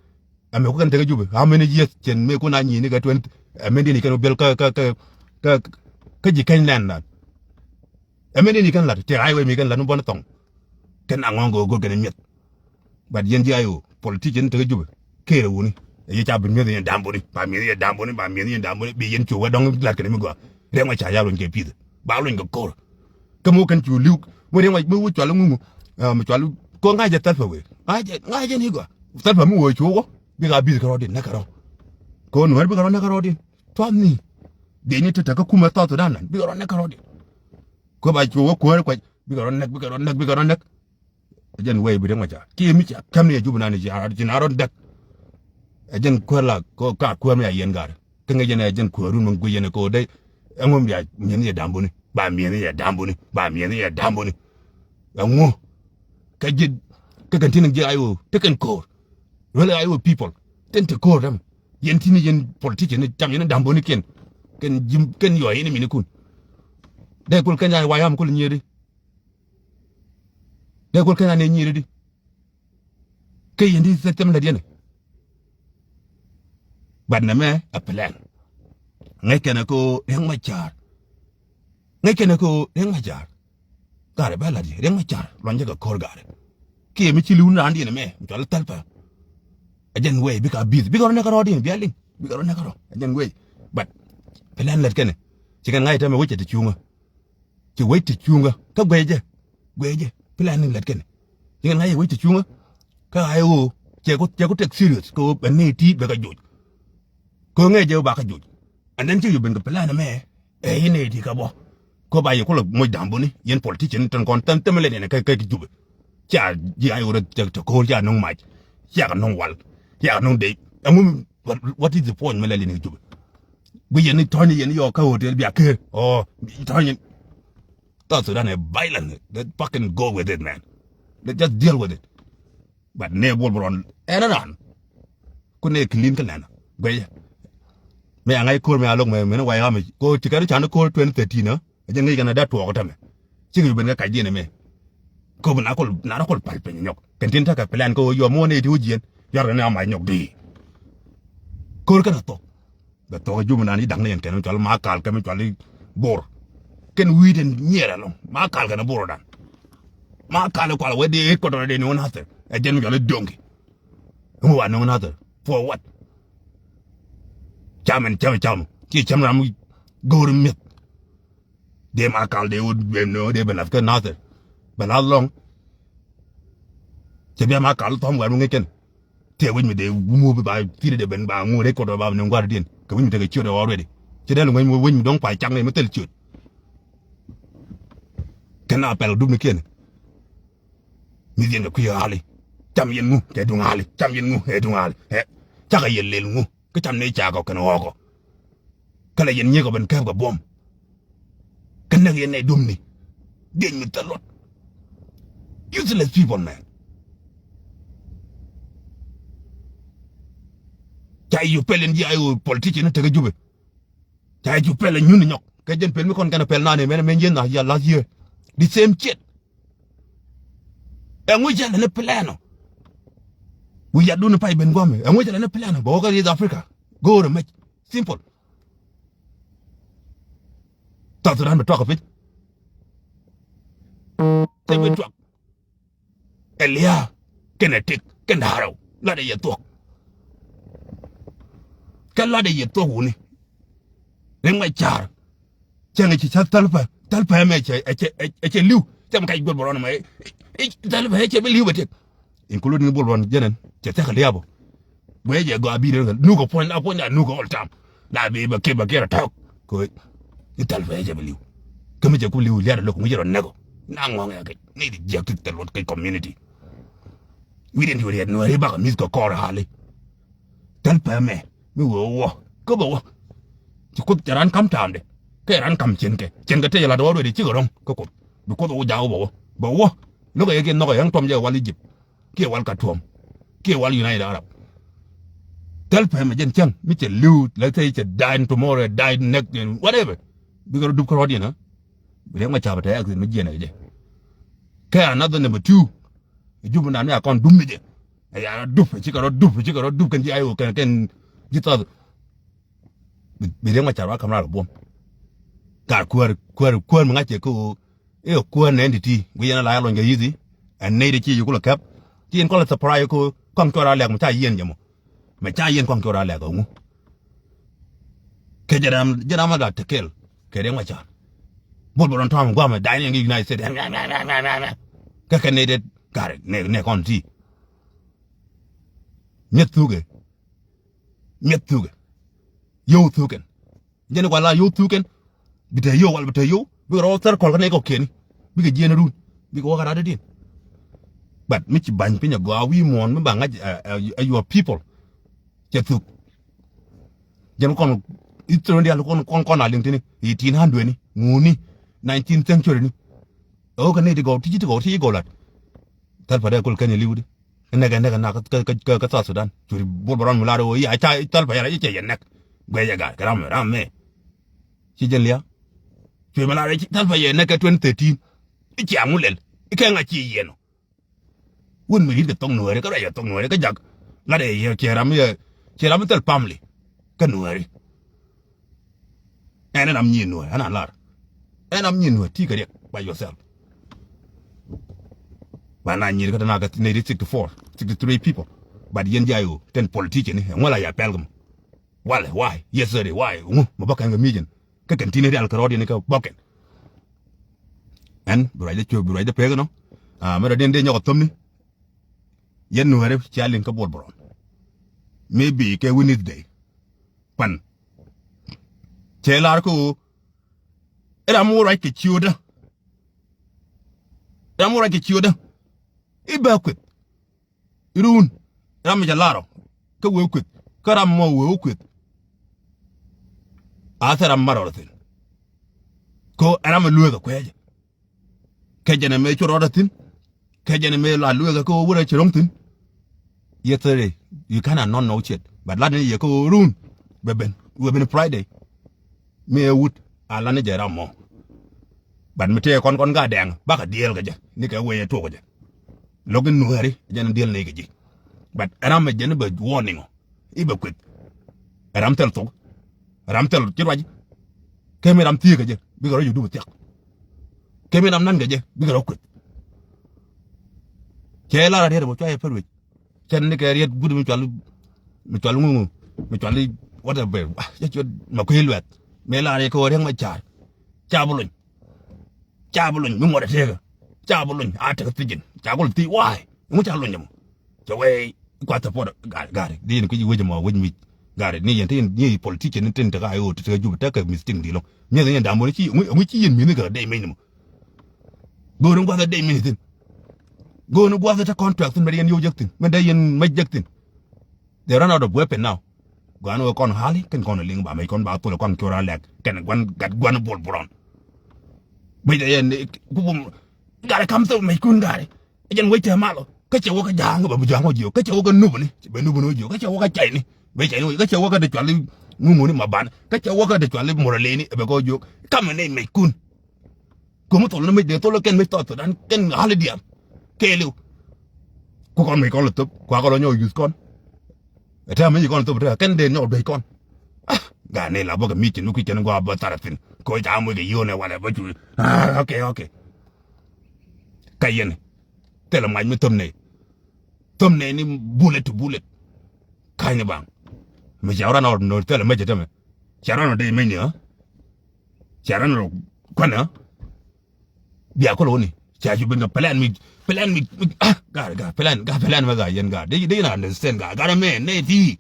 Ɛmɛ ku kɛn tekɛ Jubɛ. How many years cɛn mëë kun a nyi̱i̱ni kɛ twenty? Ɛmɛ di̱n i̱ kɛn wä biɛl kä, kä, kä, kä, kä ji̱ kɛny lɛn dan. Ɛmɛ di̱n i̱ kɛn la̱t tëë highway mi kɛn la̱t mi buɔ̱n thɔŋ. Kɛn a ŋɔ̱ŋ kɛ ɣöö go̱r kɛn mi̱eth. But yɛn ji̱ a ɣöö politician tekɛ Jubɛ. Kërɛ wuni. Ɛ yɛ ca bi mi̱eth yɛn dambuni. Ba mi̱eth yɛn dambuni. Ba mi̱eth yɛn dambuni. Bi yɛn cu wä dɔ̱ŋ la̱t kɛn mi gɔaa. Riɛk ma ca ya luny kɛ pi̱th. Ba luny kɛ ko̱r. Kä mi wä kɛn cu li̱w. Mi riɛk ma, mi wä cual ŋuŋu. Ɛ, mi cual kɔ ŋa̱c jɛ Thalpa wëë. Ŋa̱c jɛ, ŋa̱c jɛ ni gɔaa. Thalpa mi wä cu wä. Bikɛ a bi̱th kärɔɔdin, näk kärɔɔdin. Kɛ ɣöö nuäär bikɛ rɔ näk kärɔɔdin. Tuath ni. Dee ni te te kä kumɛ South Sudan nan. Bikɛ rɔ näk kärɔɔdin. Kuɛ ba cu wä kuäär kuac. Bikɛ rɔ näk, bikɛ rɔ näk, bikɛ rɔ näk. Ɛ jɛn wee bi Riɛk Macar. Kiɛ mi ca käm ni ɛ Jubɛ nan ci a, ci na rɔ däk. Ɛ jɛn kuäär la kɔ ka kuäär mi a yɛn ga̱r. Kä ŋäc jɛn ɛ jɛn kuäärun mi guic yɛn ɛ kɛ ɣöö dee. Ɛŋu mi bia mi̱eth ni yɛ dambuni. Ba mi̱eth ni yɛ dambuni. Ba mi̱eth ni yɛ dambuni. Ɛŋu. Kä ji̱, kä kɛn tin ji̱ I O, ti kɛn ko̱o̱r. Really I O people. Tin ti ko̱o̱r däm. Yɛn tin yɛn politician ni cam yɛn dambonikiɛn. Kɛn ji̱, kɛn yɔɔ yɛn minikun. Dee kul kɛn ya wayam kul nyieri. Dee kul kɛn ya ne nyieri di. Kä yɛn di thɛm lät yɛn. But nɛmɛ a plan. Ŋäc kɛn a ko Riɛk Macar. Ŋäc kɛn a ko Riɛk Macar. Gaarɛ bɛ la̱t yɛ Riɛk Macar luɔny jɛ kɛ ko̱r gaarɛ. kiɛ mi ci li̱w ni raandiɛn ɛmɛ mi cɔal i̱ Thälpä. Ɛ jɛn wee bikɛ a bi̱th, bikɛ rɔ nɛk kärɔɔdiɛn, bia liŋ, bikɛ rɔ nɛk kärɔɔ, ɛ jɛn wee. But plan lät kɛnɛ, ci kɛn ŋa̱c täämɛ wec cɛ ti cuŋä. Ci wec ti cuŋä kä guɛcɛ, guɛcɛ plan ni lät kɛnɛ. Ci kɛn ŋa̱c wec ti cuŋä kä ɣa̱c ɣöö cɛ ku, cɛ ku take serious kɛ ɣöö bɛ nɛy ti bɛ kɛ joc. Kɛ ɣöö ŋäcɛ ɣöö ba kɛ joc. And then ci yop ben kɛ plan ɛmɛ, ɛ yɛn nɛy ti kɛ bɔ. Kɛ ɣöö ba yɛ kulɛ moc da̱ŋ buni, yɛn politician tin kɔn thän thimɛ lɛ nɛn kɛ, kɛ Jubɛ. Cia ji̱ ɣa̱c ɣöö rɔ cɛ te ko̱o̱l, cia no̱ŋ mac, cia kɛ no̱ŋ wal, cia kɛ no̱ŋ dec. Ɛŋu, what, what is the point mi lɛ liɛn kɛ Jubɛ? Guic yɛn ni tɔ̱ɔ̱ny yɛn yɔɔk kä hotel bia ker. Ɔ, tɔ̱ɔ̱ny yɛn. South Sudan is violent. Let's fucking go with it, man. Let's just deal with it. But nɛ Bol Bol Rɔn ɛn ɛn an. Ku nɛ clean kä lɛn. Guic. Mɛ a ŋa̱c ko̱r mɛ a lo̱k mɛ, mɛ ni White Army. Ko ti kɛ ri can ko̱r twenty thirteen, ɛ jɛn ŋäc kɛn a dat tuɔɔk tämɛ. Cikɛ ben kɛ kacdiɛn ɛmɛ. Ko bi na kol, na kol pal piny nyɔk. Kɛn tin tekɛ plan kɛ ɣöö yɔm wä nɛ ti wä jiɛn. Yɔr kɛ ni a mac nyɔk di. Ko̱r kɛn a thok. Bɛ thok a jum nan i̱ da̱ŋ ni yɛn kɛn mi cɔal Makal kɛ mi cɔal i̱ Bor. Kɛn wi̱i̱ tin nyiɛɛr ɛlɔ̱ŋ. Makal kɛn a Bor dan. Makal i̱ kual wä dee i̱ kɔtɔrɔ dee ni wä nathir. Ɛ jɛn mi cɔal i̱ Doŋki. Ŋu wa ni wä nathir. For what? Cam ɛn cam cam. Ci cam ram go̱o̱r mi̱eth. Dee Makal dee wä dee ben lath kä nathir. Bɛ lath lɔ̱ŋ. Cɛ bia Makal thɔm wɛr mi ŋäc kɛn. Tëë wec mi dee wumup ba thil dee ben ba ŋu rɛc kɔt ba ni ŋuar diɛn. Kɛ wec mi tekɛ ciöt already. Ci dee luŋ wec mi, wec mi dɔ̱ŋ pay cak ni mi thil ciöt. Kɛn a pɛl dup ni kiɛn. Mi dhiɛn kɛ kui̱ ɣa̱li. Cam yɛn ŋu kɛ duŋ ɣa̱li. Cam yɛn ŋu kɛ duŋ ɣa̱li. Ɛ, cakɛ yɛn lel ŋu. Kä cam ni cakɔ kɛn ɣɔɔkɔ. Kä la yɛn nyiekɔ ben kɛp kɛ buɔ̱m. Kä näk yɛn nɛy duɔ̱mni. Dieny mi thil luɔt. Useless people, man. Ca yɛ cu pɛl in ji̱ a yɛ ɣöö politician ni tekɛ Jubɛ. Ca yɛ cu pɛl in nyun in nyɔk. Kɛ jɛn pɛl mi kɔn kɛn a pɛl naan in mɛn, mɛn ji̱ na ya last year. The same shit. Ɛŋu cɛ lɛ ni plan ɔ? Wi̱i̱ yatdun pay ben gua̱a̱mɛ. Ɛŋu cɛ lɛ ni plan ɔ? Bɛ wä kä East Africa. Go̱o̱rɛ mec. Simple. South Sudan bɛ tuak kä piny. Thil bi tuak. Ɛ lia̱a̱ kɛnɛ tik kɛn da̱a̱r rɛw. Latdɛ yɛ thuɔ̱k. Kɛ latdɛ yɛ thuɔ̱k wuni. Riŋ mɛ ca̱r. Cäŋ ci ca̱th Thälpä, Thälpä mɛ cɛ, ɛ cɛ, ɛ cɛ li̱w. Cɛ mɛ kac guɔ̱r bɛ rɔn mɛ. Thälpä cɛ bi li̱w bɛ tik. Including Bol Rɔn jɛnɛn cɛ thɛk lia̱a̱ bɔ. Guɛ jɛ gɔaa bi̱i̱ rɛn kɛ nukɛ puɔ̱ny, a puɔ̱ny da nukɛ all time. La bi bɛ kɛ, bɛ kɛ rɔ tɔk. Kɛ i̱ Thälpä cɛ bi li̱w. Kä mi cɛ ku li̱w lia̱a̱ lok mi cɛ rɔ nɛk ɔ. Na ŋɔŋ ɛ kɛ ni di jiɛk ti thil luɔt kɛ community. Wi̱i̱diɛn ti wä riɛt Nuääri bakɛ mi̱th kɛ kɔɔr ɣa̱li. Thälpä mɛ mi wee wä kä bɛ wä. Ci Kuoth cɛ raan ka̱m ta̱a̱mdɛ kɛ raan ka̱m cienkɛ, cienkɛ tëë lat wä ruɛt i̱ cikɛ ro̱ŋ kä Kuoth. Bi Kuoth wä jaak wä bɛ wä, bɛ wä. Lo̱kɛ yɛ kiɛ nhɔkɛ yɛ ŋ tuɔm jɛ wal Egypt kiɛ wal Khartoum kiɛ wal United Arab. Thälpä mɛ jɛn cäŋ mi cɛ li̱w, let's say cɛ die tomorrow, die next, whatever. Bikɛ rɔ dup kä rɔ̱diɛn ɛ. Bi Riɛk Macar bɛ te exit mi jiɛn ɛ jɛ. Kɛ another number two. Jupɛ nan mi a kɔn dup ni jɛ. Ɛ ya rɔ dup, cikɛ rɔ dup, cikɛ rɔ dup kɛn ji̱ I O kɛn, kɛn ji̱ thath. Bi, bi Riɛk Macar wa ka̱m raar buɔ̱m. Ka kuäär, kuäär, kuäär mi ŋa̱c cɛ kä ɣöö i̱ kuäär nɛ ɛn ti ti guic yɛn a la ya luɔ̱ny kɛ yi̱thi. Ɛn nɛy ti ci yi kulɛ kɛp. Ci yɛn kɔn lɛ surprise kä ɣöö kɔaŋ cuɔr a lɛk mi ca yiɛn jɛ mɔ. Mɛ ca yiɛn kɔaŋ cuɔr a lɛk ɛ ŋu. Kɛ jɛ ram, jɛ ram a la te kɛl kɛ Riɛk Macar. Bol bɛ rɔn tɔ̱a̱m gua̱a̱mɛ da̱a̱n yɛn kɛ United States. Kɛ kɛ nɛy det ga̱r nɛ, nɛ kɔn ti. Mi̱eth thukɛ. Mi̱eth thukɛ. Yio̱w thukɛn. Jɛn kua la yio̱w thukɛn. Bi te yio̱w wal bi te yio̱w. Bikɛ rɔ thɛr kɔl kä nɛy kɔkiɛni. Bikɛ jiɛn run. Bikɛ wä kä rat diɛn. But mi ci ba̱ny piny a gɔaa wi̱i̱ muɔ̱ɔ̱n mi ba ŋa̱c, ɛ, ɛ, ɛ, your people. Cɛ thuk. Jɛn kɔn history ni diaal kɔn, kɔn, kɔn a liŋ tini. Eighteen hundred ni. Ŋuni. Nineteenth century ni. Ɛ wä kä nɛy ti gɔw, ti ci ti gɔw, ti ci gɔw lat. Thälpä dee kul Kenya li̱w di. Nɛkɛ, nɛkɛ na kä, kä, kä, kä South Sudan. Curi Bol bɛ rɔn mi lar wä, ya, ca, Thälpä yɛn a ci cɛ yɛ nɛk. Guɛ yɛ gat, kɛ ram, ram mɛ. Ci jɛn lia̱a̱. Curi mi lar wä, Thälpä yɛ nɛk kɛ twenty thirteen. I̱ cia ŋu lɛl. I̱ kɛ ŋa̱ ci yɛn ɔ. Wun mi ri̱t kɛ thok Nuääri, kä ruac kɛ thok Nuääri, kä jak. Lat ɛ yɛ, cie ram yɛ, cie ram mi thil family. Kä Nuääri. Ɛn, ɛn ram nyin Nuäär, ɛn an lar. Ɛn ram nyin Nuäär, ti kɛ riɛk by yourself. Ba na nyir kä tɛ na kä nineteen sixty-four, sixty-three people. But yɛn jay ɣöö ten politician ni ŋuɔl a ya pɛl kɛ mɔ. Walɛ, why? Yesterday, why? Ŋu mɛ bä kɛn kɛ mission. Kä kɛn tin rial kɛ rɔɔd yɛn kɛ bä kɛn. Ɛn bi ruacdä cuɛ bi ruacdä pek nɔ. Mɛ rɔ din dee nyɔk ɛ thämni. Yɛn nuɛri cia liŋ kä Bol Bron. Maybe kɛ Wednesday. Pan cɛ lar kä ɣöö ram wä ruac kɛ ciötdä. Ram wä ruac kɛ ciötdä. I̱ bɛ kueth. Irun ram mi cɛ lar ɔ kä wee kueth kä ram mɔ wee wä kueth. A thɛ ram marɔr thi̱n. Ko ɛ ram mi lueek ɛ kuɛɛcɛ. Kɛ jɛn ɛ mëë cu rɔɔdɛ thi̱n. Kɛ jɛn ɛ mëë la lueek ɛ kä wä wä rɛ ci ro̱ŋ thi̱n. Yesterday you kinda not know shit. But lat ni yɛ kä wä run bɛ ben wee ben Friday. Mi ɛ wut a lat ni jɛ ram mɔ. But mi tëë kɔn kɔn ga dɛŋ bakɛ diɛɛl kɛ jɛ ni kɛ wee ɛ tuɔk kɛ jɛ. Lo̱k in nuääri jɛn in diɛl nɛy kɛ ji̱. But ɛ ram ɛ jɛn i̱ bɛ warning ɔ i̱ bɛ kueth. Ɛ ram thil thok. Ɛ ram thil ci ruac. Kɛ mi ram thiek kɛ jɛ bikɛ rɔ yuk dup thiak. Kɛ mi ram nan kɛ jɛ bikɛ rɔ kueth. Cɛ lar a riet bä cua yɛ pär wec. Cɛn ni kɛ riet guut mi cual mi cual ŋuŋu mi cual i̱ whatever. Cɛ cuet ma kui̱ luɛth mi lar yɛ kɛ wä riɛk ma ca̱r. Ca bi lony. Ca bi lony mi ŋuɔt a tëëkä. Ca bi lony a tek thi̱cin ca gol thi̱c wa̱a̱y. Ŋu ca lony ɛmɔ cɛ wee kuath support. Gari gari di yɛn kui̱c wec ɛmɔ wec mic. Gari ni yɛn te yɛn ni politician ni tin tek a i̱ ɣöö te tek a jup tek kɛ mistake di lɔŋ. Miɛth yɛn damboni ci ŋu ci yɛn mi̱ni kɛ dee meny ni mɔ. Go̱o̱r in guath a dee meny thi̱n. Go̱o̱r in guath a te contract thi̱n mɛ dee yɛn yow jek thi̱n mɛ dee yɛn mec jek thi̱n. They run out of weapon now. Guan wä kɔn hali kɛn kɔn liŋ ba mec kɔn ba thol kɔn kiwra lɛk kɛn guan gat guan Bol Bron. Mec dɛ yɛn ku bum gari kam thok mec kun gari. Jɛn wec tɛ malɔ kä cɛ wä kä ja̱a̱ŋ ba bi ja̱a̱ŋ wä jiök kä cɛ wä kä nupni bɛ nupni wä jiök kä cɛ wä kä cayni bɛ cayni wä jiök kä cɛ wä kä de cuali ŋuŋuni ma ban kä cɛ wä kä de cuali muraleni bɛ kɔ jiök. Kamɛ ni mec kun. Ko̱mi thol ni mec dee thol kɛn mec thɔɔth thol dan kɛn hali diaal. Kɛɛliw. Ku kɔn mec kɔn lɛ thop kua kɔn lɔ nyɔk yuth kɔn. Ɛ tɛm mec kɔn lɛ thop ɛ tɛm kɛn dee nyɔk duec kɔn. Ah, gaa ni la bä kɛ mic ci nuk ki cɛn gua bä thar a thin ko ca moc kɛ yio̱o̱nɛ walɛ bä cu. Ah, okay, okay. Ka yɛn thilɛ mac mi thop nɛ. Thop nɛ ni bullet to bullet. Ka̱ny ni baŋ. Mi ca ran ɔ nɔ thilɛ mec ɛ tämɛ. Ca ran ɔ dee mec ni ɣä. Ca ran ɔ kuanɛ ɣä. Bia kolo ni ca ju ben ka plan mi plan mi mi- ah gar gar plan gar plan ma ga yen gar de de na understand gar gar me ne ti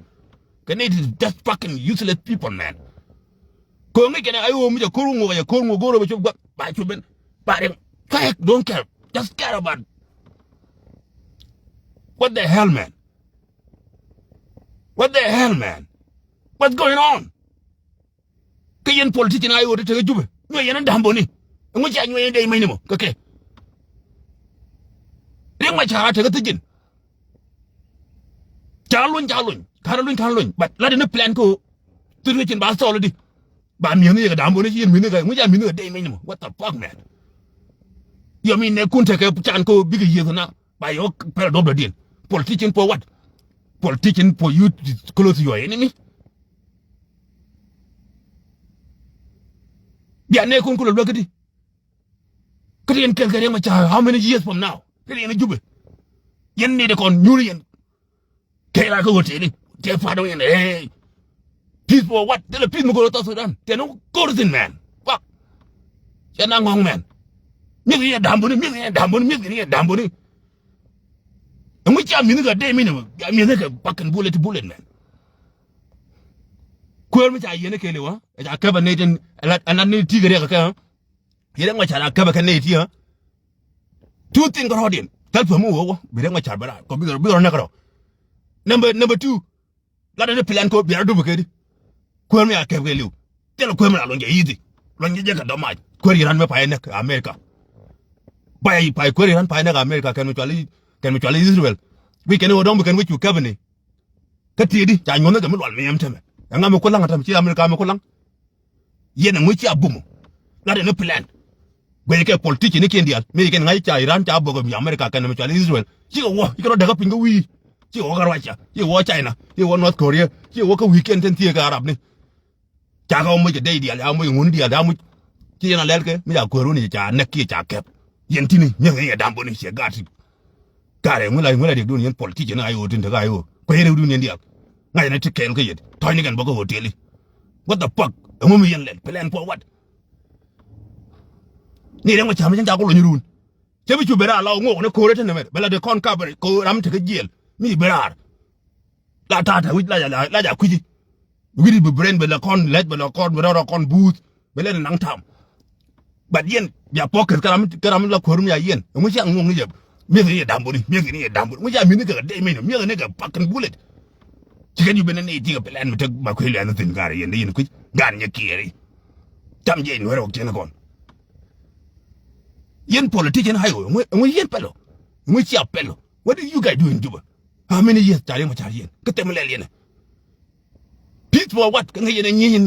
ka ne ti just fucking useless people, man. Ko ngi kene ayo mi ja koru ngo ja koru ngo goro ba chu ba chu ben ba de. Kayak don't care, just care about what the hell, man. What the hell, man. What's going on? Kä yɛn politician a i̱ ɣöö te tekɛ Jubɛ nyuɛ yɛn in da̱a̱m boni. Ɛŋu cia nyuɛ yɛn dee mɛny ni mɔ kä kɛ. Riek Machar a tekɛ thi̱cin. Ca luny ca luny ka̱n luny ka̱n luny but lat in plan kä ɣöö situation ba thɔɔl di. Ba mi̱eth ni yɛ kɛ da̱a̱m boni ci yɛn mi̱eth ni kɛ ɛŋu cia mi̱eth ni kɛ dee mɛny ni mɔ. What the fuck, man? Yɔ mi nɛ kun tekɛ can kä ɣöö bikɛ yieth na. Ba yɛ wä pɛl duɔp dɔ̱diɛn. Politician for what? Politician for you to close your enemy. Bia nɛ kun kulɛ luäk kädi. Kädi yɛn kɛl kɛ Riek Machar how many years from now? Kädi yɛn Jubɛ. Yɛn ni de kɔn nyuri yɛn. Kɛ la kä hotel ni. Tɛ fat yɛn ɛ. Peace for what? Tɛ la peace mi go̱r South Sudan. Tɛ ni go̱r thin, man. Fuck. Cɛ na ŋɔŋ, man. Mi̱eth yɛ da̱a̱m buni, mi̱eth yɛ da̱a̱m buni, mi̱eth yɛ da̱a̱m buni. Ɛŋu cia mi̱eth kɛ dee mini, cia mi̱eth kɛ fucking bullet to bullet, man. Kuäär mi ca yiɛn kɛɛliw ɛ ca käp ɛ nɛy tin ɛ la ni ti kɛ riɛk kɛ. Yɛ Riek Machar a käp ɛ kɛ nɛy ti ɛ. Two thing kɛ rɔɔdiɛn thäl päm mi wä wä bi Riek Machar bɛ raar kɔ bikɛ bikɛ rɔ näk rɔ. Number number two. Lat ni plan kɔ bia rɔ dup kɛ di. Kuäär mi a käp kɛɛliw thil kuäär mi a luɔny kɛ yithi luɔny kɛ jɛ kɛ dɔm mac kuäär Iran mi pay näk America. Pay pay kuäär Iran pay näk America kɛn mi cuali kɛn mi cuali Israel. Wi̱c kɛn wä dɔ̱ŋ bi kɛn wi̱c cu käp ni. Kä ti̱i̱di ca nyuɔ̱n kɛ mi lual mi yɛm tämɛ. Ɛŋa mi kulaŋ a tämɛ ci America mi kulaŋ. Yɛn ɛŋu ci a bumɔ. Lat ɛn plan. Guɛc kɛ politician ni kiɛn diaal mi kɛn ŋa̱c ca Iran ca bok mi America kɛn mi cual Israel. Cikɛ wä cikɛ rɔ däkä piny kä wi̱i̱. Cikɛ wä kä Russia cikɛ wä China cikɛ wä North Korea cikɛ wä kä wi̱i̱ kiɛn tɛn thieekä Arab ni. Ca kɛ wä moc kɛ dɛy diaal ca moc kɛ ŋun diaal ca moc. Ci yɛn a lɛl kɛ mi ca kuäär wä ni ca näk kiɛ ca kɛp. Yɛn tini mi̱eth yɛ da̱a̱m boni ciɛ gaat. Karɛ ŋu la, ŋu la riɛkdun yɛn politician a yo̱o̱ tin te ka yo̱o̱. Kuɛ yɛn riɛkdun yɛn diaal. Ŋa̱c yɛn ti kɛɛl kä yɛn. Tɔ̱ɔ̱cni kɛn bä kä hotel i̱. What the fuck? Ɛŋu mi yɛn lɛl? Plan for what? Ni rɛŋ wä cam cɛn ca ku lony run. Cɛ bi cu ben raar la ŋuɔk ni ko̱r ɛ te nɛmɛ. Bɛ la dee kɔn kap ko ram te kä jiɛl. Mi ben raar. La ta̱a̱ te wi̱c la ja, la ja kui̱ci. Wi̱c bi brain bɛ la kɔn lɛc bɛ la kɔn bɛ rɔrɔ kɔn buuth. Bɛ lɛ ni naŋ tam. But yɛn bia pɔk keth kä ram, kä ram la ko̱r mi a yɛn. Ɛŋu cia ŋuɔk ni jɛ. Mi̱eth ni yɛ dambuni, mi̱eth ni yɛ dambuni. Ŋu cia mi̱eth ni kɛ dee mi ni, mi̱eth ni kɛ fucking bullet. Ci kɛ ju ben ni ti kɛ plan mi tek ba kui̱ lɛ ni thin kar yɛn dee yɛn kui̱c. Gan nyɛ kiɛri. Tam jɛ in wɛrɛ wä kiɛn kɔn. Yɛn politician hayo, ŋu, ŋu yɛn pɛlo. Ŋu cia pɛlo. What do you guys do in Juba? How many years car yɛn ma car yɛn? Kä tem lɛl yɛn. Peace for what? Kä ŋäc yɛn nyiny,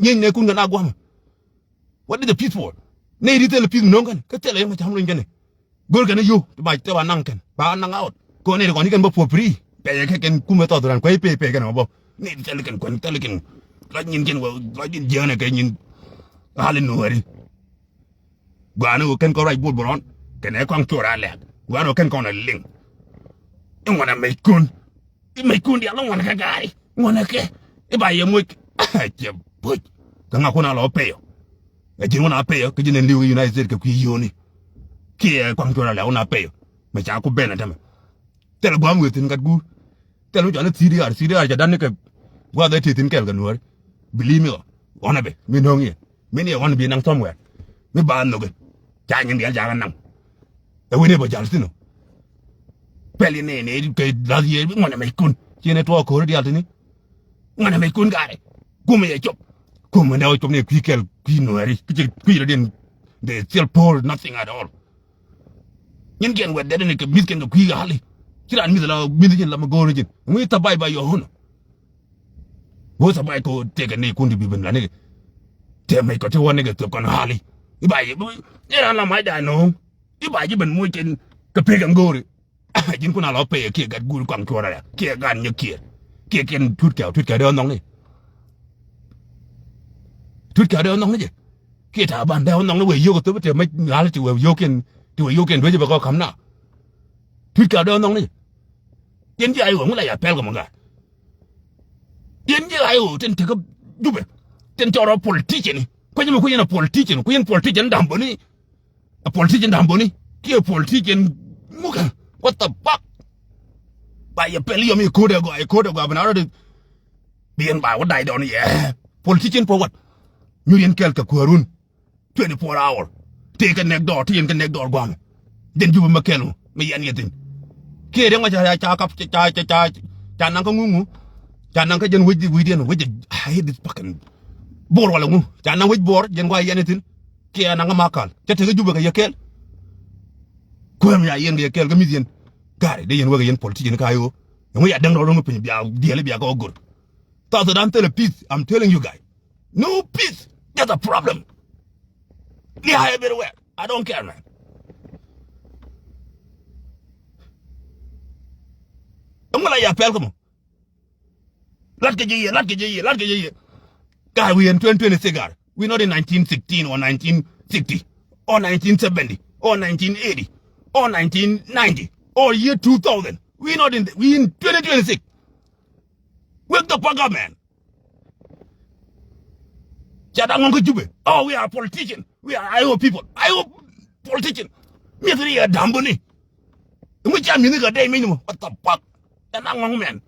nyiny ne kun kɛ na guam. What is the peace for? Ne ri thil peace mi no̱o̱ŋ kɛn. Kä thil yɛn ma cam lony kɛn. Gör kɛn yo, ti ba, ti ba naŋ kɛn. Ba naŋ out. Kɔ ne ri kɔn kɛn ba for free. Pɛyɛ kɛ kɛn kumɛ thɔth ran kuɛ pɛyɛ pɛyɛ kɛn ma bɔ. Ne ri thil kɛn kuɛn, thil kɛn. Lɔc nyin kɛn wä, lɔc nyin jiɛn kɛ nyin. Hali nuɔri. Gua̱a̱ni wä kɛn kɔn ruac bol bɛ rɔn kɛnɛ kɔn cuɔr a lɛk. Gua̱a̱ni wä kɛn kɔn a liŋ. Iŋuan a mec kun. I̱ mec kun dial iŋuan kɛ gaari. Iŋuan a kɛ. I̱ ba yɛ moc. Cɛ boc. Kä ŋa kun a lɔ peyɔ. Ɛ ji̱n kun a peyɔ kä ji̱n ɛn li̱w United States kɛ kui̱ yio̱o̱ni. Kiɛ kɔn cuɔr a lɛk kun a peyɔ. Mɛ ca ku ben a tämɛ. Thil gua̱a̱m wëë thi̱n gat guur. Thil mi cɔal i̱ C D R, C D R ca dan ni kɛ gua̱a̱th ɛ ti thi̱n kɛɛl kɛ nuɔ̱ɔ̱ri. Believe me ɔ, ɣɔn ɛ bɛ mi no̱o̱ŋ yɛ. Mi ni ɛ ɣɔn bi naŋ somewhere. Mi ba nhökɛ. Ca nyin diaal ca kɛ naŋ. Ɛ wen ɛ bä jal thi̱n ɔ. Pɛl yɛ nɛɛ nɛɛ kɛ lath yɛ ŋuɔ̱n ɛ mɛc kun. Ci ɛn ɛ tuɔɔk ko̱ri diaal thi̱n i̱. Ŋuɔ̱n ɛ mɛc kun gaari. Kum yɛ cop. Kum ɛn dee wä cop ni kui̱ kɛl kui̱ nuɛɛri. Kui̱ ci kui̱ rɔ diɛn. They still poor, nothing at all. Nyin kiɛn wɛt dɛdɛ ni kɛ mi̱th kiɛn kɛ kui̱ ɣa̱li. Ci raan mi̱th la mi̱th nyin la mi go̱o̱r ni jin. Ŋui̱ thabai ba yɔ hono. Wä thabai ko tekɛ ni kun ti bi ben la ni kɛ. Tɛ mɛc kɔ ti wä ni kɛ thop kɔn ɣa̱li. I̱ ba yɛ, i̱ raan la mac da no̱o̱ŋ. I̱ ba ji̱ ben moc kɛn kɛ pek ɛn go̱o̱ri. Ji̱n kun a lɔ peyɛ kiɛ gat guur kɔaŋ cuɔrɛ kiɛ gan nyɛ kiɛ. Kiɛ kɛn tut kɛw, tut kɛw dee ɣä nhɔkni. Tut kɛw dee ɣä nhɔkni jɛ. Kiɛ ta̱a̱ ban dee ɣä nhɔkni wee yio̱k ɛ thop tɛ mec ɣa̱l ti wee yio̱k kɛn, ti wee yio̱k kɛn duecä bɛ kɔ ka̱m na. Tut kɛw dee ɣä nhɔkni jɛ. Yɛn ji̱ a i̱ wee ŋu la ya pɛl kɛ mɔ gaa. Yɛn ji̱ a i̱ wee tin tekä Jubɛ. Tin cɔrɔ politician. Kuecä mi kuecä yɛn a politician. Kuecä yɛn politician dam bäni. A politician dam boni kiɛ politician mukɛ. What the fuck? Ba yɛ pɛl yɔm i̱ ko̱dɛ gɔaa, i̱ ko̱dɛ gɔaa, bɛ na rɔ di. Bi yɛn ba wä day dɔn yɛ. Politician for what? Nyur yɛn kɛl kɛ kuäärun. Twenty four hour. Tëë kɛ nɛk dɔɔr, tëë yɛn kɛ nɛk dɔɔr gua̱a̱mɛ. Jɛn Jubɛ mɛ kɛl ŋu mɛ yɛn yɛ thi̱n. Kiɛ riɛŋ ma ca ca kap ca ca ca ca naŋ kä ŋuŋu. Ca naŋ kä jɛn wec di wi̱i̱diɛn wec. I hate this fucking Bor wala ŋu. Ca naŋ wec Bor jɛn gua̱a̱ yɛn yɛ thi̱n. Kiɛ naŋ kä Makal cä tekɛ Jubɛ kɛ yɛ kɛɛl. Kuäär mi ya yɛn kɛ yɛ kɛɛl kä mi̱th yɛn. Gari dee yɛn wekɛ yɛn politician ka yo. Ɛŋu ya däŋ rɔ ro̱ŋ piny bia diɛl bia kɛ wä gor. South Sudan thilɛ peace, I'm telling you guys. No peace. Just a problem. Ni high everywhere. I don't care, man. Ɛŋu la ya pɛl kä mɔ. Lat kɛ jɛ yɛ, lat kɛ jɛ yɛ, lat kɛ jɛ yɛ. Guy, we in twenty twenty-six, guy. We not in nineteen sixteen or nineteen sixty or nineteen seventy or nineteen eighty or nineteen ninety or year two thousand. We not in the, we in twenty twenty-six. Wake the fuck up, man. Ca da̱ŋ ŋɔ̱ŋ kä Jubɛ. Oh, we are politician. We are I O people. I O politician. Mi̱eth ni yɛ da̱mbäni. Ŋu ca mi̱eth ni kɛ dee mi̱ny ni mɔ. What the fuck? Ca da̱ŋ ŋɔ̱ŋ mɛn.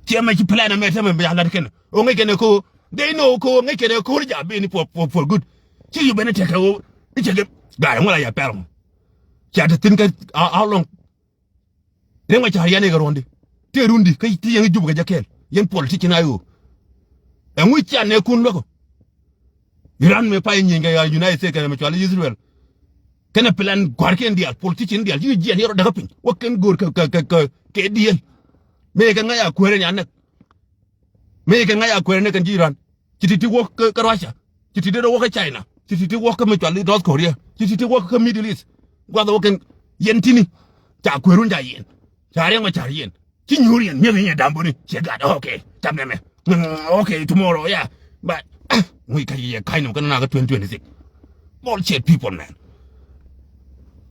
Ciɛ mɛ ci plan mɛ tɛmɛ mɛ ca lat kɛn. O ŋäc kɛn ɛ ko. They know ko ŋäc kɛn ɛ ko ni ca ben ni for, for, for good. Ci yu ben ni tekɛ o. I̱ cɛ kɛ. Ga̱a̱c ŋu la yɛ pɛl mɔ. Ca te thi̱n kä how, how long? Riɛŋ ma ca rian ikɛ ruɔ̱ndi. Tëë rundi kä ti yɛn Jubɛ kɛ jɛ kɛɛl. Yɛn politician a i̱ ɣöö. Ɛŋu can nɛ kun luäk ɔ. Iran mëë pay nyieny kɛ United States kɛnɛ mɛ cual Israel. Kɛnɛ plan gua̱rkiɛn diaal, politician diaal, ci jiɛn yɛn rɔ däkä piny. Wä kɛn go̱o̱r kɛ, kɛ, kɛ, kɛ, kɛ diɛl. Mëë kɛ ŋäc a kuäärɛ ni a näk. Mëë kɛ ŋa̱c a kuɛɛrä ni kɛn ji̱ Iran. Ci ti̱ti̱ wä kä, kä Russia. Ci ti̱ti̱ rɔ wä kä China. Ci ti̱ti̱ wä kä mi cual i̱ North Korea. Ci ti̱ti̱ wä kä Middle East. Gua̱th wä kɛn yɛn ti̱ni. Ca kuɛɛrun ca yɛn. Ca riɛŋ wä ca yɛn. Ci nyuur yɛn mi̱eth yɛn da̱mbuni. Ciɛ gat, okay. Cam nɛmɛ. Mm, okay, tomorrow, yeah. But, ah, ŋuc ka yɛ ka̱ny nɔm kä na kä twenty twenty-six. Bullshit people, man.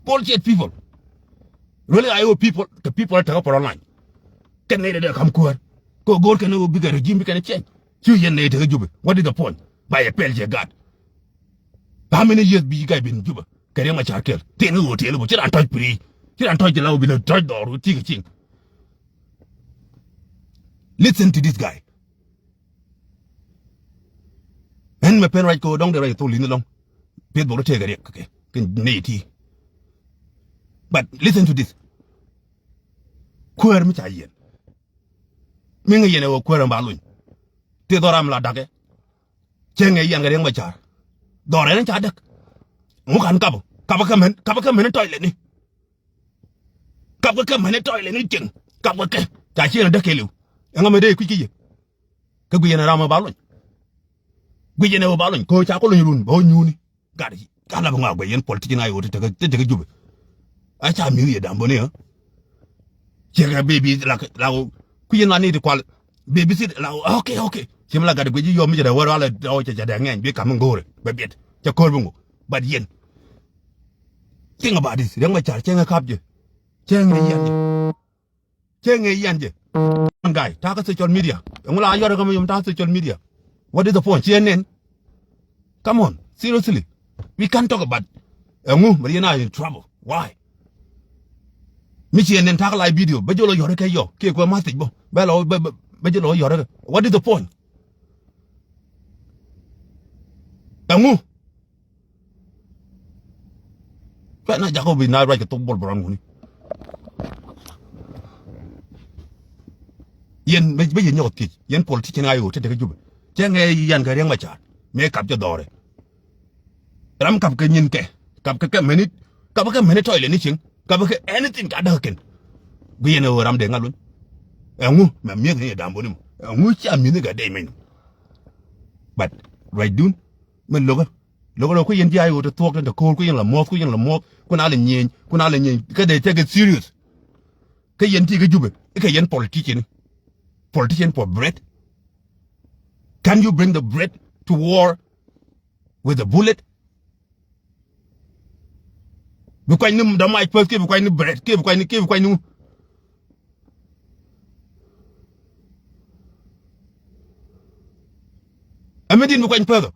Bullshit people. Really, I owe people, the people that take up online. Kɛn nɛy dee dee kam kuäär. Kɛ go̱o̱r kɛn ɣöö bikɛ regime bikɛn change. Ci yɛn nɛy tekä Jubɛ. What is the point? Ba yɛ pɛl cɛ gat. How many years bi guy bin Jubɛ? Kɛ Riek Machar kɛl. Tëë ni ɣöö tëë ni bä. Ci ran tɔc piri. Ci ran tɔc jɛ la ɣöö bi lɛ tɔc dhɔr ɣöö ti̱i̱ kɛ cieŋ. Listen to this guy. Ɛn mɛ pen ruac kɛ ɣöö dɔ̱ŋ dee ruac thok li̱n lɔ̱ŋ. Pieth bok rɔ tëëkɛ Riek kɛ kɛ nɛy ti. But listen to this. Kuäär mi ca yiɛn. Mi ŋäc yɛn ɛ ɣöö kuäär ɛn ba lony. Tëë dhɔr ram la da̱kɛ. Cɛ ŋäc yɛn kɛ Riek Machar. Dhɔr ɛn ca däk. Ŋu kan kap? Kap kɛ män, kap kɛ män tɔc lɛ ni. Kap kɛ kɛ män tɔc lɛ ni cieŋ. Kap kɛ kɛ. Ca cieŋ däk kɛɛliw. Ɛŋa mi dee kui̱c kä yɛ? Kä guic yɛn ɛ ram ɛ ba lony. Guic yɛn ɛ ɣöö ba lony. Kɛ ɣöö ca kɔ lony run bɛ ɣöö nyuuni. Gat gat la bi ŋɔak guɛ yɛn politician a yo̱o̱ ti tekä ti tekä Jubɛ. A ca mi̱th yɛ dam bäni ɛ. Ciɛ kɛ baby la la ku yɛn la ni ti kual. Baby sit la okay okay. Ciɛ mi la gat guɛ ji̱ yɔm mi cɛ dɛ wär wala ɔ cɛ cɛ dɛ ŋɛny bi kam mi go̱o̱rɛ bɛ biɛt cɛ ko̱r bi ŋu. But yɛn think about this. Riek Machar cɛ ŋɛ kap jɛ. Cɛ ŋɛ yian jɛ. Cɛ ŋɛ yian jɛ. Guy takä social media. Ɛŋu la yɔr kä mi yom takä social media. What is the point? Ciɛ nɛn. Come on, seriously. We can't talk about. Ɛŋu mɛ yɛn a in trouble. Why? Mi ciɛ nɛn takä la video bä jolo yɔr kɛ yɔ kiɛ kuɛ message bä bä lɔ bä bä jolo yɔr kɛ. What is the point? Ɛŋu? Kuɛ na jakɔ bi na ruac kɛ thok bol bran wuni. Yɛn bä bä yɛn nyɔk thiec yɛn politician a yo̱o̱ te te kä Jubɛ. Cɛ ŋɛ yan kɛ Riek Machar mëë kap jɛ dhɔrɛ. Ram kap kɛ nyin kɛ kap kɛ kɛ mɛni kap kɛ mɛni tɔy lɛ ni cieŋ kap kɛ anything ka däk kɛn. Bi yɛn ɛ ɣöö ram dee ŋa luny. Ɛŋu mɛ mi̱eth ni dam boni mɔ ɛŋu cia mi̱eth ni kɛ dee mɛny. But ruacdun mɛ lokä lokä lokä ku yɛn ji̱ a yo̱o̱ te thuɔk tɛn te ko̱o̱r ku yɛn la muɔth ku yɛn la muɔth ku na lɛ nyieny ku na lɛ nyieny kä dee take it serious. Kä yɛn ti kä Jubɛ i̱ kɛ yɛn politician. Politician for bread. Can you bring the bread to war with a bullet? Bi kuany ni dɔ̱mac puɔth kiɛ bi kuany ni bread kiɛ bi kuany ni kiɛ bi kuany ni ŋu? Ɛmɛ din bi kuany puɔth ɔ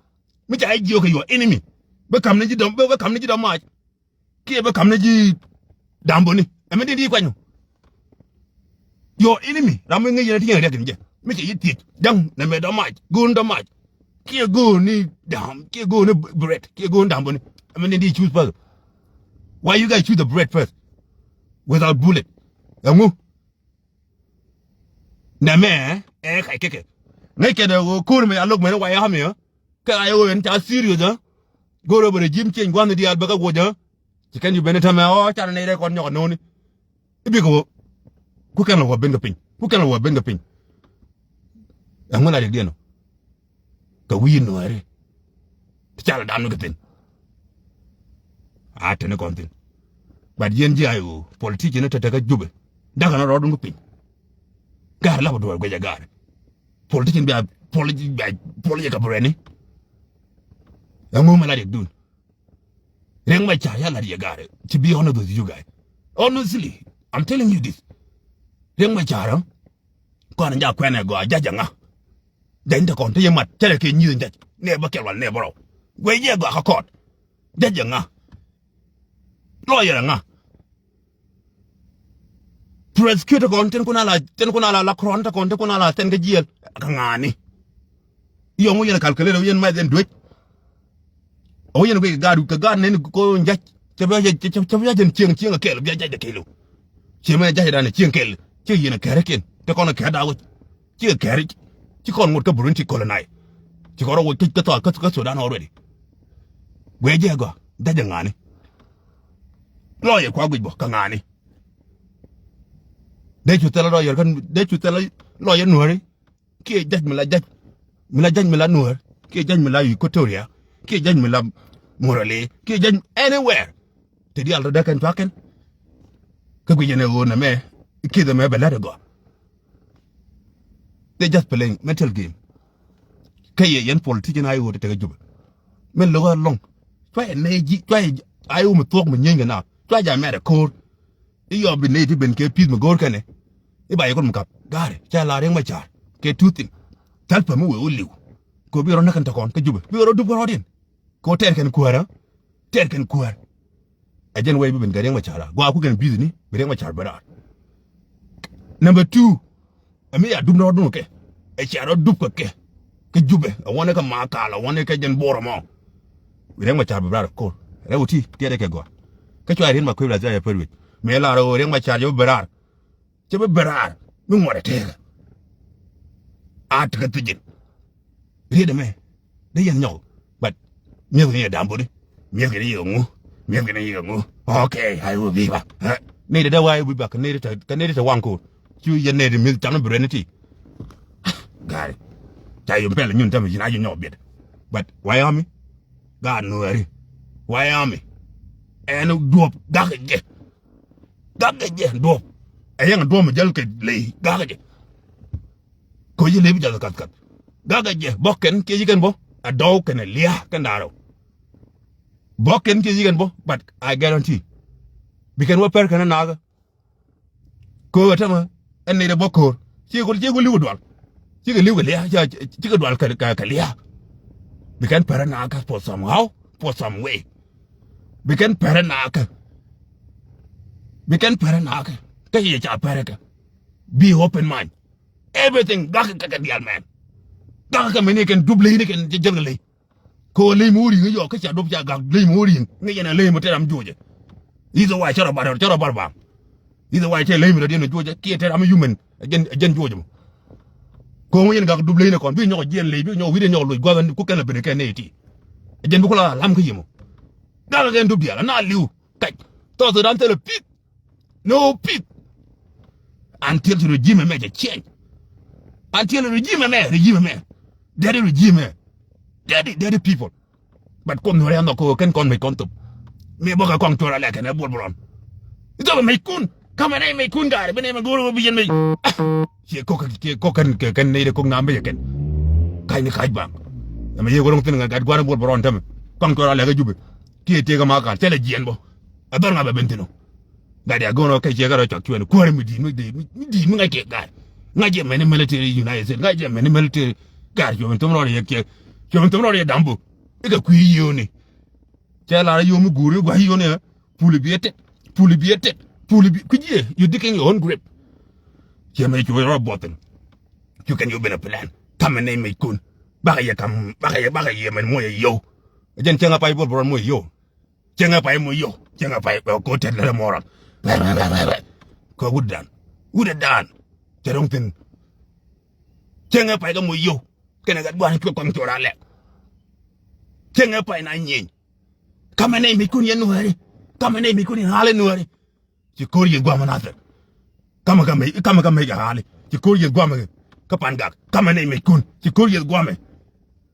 mi ca jiök kɛ your enemy. Bi kam ni ji̱ dɔ̱m bi kam ni ji̱ dɔ̱mac. Kiɛ bä kam ni ji̱ damboni ɛmɛ di̱t yi̱ kuany nu. Your enemy ram mi ŋäc yɛn ti yɛn riɛk in jɛ mi cɛ yi̱ thiec ja̱ŋ nɛ mɛ dɔ̱mac go̱o̱n dɔ̱mac. Kiɛ go̱o̱n ni dam kiɛ go̱o̱n ni bret kiɛ go̱o̱n damboni. Ɛmɛ ni di̱t choose first. Why you guys choose the bread first without bullet? Ɛŋu? Nɛmɛ ɛ kac kekɛ ŋäc kɛn ɛ ɣöö ko̱r mɛ a lo̱k mɛn ɛ way ɛ ɣam i̱ ɛ kɛ ɣac ɛ ɣöö ɛn ca serious ɛ. Go̱r ɛ bɛ regime change gua̱n diaal bɛ kɛ guɔc ɛ. Ci kɛn ju ben ɛ tɛmɛ ɔ ca rɛ nɛy rɛ kɔn nyɔk ɛ no̱o̱ni. I̱ bikɛ ɣöö ku kɛn lɛ wä ben kɛ piny ku kɛn lɛ wä ben kɛ piny. Ɛŋu la riɛkdiɛn ɔ? Kɛ wi̱i̱ nuääri ti ca lɛ dam ni kɛ thi̱n. A teni kɔn thi̱n. But yɛn ji̱ a i̱ ɣöö politician ni te tekä Jubɛ da̱kɛ ni rɔɔdun kä piny. Ga̱r lapä duɔ̱ɔ̱r guecɛ ga̱r. Politician bia pol bia pol yɛ kɛ burɛni. Ɛŋu mɛ la riɛkdun? Riɛk Macar ya la riɛk ga̱r. To be honest with you guys, honestly, I'm telling you this. Riɛk Macar ɔ kɔn in ja kuɛn ɛ gɔaa ja̱c ɛŋa? Ja̱c ni te kɔn te yɛ mat cɛ lɛ kɛ nyi̱i̱th in ja̱c nɛ bä kɛl wal nɛ bä rɔw. Guey jɛ gɔaa kä kɔɔt. Ja̱c ɛŋa? Lawyer ɛŋa? Prosecutor kɔn tin kun ala tin kun ala la kron te kɔn tin kun ala thin kä jiɛl. Kä ŋa̱a̱ni. Yɔŋ wä yɛn a calculate wä yɛn math yɛn duec. Wä yɛn guic kɛ gaat kɛ gaat nɛn ko ja̱c. Cɛ bia cɛ bia jɛn cieŋ cieŋ a kɛl bia ja̱c a kɛl. Cɛ mɛ ja̱c dan cieŋ kɛl cɛ yɛn a kɛrikiɛn te kɔn a kɛr da wä. Cikɛ kɛɛric ci kɔn ŋot kä Burundi colonize. Ci kɔn rɔ woc kä kä thɔɔk kä Sudan already. Guiɛ jiɛ gɔaa dec ɛ ŋa̱a̱ni. Lawyer kua guic bɔ kä ŋa̱a̱ni. Dec cu thilɛ lawyer kä dec cu thilɛ lawyer nuääri. Kiɛ ja̱c mi la ja̱c mi la ja̱c mi la nuäär kiɛ ja̱c mi la Equatoria kiɛ ja̱c mi la Morale kiɛ ja̱c anywhere. Te diaal rɔ dee kɛn cua̱k kɛn. Kä guic ɛn ɛ ɣöö nɛmɛ ki̱th ɛmɛ bɛ la̱t ɛ gɔaa. They just playing mental game. Kä yɛ yɛn politician a i̱ ɣöö te tekä Jubɛ. Min lo̱k ɛ lɔŋ. Cua yɛ nɛy ji̱, cua yɛ, a yɛ wä mi thuɔ̱k mi nyieeny kɛ na. Cua jɛ a mɛt ɛ ko̱o̱r. I̱ yɔp bi nɛy ti ben kɛ pi̱th mi go̱o̱r kɛnɛ. I̱ ba yɛ kɔn mi kap. Ga̱a̱rɛ, cua la̱r Riɛk Macar kɛ two thing. Thil päm mi wëë wä li̱w. Kɛ bi rɔ näk kɛn tɔ̱ kɔn kä Jubɛ. Bi rɔ dup kɛ rɔɔdiɛn. Kɛ ɣöö tɛɛr kɛn kuäärä. Tɛɛr kɛn kuäär. Ɛ jɛn wɛy bi ben kɛ Riɛk Macar a gɔaa ku kɛn bi̱i̱thni bi Riɛk Macar ben raar. Number two, ɛ mi ya dup ni rɔɔdun kɛ, ɛ cia rɔ dup kɛ kɛ. Kä Jubɛ ɛ wänɛ kɛ Makal, ɛ wänɛ kɛ jɛn Bor ɛmɔ. Bi Riɛk Macar bi ben raar ko̱r rɛw ti tiɛɛt kɛ gɔaa. Kä cua ri̱n ma kui̱ la thia̱a̱c ɛ pär wi̱c mëë lar ɛ ɣöö Riɛk Macar jɛ bi ben raar. Cɛ bi ben raar mi ŋuɔt ɛ teekä. A tekä thiec jin. Riet ɛmɛ dee yɛn nyɔk. But mi̱eth kɛ ni yɛ dam buni. Mi̱eth kɛ ni yɛ ŋu. Mi̱eth kɛ ni yɛ ŋu. Okay, I will be back. Nɛy dee dee wa I will be back kɛ nɛy dee te waŋ ko̱r. Cu yɛn nɛy dee mi̱eth cam ni bi rɛn ni ti. Ga̱a̱ri. Ca yom pɛl nyun tämɛ yin a yom nyɔk biɛt. But wayami. Gaat nuääri. Wayami. Ɛn duɔp gak jɛ. Gak jɛ duɔp. Ɛ yɛn duɔp mi jäl kɛ ley gak jɛ. Koci lep jath kath kath. Gakɛ jɛ bä kɛn kiɛ ci kɛn bä a dɔw kɛn a lia̱a̱ kɛn da̱a̱r rɛw. Bä kɛn kiɛ ci kɛn bä, but I guarantee bi kɛn wä pɛr kɛn a naakä. Ko̱o̱k ɛ tämɛ ɛn nɛy rɛ bä ko̱o̱r ci kɛ li̱w kɛ dual. Ci kɛ li̱w kɛ lia̱a̱, ci kɛ dual kɛ lia̱a̱. Bi kɛn pɛr a naakä for somehow, for some way. Bi kɛn pɛr a naakä. Bi kɛn pɛr a naakä. Kä yɛ ca pɛr ɛ kɛ. Be open mind. Everything gak kɛ kɛ dial mɛn. Gak kɛ mɛn ni kɛn dup ley ni kɛn jɛ jɛl kɛ ley. Kɛ ɣöö ley mi wä ri̱ŋ i̱ yɔɔk kä cia dup ca gak ley mi wä ri̱ŋ ŋäc ɛn ɛ ley mi tɛr ram juɔcɛ. I̱ the way cɛ rɔ bar cɛ rɔ bar bam. I̱ the way cɛ ley mi rɔ diɛn juɔcɛ kiɛ tɛr ram i̱ human ɛ jɛn juɔcɛ mɔ. Kɛ ɣöö ŋäc ɛn gak dup ley ni kɔn bi nyɔk jiɛn ley bi nyɔk wi̱cdɛ nyɔk loc gua̱th ku kɛn lɛ ben kɛ nɛy ti. Ɛ jɛn bi ku la lam kä yɛ mɔ. Gak kɛ kɛn dup dial ana li̱w kac. Thɔɔth ran thilɛ pi̱th. No peace. Until the regime mɛ jɛ change. Until the regime mɛ, regime mɛ. Dirty regime mɛ. Dirty, dirty people. But kɔn nuɔrɛ andɔ ko kɛn kɔn mɛ kɔn thop. Mɛ bɔ ka kɔn tora lɛ kɛn ɛ buɔl buɔl. Ito mɛ kun. Kamɛ nɛ mɛ kun gar, bɛ nɛ mɛ goro bi yɛn mɛ. Cie kok, cie kok kɛn, kɛn nɛ de kok na mɛ kɛn. Kaj ni kaj bang. Mɛ ye gorong thin gat guan buɔl buɔl tɛmɛ. Kɔn tora lɛ kɛ Jubɛ. Kie tëëkä ma kal, thilɛ jiɛn bɔ. Ɛ dhɔr ŋa bɛ ben thin ɔ. Gat ya go̱o̱n ɔ kɛ ciɛ kɛ rɔ cɔk cuɛn kuäär mi di̱i̱t mi di̱i̱t mi ŋa̱c kɛ gat. Ŋa̱c jɛ mɛni military United States, ŋa̱c jɛ mɛni military. Gat cuɛ min thom rɔɔd yɛ kiɛ cuɛ min thom rɔɔd yɛ dam bok. Ikɛ kui̱ yio̱o̱ni. Cɛ lar yio̱o̱ mi guuri gua̱c yio̱o̱ni ɛ. Puli bi ɛ tet, puli bi ɛ tet, puli bi kui̱c yɛ, you digging your own grave. Ciɛ mɛ cuɛ rɔ buɔthin. Cu kɛn yio̱o̱ ben ɛ plan. Kamɛ nɛy mɛc kun. Bakɛ yɛ kam bakɛ yɛ bakɛ yɛ mɛn muɔc yɛ yio̱w. Jɛn cäŋ a pay bol bɛ rɔn muɔc yio̱w. Cieŋɛ pay moc yio̱w, cieŋɛ pay kɛ ko̱ tɛt lɛrɛ mɔrɔl. Kɛ wut dan, wut dan. Cɛ ro̱ŋ thi̱n. Cieŋɛ pay kɛ moc yio̱w. Kɛnɛ gat gua̱a̱n cuɛ kɔn cɔr alɛ. Cieŋɛ pay na nyieny. Kamɛ nɛy mic kun yɛn nuääri. Kamɛ nɛy mic kun yɛn ɣa̱l nuääri. Ci ko̱r yieth gua̱a̱mɛ nathɛ. Kamɛ kä mec, kamɛ kä mec kɛ ɣa̱li. Ci ko̱r yieth gua̱a̱mɛ kä pan gak. Kamɛ nɛy mic kun. Ci ko̱r yieth gua̱a̱mɛ.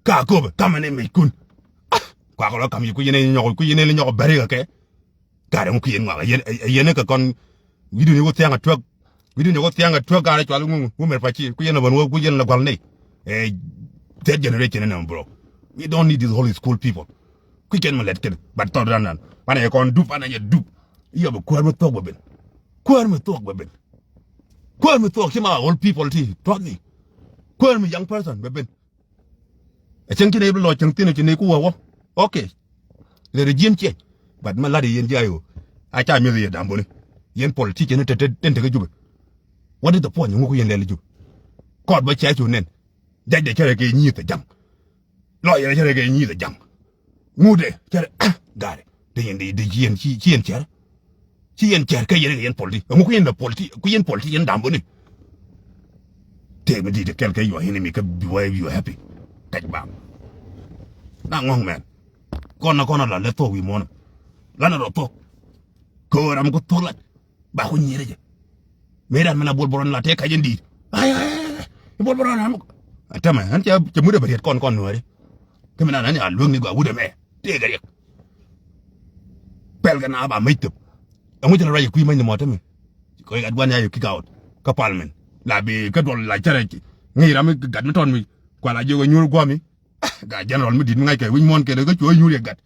Ka köpɛ kamɛ nɛy mic kun. Kuakɛ lɔ kam yi ku yɛn ɛ nyɔk ku yɛn ɛ nyɔk bɛri kɛ kɛ. Garɛ ŋu ku yɛn ŋuak ɛ yɛn ɛ yɛn ɛ kɛ kɔn. Wi̱dun yɛ wä thiaŋ ɛ tuäk. Wi̱dun yɛ wä thiaŋ ɛ tuäk garɛ cual ŋu ŋu mɛr pa ci ku yɛn ɛ bän wä ku yɛn ɛ gual nɛy. Ɛ third generation ɛ nɛ bro. We don't need these holy school people. Kui̱ kɛn mi lɛt kɛn bat thɔr dan dan. Banɛ yɛ kɔn dup banɛ yɛ dup. Yɔ bɛ kuäär mi thuɔk bɛ ben. Kuäär mi thuɔk bɛ ben. Kuäär mi thuɔk ci ma old people ti trust me. Kuäär mi young person bɛ ben. Ɛ cäŋ ci nɛy bi lɔc cäŋ thi̱n ci nɛy ku wä wä. Okay. Lɛ regime change. But mɛ lat yɛn jiay ɣöö a ca mi̱eth yɛ damboni. Yɛn politician ni te te te te kä Jubɛ. What is the point? Ŋu ku yɛn lɛl Jubɛ. Kɔt bä cɛ cu nɛn. Jacdɛ cärɛ kɛ nyi̱i̱th ɛ ja̱ŋ. Lɔyɛr cärɛ kɛ nyi̱i̱th ɛ ja̱ŋ. Ŋutdɛ cärɛ ah ga̱a̱rɛ. Dee yɛn dee dee ci yɛn ci ci yɛn cär. Ci yɛn cär kä yɛn kɛ yɛn pɔl ti ɛŋu ku yɛn la pɔl ti ku yɛn pɔl ti yɛn damboni. Tëë mi di̱i̱t kɛl kɛ your enemy kä bi wä you happy. Kɛc bam. Na ŋɔ̱ŋ mɛn. Kɔn na kɔn a la lɛ thok wi̱i̱ muɔ̱nɔ. Lanɛ rɔ thok. Köör ram ku thok lat. Ba ku nyier jɛ. Mëë ran mi la bol bɔrɔn la tëë kac in di̱i̱t. Ay ay ay ay. Bol bɔrɔn ram. Tɛmɛ ɣän cɛ mut ɛ bɛ riet kɔn kɔn nuääri. Kä mi nan ɣän ya lueŋni gɔaa wut ɛmɛ. Tëëkɛ riɛk. Pɛl kɛ na ba mec thöp. Ɛŋu ci la ruac kɛ kui̱ mec ni mɔ tämɛ. Kɔc gat gua̱n ya yɛ kick out kä parliament. La bi kä duɔl la cärɛ ŋi̱i̱c ram mi gat mi tɔt mi kua la jiök ɛ nyuur gua̱a̱mi. Gat general mi di̱t mi ŋa̱ckɛ wi̱c muɔ̱ɔ̱n kɛl kä cuɛ nyuur yɛ gat.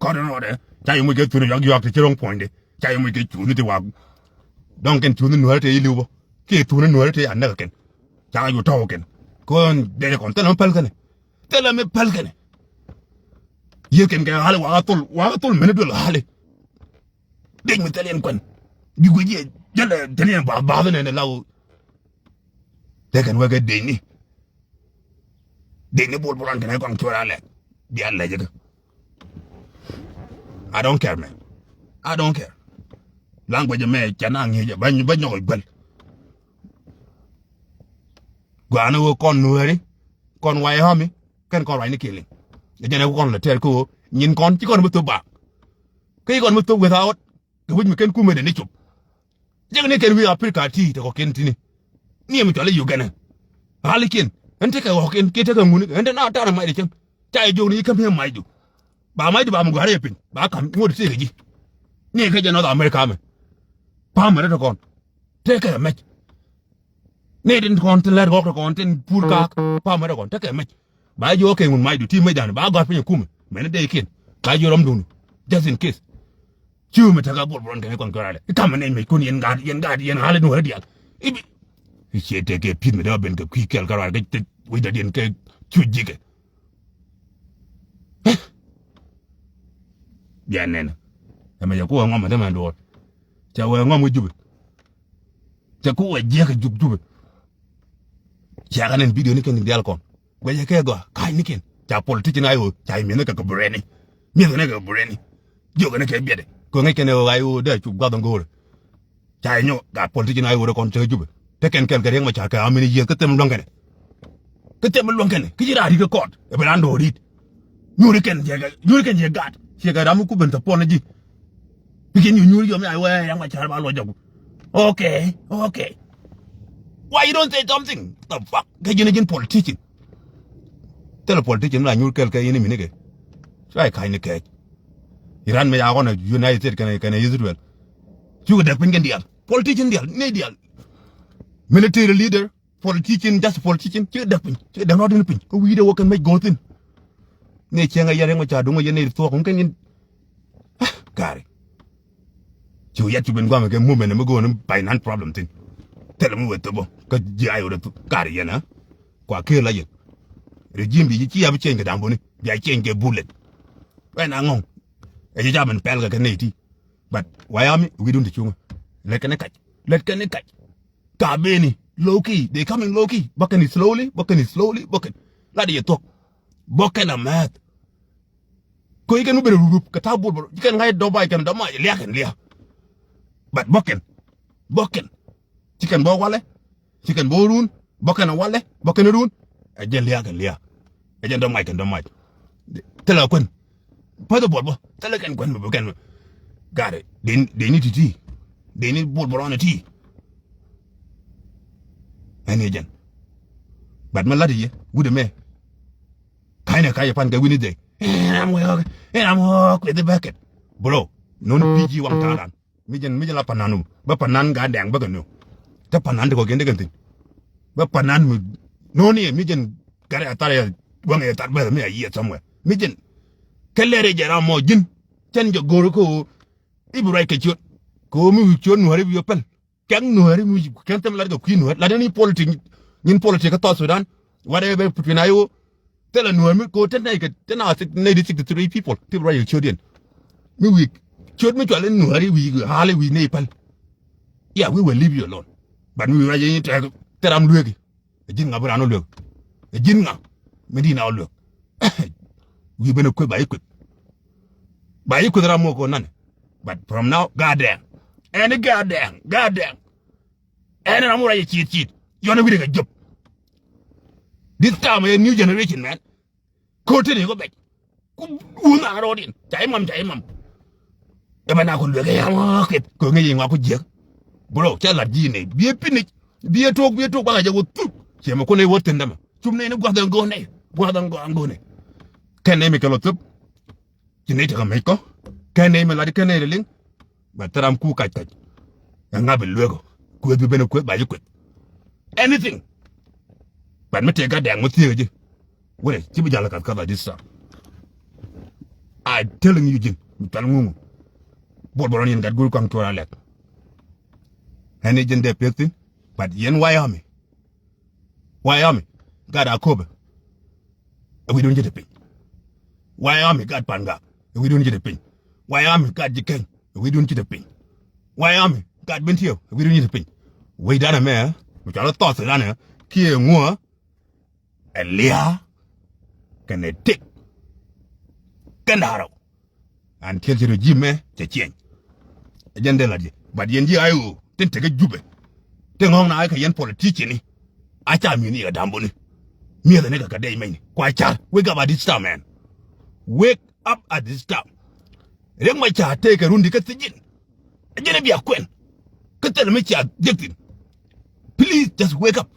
kɔt in rɔɔdɛ. Ca yɛ moc kɛ thun in yuak yuak ti ci ro̱ŋ puɔ̱nydɛ. Ca yɛ moc kɛ cuuthni ti waak. Dɔ̱ŋ kɛn cuuthni nuääri tëë i̱ li̱w bä kiɛ thuuni nuääri tëë anäk kɛn. Ca yɛ cu tɔ̱w kɛn kɔn dee kɔn thilɛ mi päl kɛnɛ. Thilɛ mi päl kɛnɛ. Yiëë kɛn kɛ ɣali wakä thol wakä thol mini duël ɣali. Dec mi thil yɛn kuɛn. Bi guic yɛ jälɛ thil yɛn bath bath nɛn ɛ la ɣöö. Tëë kɛn wekɛ decni. Decni bol bol ran kɛn ɛ kɔn cuɔr alɛ. Bia lɛc kä. I don't care, man. I don't care. Language mɛ cɛ na ŋi̱i̱cɛ bä nyɔk guɛl. Gua̱a̱ni wä kɔn nuääri kɔn way hami kɛn kɔn ruacni kiɛliŋ. Ɛ jɛn ɛ wä kɔn lɛ tɛɛr kä wä nyin kɔn ci kɔn bi thop ba. Kä ci kɔn bi thop without kɛ wi̱c mi kɛn kumɛ deni cop. Jek ni kɛn wi̱i̱ Africa ti te kɔkiɛn tini. Ni ɛmi cɔl i̱ Uganda. Ɣalikiɛn ɛn tekɛ ɣɔkiɛn kiɛ tekɛ ŋuni ɛn te na tarɛ macdɛ cäŋ. Ca yɛ jiök ni i̱ käm i̱ macdu. Ba macdu ba mi gua̱a̱r i̱ piny ba ka̱m ŋot tekɛ ji̱. Ni kɛ jɛ North America mɛ. Pamɛ rɛ te kɔn tekɛ mɛc. Ni tin kɔn tin lɛt ɣɔk te kɔn tin pur kaak pamɛ rɛ kɔn tekɛ mɛc. Ba jiök kɛ ŋun macdu ti mecdan ba gɔ̱a̱r piny kumɛ mɛn dee kiɛn ba jiök rɔmdun. Just in case. Ci mi tekɛ bol bol kɛn kɔn kɛ ralɛ i̱ kamɛ nɛy mec kun yɛn gaat yɛn gaat yɛn ɣa̱l in wä dial. I̱ bi i̱ ciɛ tekɛ pi̱th mi dee ben kɛ kui̱ kɛl kɛ ralɛ kɛ wec dɔ̱diɛn kɛ cu jikɛ. Bia nɛn ɛmɛ cɛ ku wee ŋɔm ɛn te mɛn duɔɔr. Cɛ wee ŋɔm kɛ Jubɛ. Cɛ ku wee jiɛk kɛ Jub Jubɛ. Cɛ kɛ nɛn video ni kɛn dial kɔn. Guɛcɛ kɛ gɔaa ka̱cnikiɛn ca politician a i̱ ɣöö ca i̱ mi̱ethni kɛ kɛ bureni. Mi̱ethni kɛ bureni. Jiökɛni kɛ biɛtdɛ kɛ ŋäc kɛn ɛ ɣöö a i̱ ɣöö dee cuk gua̱th ɛn go̱o̱rɛ. Ca i̱ nyɔ gat politician a i̱ ɣöö dee kɔn cä Jubɛ te kɛn kɛl kɛ Riɛk Macar kɛ amini yieth kä them luäŋ kɛnɛ. Kä them luäŋ kɛnɛ kä ci raan ri̱t kɛ kɔɔt ɛ bi raan do̱o̱r ri̱t. Nyuuri kɛn jɛ nyuuri kɛn jɛ gat ciɛ kɛ ram mi ku ben thɛ puɔn ji̱. Bikin yu nyuuri yɔm ya wee Riɛk Macar ba luɔc jɔku. Okay, okay. Why you don't say something? The fuck? Kɛ ji̱n ji̱n politician. Thilɛ politician mi la nyuur kɛl kɛ yini mini kɛ. Cuay ka̱ny ni kɛɛc. Iran mi ya kɔn a United States kɛnɛ kɛnɛ Israel. Cukɛ däk piny kɛn diaal politician diaal ni diaal. Military leader politician just politician cikɛ däk piny cikɛ däk rɔɔdin piny kä wi̱i̱dɛ wä kɛn mec go̱o̱thin. Ni cieŋ a yɛn Riɛk Macar duŋ a yɛn ni thuɔk ŋun kɛn yɛn. Gari. Ci wä yat cu ben guamɛ kɛ movement mi go̱o̱n finance problem thin. Thilɛ mi wee thop bä kä ji̱ a yot a thop gari yɛn a. Kua kër la yɛn. Regime bi ci ci a bi change kɛ damboni bia change kɛ bullet. Wɛn a ŋɔŋ. Ɛ ci ca ben pɛl kɛ kɛ nɛy ti. But wayami wi̱i̱dun ti cuŋä. Lɛt kɛn kac lɛt kɛn kac. Ka beni low key they coming low key bä kɛn slowly bä kɛn slowly bä kɛn. Lat yɛ thuɔk. Bä kɛn a mɛth. Ko̱ i̱ kɛn mi ben rup kɛ ta̱a̱ bol bol ci kɛn ŋa̱c dɔp bac kɛn dɔp mac liak kɛn liak. But bä kɛn bä kɛn ci kɛn bä walɛ ci kɛn bä run bä kɛn walɛ bä kɛn run. Ɛ jɛn liak kɛn liak. Ɛ jɛn dɔp mac kɛn dɔp mac. Thilɛ kuɛn. Päth ɛ buɔl bä thilɛ kɛn kuɛn bä kɛn. Gat deni deni ti̱ti̱ deni buɔl bä rɔɔn ɛ ti̱. Ɛn i̱ jɛn. But mi lat i̱ yɛ wut ɛmɛ. Ka̱ny ni ka̱ny i̱ pan kɛ wi̱ni dhek. Ɛn am wee ɣɔk ɛn am ɣɔk kueth i̱ bäkɛt. Bro noni pi̱i̱ ji̱ waŋ ta̱a̱ dan. Mi jɛn mi jɛn la panan wä bä panan gat dɛŋ bä kɛ nööŋ. Te panan ti kɔkiɛn ti kɛn thi̱n. Bä panan mi noni mi jɛn gat ɛ thar ɛ waŋ ɛ thar bä mi a yiëë somewhere mi jɛn. Kɛ lɛr ɛ jɛ ram mɔ ji̱n cɛn jɛ go̱o̱r kä ɣöö i̱ bi ruac kɛ ciöt kɛ ɣöö mi wi̱i̱ ciöt nuääri bi yɔ pɛl. Kɛŋ nuääri mi kɛn thɛm lat kɛ kui̱ nuääri lat ni politik. Nyin politik kä South Sudan. Whatever between ayo. Thilɛ nuäär mi ko̱ te nɛy kɛ te na ninety sixty three people ti bi ruac kɛ ciötdiɛn. Mi wi̱i̱ ciöt mi cual in nuääri wi̱i̱ ɣa̱l i̱ wi̱i̱ nɛy päl. Yeah, we will leave you alone. But mi wi̱i̱ ruac in tɛk te ram lueeki. Ɛ ji̱n ŋa bi raan wä luek? Ɛ ji̱n ŋa mi di̱i̱n a wä luek? Wi̱i̱ ben ɛ kueth ba i̱ kueth. Ba i̱ kueth ram mɔ ko̱ nanɛ. But from now goddamn. Ɛn i̱ goddamn goddamn. Ɛn ram wä ruac ɛ ciit ciit yɔn ɛ wi̱i̱ kɛ jop. This time a new generation man. Ko̱r teni kɔ bɛc. Ku wun a rɔɔdiɛn ca imam ca imam. Ɛ bɛ na ku luek ɛ yam ɣɔɔk kɛ kɛ ŋäc iŋɔ ku jiäk. Bro cɛ lat ji̱ nɛy biɛ pinic biɛ tok biɛ tok bakɛ jɛ wä thuk. Ciɛ mɛ kun ɛ wä thi̱n dämɛ cum nɛy ni gua̱th ɛn go̱o̱n nɛy gua̱th ɛn go̱o̱n nɛy. Kɛn nɛy mi kɛ lɔ thop. Ci nɛy tekɛ mec kɔ kɛn nɛy mi lat kɛn nɛy liŋ. Bɛ thil ram ku kac kac. Ɛ ŋa̱p ɛ lueek ɔ kueth bi ben ɛ kueth ba ji̱ kueth. Anything. But mi tëë gat dɛɛŋ mi thiek ji̱. Wee ci bi jal kath kath a this time. I telling you, ji̱n mi cual ŋuŋu. Bol Bol Rɔn yɛn gat go̱o̱r kɔaŋ cuɔr alɛk. Ɛn i̱ ji̱n dee pek thi̱n, but yɛn White Army. White Army gat Akobo. Ɛ wi̱i̱dun ci te piny. White Army gat Pangak. Ɛ wi̱i̱dun ci te piny. White Army gat Ji̱käny. Ɛ wi̱i̱dun ci te piny. White Army gat Bentiu. Ɛ wi̱i̱dun ci te piny. Wecdan ɛmɛ mi cual i̱ South Sudan ɛ kiɛ ŋuɔ ɛ lia̱a̱ kɛnɛ tëk kɛn da̱rä. Until ci regime mɛ cɛ change. Ɛ jɛn dee lat yɛ. But yɛn ji̱ I O tin tekɛ Jubɛ. Tin ŋɔ̱ŋ na kɛ yɛn politician ni. A ca mi̱eth ni yɛ kɛ damboni. Mi̱eth ni kɛ kɛ dee mɛny ni. Kua car. Wake up at this time, man. Wake up at this time. Riek Machar tëëkɛ run di kä thi̱ji̱n. Ɛ jɛn ɛ bia kuɛn. Kä thilɛ mi cia jek thi̱n. Please just wake up.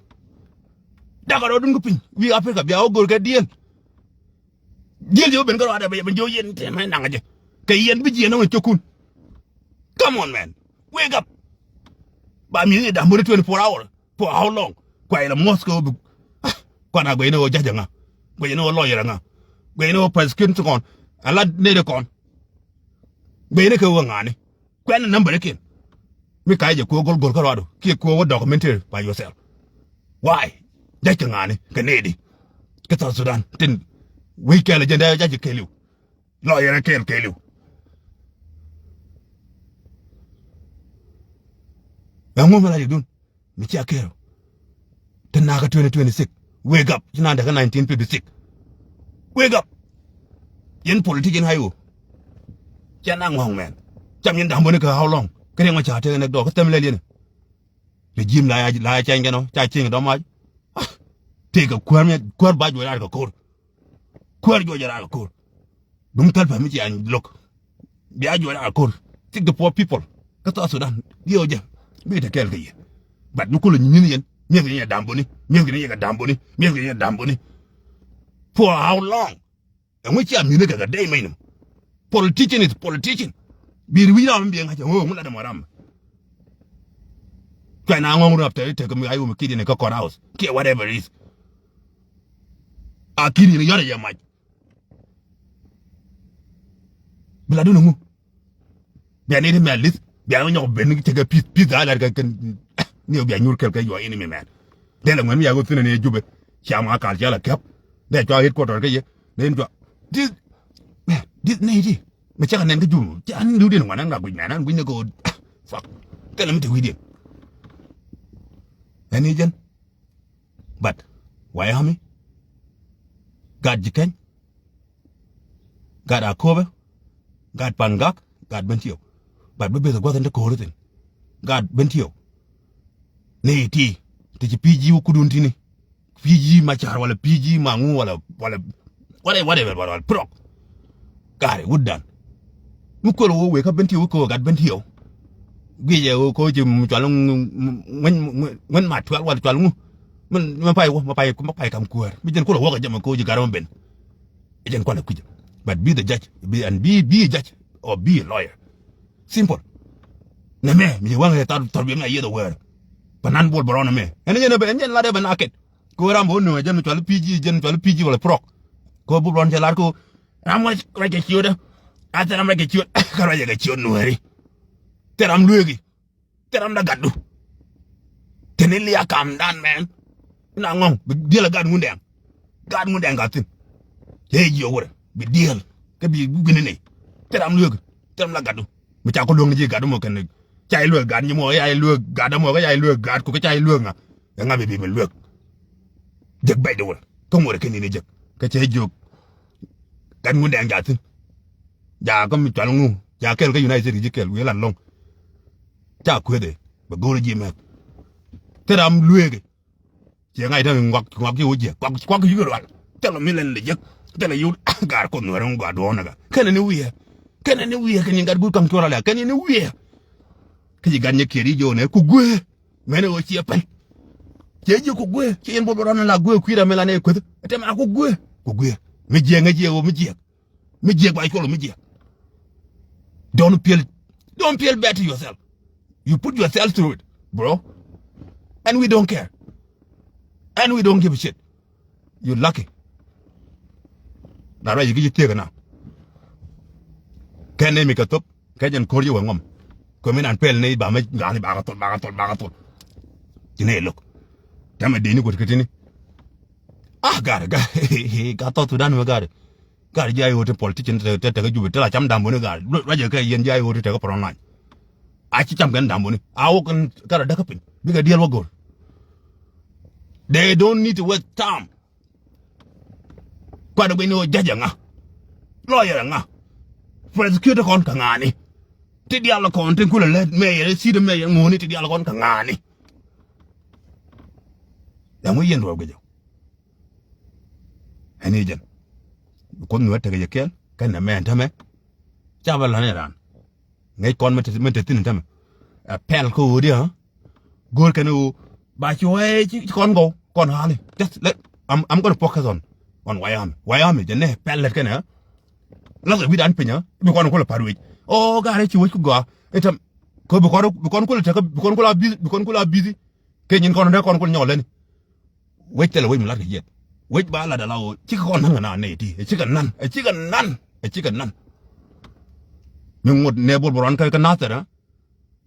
Dakɛ rɔɔdun kä piny. Wi̱i̱ Africa bia wä go̱r kɛ diɛl. Jiɛl jiɛ wä ben kä ruaadɛ bɛ ben jiɛ wä yɛn tɛmɛ naŋ jɛ. Kɛ yɛn bi jiɛ naŋ cokun. Come on, man. Wake up. Ba mi̱eth ni damboni twenty four hour. For how long? Kua ilɛ muɔth kɛ wä bi. Ah, kuan a guɛy ni wä ja̱c aŋa. Guɛy ni wä lawyer aŋa. Guɛy ni wä prosecution kɔn. A la nɛy de kɔn. Guɛy ni kɛ wä ŋa̱ni. Kuɛn nambärikiɛn. Mi ka̱c jɛ kuɛ go̱l go̱l kä ruaadu kiɛ kuɛ wä documentary by yourself. Why? Ja̱c kɛ ŋa̱ni kɛ nɛy di. Kä South Sudan tin wi̱i̱ kɛl jɛn dee ja̱c kɛ kɛɛliw. Lawyer kɛɛl kɛɛliw. Ɛŋu mi la jɛ dun? Mi cia kero. Te nakä twenty twenty-six. Wake up. Ci nan däkä nineteen fifty-six. Wake up. Yɛn politician hayo. Cia na ŋɔ̱ŋ mɛn. Cam yɛn damboni kɛ how long? Kä Riek Machar tekɛ next door. Kä thɛm lɛl yɛn. Regime la ya, la ya cɛny kɛn ɔ. Ca cieŋ dɔ̱mac. Ah. Tekɛ kuäär mi, kuäär ba juɔc raar kɛ ko̱r. Kuäär juɔc raar kɛ ko̱r. Duŋ thäl pɛ mi ci any lo̱k. Bia juɔc a ko̱r. Thick the poor people. Kä South Sudan. Diɛ wä jɛ. Bi te kɛɛl kɛ yɛ. But mi kulɛ nyin yɛn. Mi̱eth kɛ ni yɛ damboni. Mi̱eth kɛ ni yɛ kɛ damboni. Mi̱eth kɛ ni yɛ damboni. For how long? Ɛŋu cia mi̱eth kɛ kɛ dee mɛy num. Politician is politician. Bi ri wi̱c ram mi bi ŋa̱c ɛŋu ŋu la dɛ mɔ ram. Cuɛ na ŋɔŋ rap te te kɛ mi ayo mi kid in kä court house. Kiɛ whatever it is. A kid in yɔr yɛ mac. Bi la dun ŋu. Bia ni ti mɛ lith bia ni nyɔk ben ni tekɛ peace, peace da lar kɛ kɛn. Ni bia nyur kɛl kɛ yua ini mi mɛn. Dee lɛ ŋuɛn mi ya ɣöö thin ni Jubɛ. Cia ma kal cia la kɛp. Dee cua headquarter kɛ yɛ. Dee ni cua. This, man, this ni ti. Mɛ cɛ kɛ nɛn kä Jubɛ. Cɛ an liu din ŋuan an ŋa guic mɛn an guic ni kɛ ɣöö. Fuck. Kɛn lɛ mi te wi̱i̱diɛn. Ɛn ni jɛn. But White Army, gat Ji̱käny, gat Akobo, gat Pangak, gat Bentiu. But bi beth a gua̱th in te ko̱ri thin. Gat Bentiu. Ni ti, ti ci P G wä kudun tini. P G Machar wala P G Maŋu wala, wala, wala, wala, wala, wala, Prok. Gari wut dan. Mi kuɛl wä wek kä Bentiu wä kɛ wä gat Bentiu. Guicɛ wä kɛ wä ci mi cual ŋu, ŋu, ŋuɛn, ŋuɛn, ŋuɛn ma tuɛl wal cual ŋu. Min, mi pay wä, mi pay, mi pay kam kuäär. Mi jɛn kulɛ wä kɛ jɛ mi kɛ wä ci gat mi ben. Jɛn kualɛ kui̱cɛ. But be the judge, be, and be, be a judge or be a lawyer. Simple. Nɛ mɛ, mi jɛ waŋ ɛ thar, thar bi mɛ yieth a wɛɛr. Panan bol bɛ rɔn mɛ. Ɛn jɛn bɛ, ɛn jɛn lat ɛ bɛ na kɛt. Kɛ wä ram bä wä nööŋ ɛ jɛn mi cuali P G, jɛn mi cuali P G wala Prok. Kɛ wä bup ruɔn cɛ lar kɛ wä ram wä ruac kɛ ciötdä. A thil ram ruac kɛ ciöt, kɛ ruac kɛ ciöt Nuääri. Thil ram lueeki. Thil ram da gatdu. Teni lia kam dan mɛn. Ina ŋɔŋ bi diɛl ɛ gat Ŋundɛŋ. Gat Ŋundɛŋ gat thi̱n. Cɛ jiök wurɛ bi diɛl. Kä bi gui̱ni nɛy. Thil ram lueeki. Thil ram la gatdu. Mi ca ku lueŋni ji̱ gatdu mɔ kɛn. Ca i̱ lueek gat nyi mɔ, ca i̱ lueek gat mɔ, ca i̱ lueek gat ku, ca i̱ lueek ŋa. Ɛ ŋa bi bi mi luek. Jek bɛc de wä kä ŋuɔt ɛ kɛn in jek kä cɛ jiök. Gat Ŋundɛŋ ja thi̱n. Ja kä mi cual ŋu ja kɛl kä United States ji̱ kɛl wi̱i̱ lat lɔŋ. Ca kueth ɛ bɛ go̱o̱r ji̱ mɛk. Thil ram lueek. Ciɛ ŋa̱c täŋ ŋuak ŋuak ji̱ wä jiɛk kuak kuak ji̱ rual. Thilɛ mi lɛn lɛ jek. Thilɛ yul. Gaar kuoth Nuɛɛr ŋu gɔaa duɔ̱ɔ̱n ɛ gat kɛn ni wiɛɛ. Kɛn ni wiɛɛ kɛn ni gat guur kaŋ cuɔl alɛ kɛn ni wiɛɛ. Kä ji̱ gat nyɛ kiɛt i̱ jo̱o̱n ɛ ku guee. Mɛn ɛ ɣöö ciɛ pɛn. Ciɛ ji̱ ku guee ciɛ yɛn buɔl bä rɔn la guee kui̱ ram mi la nɛ kueth. Ɛ tɛm a ku guee ku guee. Mi jiɛk ŋäc jiɛ ɣöö mi jiɛk. Mi jiɛk ba cuɔl ɣöö mi jiɛk. Don't feel, don't feel bad to yourself. You put yourself through it, bro. And we don't care. And we don't give a shit. You lucky. Na ruac yɛ ki ji̱ thiek ɛ na. Kɛn ni mi kɛ thop kɛ jɛn ko̱r ji̱ wä ŋɔm. Kɛ mi nan pɛl ni ba mɛ gani ba kɛ thol ba kɛ thol ba kɛ thol. Ci ni lok. Tɛmɛ dini kuot kɛ tini. Ah, gari, gari, ka South Sudan mɛ gari. Gari ji̱ a yo̱o̱ ti politician te te kɛ Jubɛ te la cam dambuni gari. Ruacɛ kɛ yɛn ji̱ a yo̱o̱ ti te kɛ front line. A ci cam kɛn dambuni. A wä kɛn kärɛ däkä piny. Bikɛ diɛl wä go̱r. They don't need to waste time. Kuat guic ni ɣöö judge ɛŋa, lawyer ɛŋa, prosecutor kɔn kɛ ŋa̱a̱ni. Ti diaal kɔn tin kulɛ lät mayor, city mayor ŋuuni ti diaal kɔn kɛ ŋa̱a̱ni. Ɛŋu yɛn ruɔk guic ɔ? Ɛn i̱ jɛn. Kuoth Nuäär tekɛ yɛ kɛɛl kɛn nɛ mɛ ɛn tämɛ. Ca bɛ la̱n ɛ raan. Ŋäc kɔn min te, min te thi̱n tämɛ. Ɛ pɛl kä ɣöödi ɣä. Go̱o̱r kɛn ɣöö ba ci wee ci kɔn gɔw kɔn ɣa̱li. Just let, I'm, I'm gonna focus on, on Wyoming. Wyoming jɛ nɛ pɛl lät kɛn ɣä. Lath ɛ wi̱dan piny ɣä bi kɔn kulɛ pa̱t wec. Ɔ, ga̱rɛ ci wec ku gɔaa. I̱ täm. Kä bi kɔn, bi kɔn kulɛ tekɛ, bi kɔn kulɛ a busy, bi kɔn kulɛ a busy. Kɛ nyin kɔn dee kɔn kulɛ nyɔk lätni. Wec thilɛ wec mi lat kɛ jiɛth. Wec ba lat ala ɣöö cikɛ kɔn na̱n kɛ na nɛy ti. Ɛ cikɛ na̱n, ɛ cikɛ na̱n, ɛ cikɛ na̱n. Mi ŋot nɛ Bol Bɛrɔn kä, kä Nathɛr, ɛ?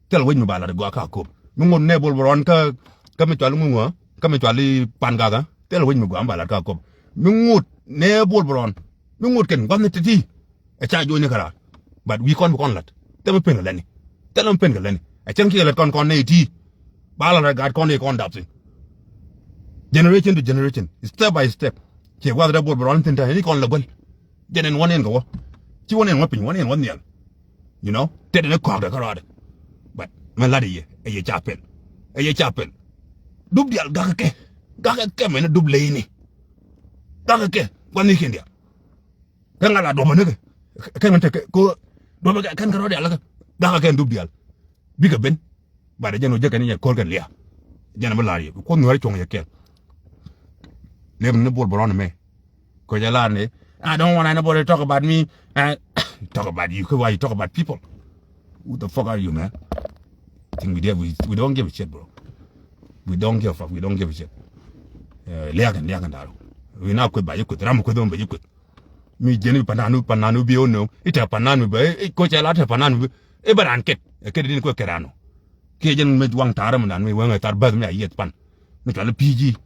Thilɛ wec mi ba lat gɔaa kä Aköp. Mi ŋot nɛ Bol Bɛrɔn kä, kä mi cual ŋuŋä, kä mi cual i̱ Pan Gak, ɛ? Thilɛ wec mi gɔaa mi ba lat kä Aköp. Mi ŋot nɛ Bol Bɛrɔn. Mi ŋot kɛn gua̱thni ti̱ti̱. Ɛ ca jo̱o̱nyni kärɔa. But wi̱i̱ kɔn bi kɔn la̱t. Thilɛ mi pen kɛ lätni. Thilɛ mi pen kɛ lätni. Ɛ cäŋ cikɛ lät kɔn kɔn nɛy ti. Ba la̱t rɛ gaat kɔn i̱ kɔn dap thi̱n. Generation to generation. Step by step. Ciɛ gua̱th rɛ Bol Bɛrɔn thi̱n tɛ̈ni kɔn lɛ guäl. Jɛn ɛn wä nɛn kɛ wä. Ci wä nɛn wä piny, wä nɛn wä nhial. You know? Tëë dɛn ɛ kɔ̱a̱k dɛ kärɔadɛ. But mɛ la̱t i̱ yɛ, ɛ yɛ ca pɛl. Ɛ yɛ ca pɛl. Dup diaal gakä kɛ. Gakä kɛ mɛn dup leyni. Gakä kɛ. Gua̱thnikiɛn diaal. Kä ŋa̱ la duɔ̱pä ni kɛ kɛn ŋa̱ tekɛ ko duɔ̱pä kɛn kɛ rɔ̱ diaal kɛ. Gakä kɛn dup diaal bikɛ ben. Bat ɛ jɛn wä jek kɛn jɛ ko̱r kɛn lia̱a̱. Jɛn ɛ mi la̱r yɛ Kuoth Nuäär cuɔ̱ŋ yɛ kɛɛl. Lep ni Bol Bɛrɔn mɛ. Ko jɛ la̱r ni, I don't want anybody to talk about me. Uh, talk about you. Why you talk about people? Who the fuck are you, man? Think we, we, we don't give a shit, bro. We don't give a fuck. We don't give a shit. Uh, lia̱a̱ kɛn, lia̱a̱ kɛn da̱r. Wi̱i̱ na kueth ba jɛ kueth. Ram kueth ba jɛ kueth. Mi jiɛn i̱ panan, panan bi ɣä nööŋ. I̱ te panan bi bä, i̱ koc ɛ la te panan bi. I̱ bä raan ket. Ɛ ket i̱ din kuɛ ket raan ɔ. Kiɛ jɛn mi waŋ ta̱a̱r mi nan mi wäŋ ɛ thar bäth mi a yieth pan. Mi cɔal i̱ P G.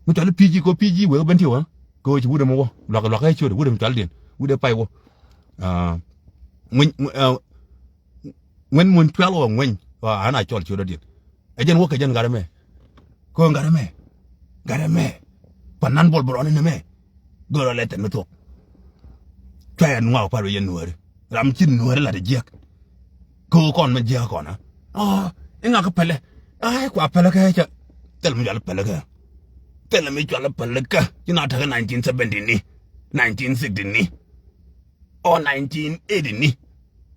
Mi cɔal i̱ P G ko P G wee ben ti wä. Ko ci wut ɛmɛ wä. Luak, luak ɛ ciöt wut ɛmɛ cɔal diɛn. Wut ɛ pay wä. Ah, ŋueny, ŋueny, ah, ŋuɛn mun cuɛl wä ŋueny. Wa, an a cɔl ciöt diɛn. Ɛ jɛn wä kɛ jɛn gat ɛmɛ. Ko gat ɛmɛ. Gat ɛmɛ. Panan Bol Bɛrɔn ɛn ɛmɛ. Gör ɔ lɛ thɛn mi thuɔ̱k. Cuɛ ɛn ŋuak pa̱r wee yɛn Nuääri. Ram ci Nuääri lat jiäk. Ko kɔn mɛ jiäk kɔn a. Ɔ, iŋa kä pälɛ. Ay, kua pälɛ kä cä. Thilɛ mi cual pälɛ kä. Thilɛ mi cual pälɛ kä. Ci na tekɛ nineteen seventy ni. Nineteen sixty ni. Or nineteen eighty ni.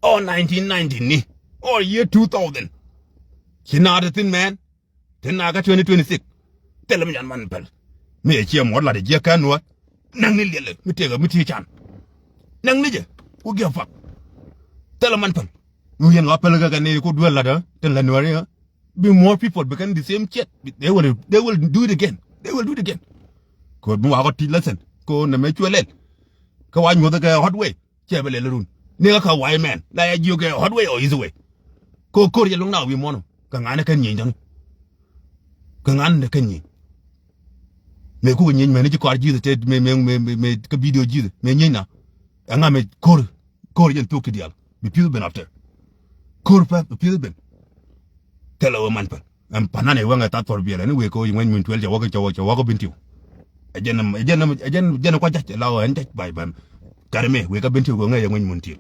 Or nineteen ninety ni. Or year two thousand. Ci na te thin mɛn. Te na kä twenty twenty-six. Thilɛ mi yan man päl. Mi ɛ ciɛ muɔt lat jiɛ kän wä. Näŋ ni liɛlɛ mi tëëk mi ti can. Näŋ ni jɛ. Who give a fuck? Thilɛ man päl. Mi yɛn ɣɔa päl kä kɛ ni ku duel lat ɛ. Tin la Nuääri ɛ. Be more people, be kɛn the same shit. They will, they will do it again. They will do it again. Ko mi wa kɔ teach lesson. Ko nɛ mɛ cuɛ lɛl. Kä wa nyuɔth kɛ hot way. Cɛ bɛ lɛl run. Ni kä ka way mɛn. La ya jiök kɛ hot way or easy way. Ko ko̱r yɛ luŋ na wi̱i̱ muɔ̱n. Kä ŋa̱n kɛn nyieny tɔ̱ni. Kä ŋa̱n kɛn nyieny. Mëë kukɛ nyieny mɛn ci kɔar ji̱th tëë mëë, mëë, mëë, mëë, mëë kä video ji̱th. Mëë nyieny na. Ɛŋa mëë ko̱r, ko̱r yɛn thuk ti diaal. Bi pi̱th ben after. Ko̱r pɛth bi pi̱th ben. Thilɛ wä man päl. Ɛn panan ɛ wä ŋɛ thath thɔr biɛl ɛn wëë kɛ wä yi ŋuɛny min tuɛl cɛ wä kɛ, cɛ wä kɛ, cɛ wä kɛ bin tiw. Ɛ jɛn, ɛ jɛn, ɛ jɛn, ɛ jɛn kuac jac ɛ la ɣöö ɛn jac ba̱a̱c ba̱a̱m. Gat ɛmɛ wëë kɛ bin tiw kɛ ŋɛ yɛ ŋuɛny min tiw.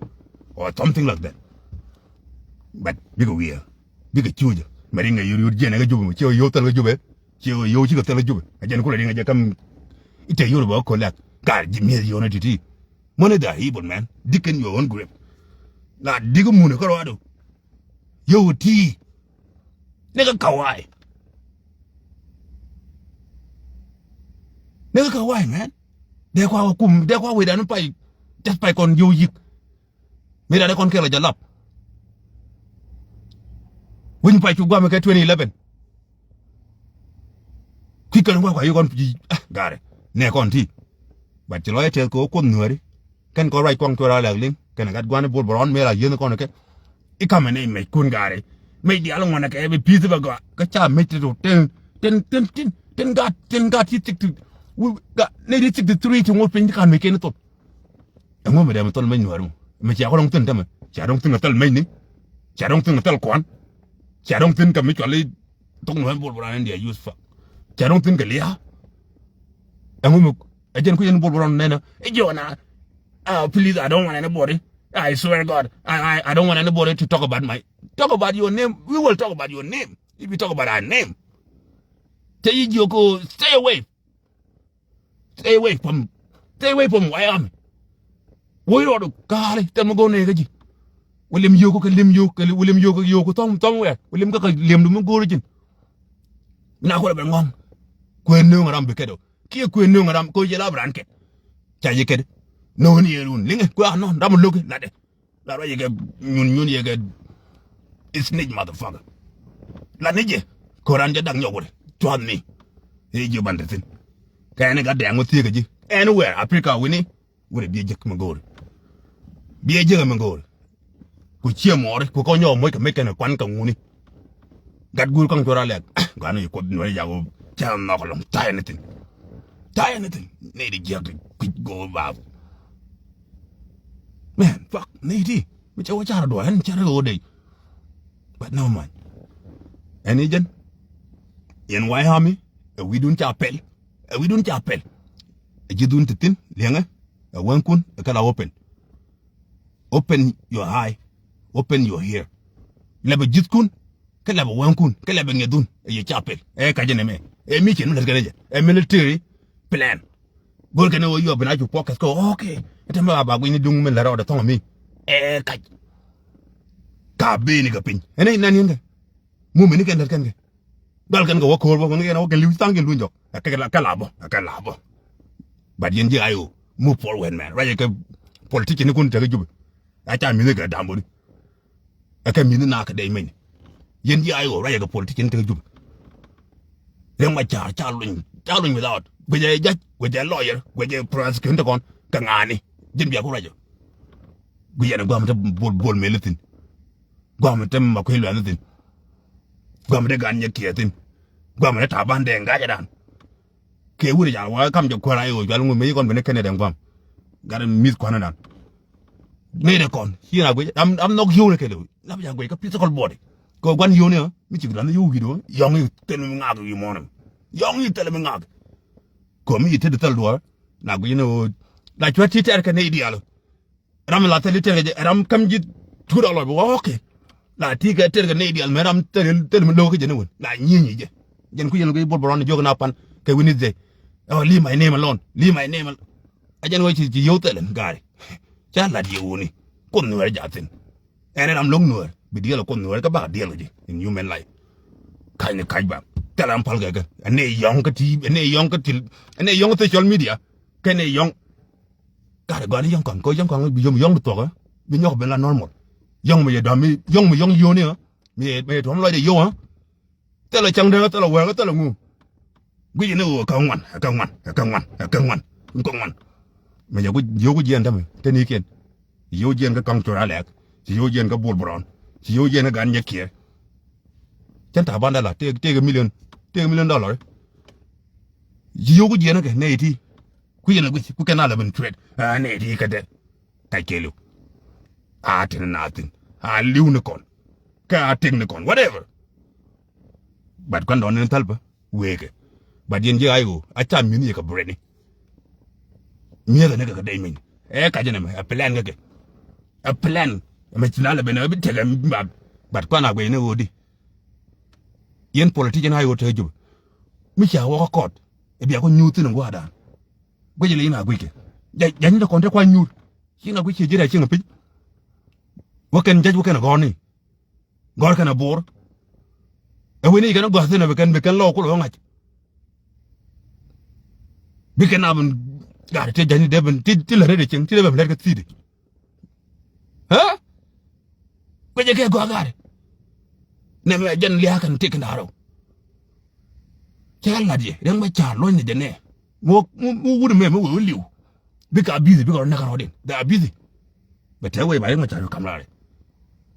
Or something like that. But bikɛ wiɛɛ. Bikɛ cuucä. Mɛ ri ŋɛ yur yur jiɛn ɛ kɛ Jubɛ mɛ ciɛ ɣöö yio̱w thil kɛ Jubɛ. Ciɛ ɣöö yio̱w cikɛ thil kɛ Jubɛ. Ɛ jɛn kulɛ ri ŋɛ jɛ käm. I̱ te yur bɛ wä kolak. Gat ji̱ mi̱eth yio̱w ni ti̱ti̱. Moni the evil man. Dig in your own grave. La dig mun kä rɔadu. Yio̱w ti. Ni kä kawai. Ni kä kawai, man. Dee kua kum, dee kua wecdan pay. Just pay kɔn yio̱w yik. Mi dee kɔn kɛl a jɛ lap. Winy pay cu guam kɛ twenty eleven. Kui̱ kɛn kua kua yio̱w kɔn, ah, garɛ. Nɛ kɔn ti. But ci lɔc tɛth kɛ wä Kuoth Nuääri. Kɛn kɔn ruac kɔŋ cuɛ ra lɛk liŋ. Kɛnɛ gat gua̱n i̱ Bol Bol Rɔn mëë la yieth kɔn kɛ. I̱ kamɛ nɛy mɛckun gaari. Mɛc diaal ŋuɔnɛ kɛ bi pi̱th bɛ gɔaa. Kä ca mɛc ti tok tin, tin, tin, tin, tin gat, tin gat ci thik ti. Wi, gat, nɛy ti thik ti three ti ŋuɔ̱t piny ti kan mɛc kɛn thol. Ɛŋu mɛ dɛm thol mɛc nuäär mu? Mɛ cia kɔ dɔŋ thin tämɛ. Cia dɔŋ thin kɛ thil mɛcni. Cia dɔŋ thin kɛ thil kuan. Cia dɔŋ thin kɛ mi cuali thok nuäär Bol Bol Rɔn ɛn diɛ use fuck. Cia dɔŋ thin kɛ lia̱a̱. Ɛŋu mɛ, ɛ jɛn kui̱ ɛn Bol Bol Rɔn nɛnɛ. Ɛ jiɔna. Ah, please, I don't want anybody. I swear God, I, I, I don't want anybody to talk about my, talk about your name. We will talk about your name. If you talk about our name. Tell you, you go, stay away. Stay away from, stay away from Wyoming. Woi rɔɔdu kaali tɛm mi go̱o̱r nɛy kä ji̱. Wä lim yio̱o̱ku kɛ lim yio̱o̱ku kɛ wä lim yio̱o̱ku yio̱o̱ku thɔm thɔm wɛɛr wä lim kä kɛ lim du mi go̱o̱r ji̱n. Mi na kuɔlɛ bɛ ŋɔ̱ŋ. Kuëë nööŋ ram bi kɛt ɔ kiɛ kuëë nööŋ ram koc jɛ la bi ran kɛt. Ca ji̱ kɛt. Nööŋ ni yɛ run liŋɛ kuëë anɔn ram lo̱ki latdɛ. La ruac yɛ kɛ nyun nyun yɛ kɛ snitch motherfucker. La ni jɛ ko̱ran jɛ dak nyɔk wut cuath ni. I̱ ji̱ ban te thi̱n. Kɛ ɛn i̱ gat dɛɛŋ wä thiek kɛ ji̱ anywhere Africa wi̱ni. Wut i̱ biɛ jiäk mi go̱o̱ri. Biɛ jiäk mi go̱o̱ri. Ku ciɛ muɔɔri ku kɔn nyɔk moc kɛ mec kɛn kuan kɛ ŋuni. Gat guur kɔŋ cuɔr alɛk. Gani kuoth nuɔri jago cɛ nhɔk lɔŋ tie anything. Tie anything. Nɛy di jiäk ti kui̱c go̱o̱r baab. Man, fuck, nɛy ti mi cɛ wä car duɔ̱ɔ̱r ɛn cɛ rɛ ɣöö dee. But never mind. Ɛn i̱ jɛn. Yɛn White Army ɛ wi̱i̱dun ca pɛl. Ɛ wi̱i̱dun ca pɛl. Ɛ ji̱dhun ti thi̱n liɛŋɛ. Ɛ wäŋkun ɛ kɛ la open. Open your eye. Open your ear. Lɛpɛ ji̱thkun. Kä lɛpɛ wäŋkun kä lɛpɛ ŋiɛthun ɛ yɛ ca pɛl ɛ kac ɛn ɛmɛ. Ɛ mi cien mi lät kɛn ɛ jɛ ɛ military plan. Go̱r kɛn ɛ ɣöö yuɔp bin a cu puɔk kɛth kɛ okay. Ɛ tɛmɛ ba ba guic ni duŋ min lät rɔɔdɛ thɔŋ mi ɛ kac. Ka beni kɛ piny ɛn ɛ nan yɛn kɛ. Mumini kɛn lät kɛn kɛ. Dɔl kɛn kɛ wä ko̱o̱r bä kɔn kɛn wä kɛn li̱w thaŋ kɛn luny jɔk ɛ kɛ la bä ɛ kɛ la bä. But yɛn ji̱ ayo move forward man ruacɛ kɛ politician ni kun tekɛ jupi. A ca mi̱th kɛ damboni. Ɛ kɛ mi̱th na kɛ dɛy meny. Yɛn ji̱ ayo ruacɛ kɛ politician tekɛ jupi. Riɛk ma ca̱a̱r ca luny ca luny without guicɛ jac guicɛ lawyer guicɛ prosecutor kɔn kɛ ŋa̱a̱ni. Ji̱n bia ku ruacɛ. Guicɛ ni gua̱a̱m te bol bol mel thi̱n. Gua̱a̱m te ma kui̱ luɛth thi̱n. Gua̱a̱m te gan nyɛ kiɛ thi̱n. Gua̱a̱m te ta̱a̱ ban dee ŋa̱cɛ dan. Kɛ wut i̱ ca wä kam jɛ kuäär a i̱ ɣöö jual ŋun mëë ci kɔn ben i̱ kɛn i̱ dɛŋ gua̱a̱m. Gat in mi̱th kua̱n i̱ dan. Nɛy dɛ kɔn ci na guic ram ram nhɔk yio̱w ni kɛl i̱ la bi ca guic kä physical body. Kɛ gua̱n yio̱w ni ɣä mi ci guic ram yio̱w wi̱i̱d ɣä yɔ̱ŋ i̱ thil mi ŋaak wi̱i̱ muɔ̱ɔ̱n. Yɔ̱ŋ i̱ thil mi ŋaak. Kɛ mi ci tet i̱ thil duɔ̱ɔ̱r na guic ni ɣöö la cuɛ ti tɛɛr kɛ nɛy diaal. Ram la thil i̱ tɛr kɛ jɛ ram käm ji̱ tuut a lɔc bä wä ɣɔ̱k kɛ. La ti kɛ tɛr kɛ nɛy diaal mɛ ram thil thil mi lo̱k kä jɛ ni wän la nyieny i̱ jɛ. Jɛn kui̱ yɛn kɛ i̱ bol bɛ rɔn i̱ jiök na pan kɛ wi̱n i̱ dhɛ. Ɛ wä leave my name alone, leave my name alone. A jɛn wä ci ci yio̱w thilɛ gaari. Ca lat yɛ wuni. Kuoth nuɛɛr jaathin. Ɛn ram lo̱k nuɛɛr bi diɛl kuoth nuɛɛr kä bak diɛl kɛ ji̱ in human life. Ka̱ny ni ka̱c bak thilɛ ram pal kɛ kɛ ɛn i̱ yɔ̱ŋ kä ti ɛn i̱ yɔ̱ŋ kä ti ɛn i̱ yɔ̱ŋ kä social media. Kɛn i̱ yɔ̱ŋ. Gat ɛ gɔaa ni yɔ̱ŋ kɔaŋ kɛ yɔ̱ŋ kɔaŋ bi yom yɔ̱ŋ bi thuɔk ɛ bi nyɔk ben la normal. Yɔ̱ŋ mi yɛ dɔ̱m mi yɔ̱ŋ mi yɔ̱ŋ yio̱o̱ni ɛ mi yɛ mi yɛ tuɔ̱m lɔcdɛ yio̱w ɛ. Thilɛ cäŋ dee thilɛ wɛɛk thilɛ ŋu. Guic ni ɣöö kä ŋuan kä ŋuan kä ŋuan kä ŋuan kä ŋuan. Mi yɛ guic yio̱w guic jiɛn tämɛ te ni̱i̱kiɛn. Ci yio̱w jiɛn kä kɔaŋ cor alɛɛk ci yio̱w jiɛn kä bol bɛ rɔɔn ci yio̱w jiɛn kä gan nyɛ kiɛɛr. Cɛn ta̱a̱ bandɛ la tëëk tëëk million tëëk million dollar. Ci yio̱w guic jiɛn kɛ nɛy ti. Ku yɛn a guic ku kɛn a lɛ ben cuɛt a nɛy ti kɛ dɛ. Kac kɛɛliw. A tin na thin a li̱w ni kɔn. Kä a tek ni kɔn whatever. But kuan dɔn ni thäl bä wëëkɛ. But yɛn ji̱ a i̱ ɣöö a ca mi̱th ni yɛ kɛ brɛni. Mi̱eth ni kɛ kɛ dɛy meny ɛ kac ni mɛ ɛ plan kɛ kɛ. Ɛ plan mɛ ci na lɛ ben ɛ bi tek ɛ. But kuan a guɛy ni ɣöö di. Yɛn politician a i̱ ɣöö te jupɛ mi ca wä kä kɔt. Ɛ bia kɔ nyuuth thin in gua̱a̱r dan. Guic ilɛ in a guickɛ. Jany in te kɔn te kuany nyuur. Cieŋ a guic ciɛ ji̱ rɛy cieŋ a pi̱c. Wä kɛn jac wä kɛn a gɔ̱rni. Gɔ̱r kɛn a bo̱o̱r. Ɛ wen i̱ kɛn a gɔ̱a̱th thin a bi kɛn bi kɛn lɔɔk kulɛ wä ŋa̱c. Bi kɛn a bin gaat ti jany dee bin ti ti lät rɛy cieŋ ti dee bin lät kä thi̱i̱di. Ɛ? Guic ɛ kɛ gɔaa gaat. Nɛ mɛ jɛn lia̱a̱ kɛn ti kɛn da̱a̱r rɛw. Cɛ lat yɛ riɛŋ mɛ ca̱a̱r luɔ̱ny ni jɛ nɛ. Mɛ wä mɛ wä wut mɛ mɛ wee wä li̱w. Bikɛ a busy bikɛ rɔ näk rɔɔdin. They are busy. Bɛ tɛk wee ba yek ma ca yɔ kam raar.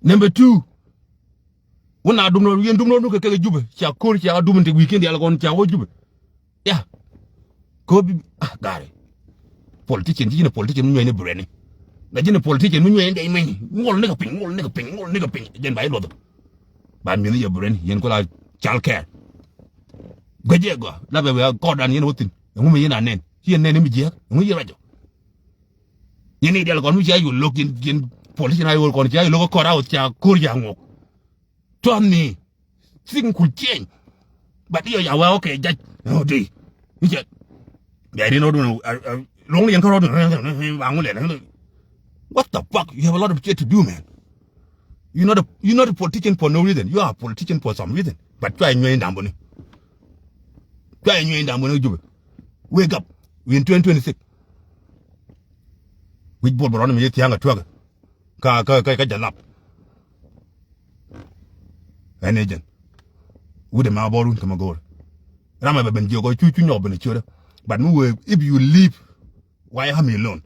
Number two. Wun a dum nɔ, yɛn dum nɔ nu kɛ kɛ Jubɛ. Cia ko̱r cia dum in te wi̱i̱ kiɛn diaal kɔn cia wä Jubɛ. Ya. Ko bi, ah, gari. Politician, ji̱ ji̱n politician mi nyuɛni breni. Na ji̱n politician mi nyuɛni dɛy mɛni. Ŋol ni kɛ piny, ŋol ni kɛ piny, ŋol ni kɛ piny. Jɛn ba yi luɔth. Ba mi̱ni yɛ breni, yɛn kola child care. Guɛ jɛ gua, la bɛ bɛ kɔdan yɛn wä thin. Ŋu mi yɛn a nɛn. Ci yɛn nɛn mi jiɛk. Ŋu yɛn rajɔ. Yɛn ni dial kɔn mi cia yul lok yɛn, yɛn politician a yul kɔn cia yul lok kɔra wä cia ko̱r cia ŋok. Trust me, thing could change. But yɛ ya wee, okay, judge. Oh, di. Mi cɛ. Bia di nɔ dun, uh, uh, long ni yɛn kɛ rɔ dun. Ba ŋu lɛ. What the fuck? You have a lot of shit to do, man. You're not a, you're not a politician for no reason. You are a politician for some reason. But try nyuɛ in damboni. Try nyuɛ in damboni Jubɛ. Wake up. We in twenty twenty-six. Wi̱c buɔl bɛ rɔn mi yɛ thia̱a̱ŋ a tuäk. Ka, ka, ka, ka jalap. Ɛn ɛ jɛn. Wut ɛmɛ a bɔrun kɛ ma go̱o̱r. Ram ɛ bɛ ben jiök ɔ cu, cu nyɔk ben a ciötdä. But mi wee, if you leave, why have me alone?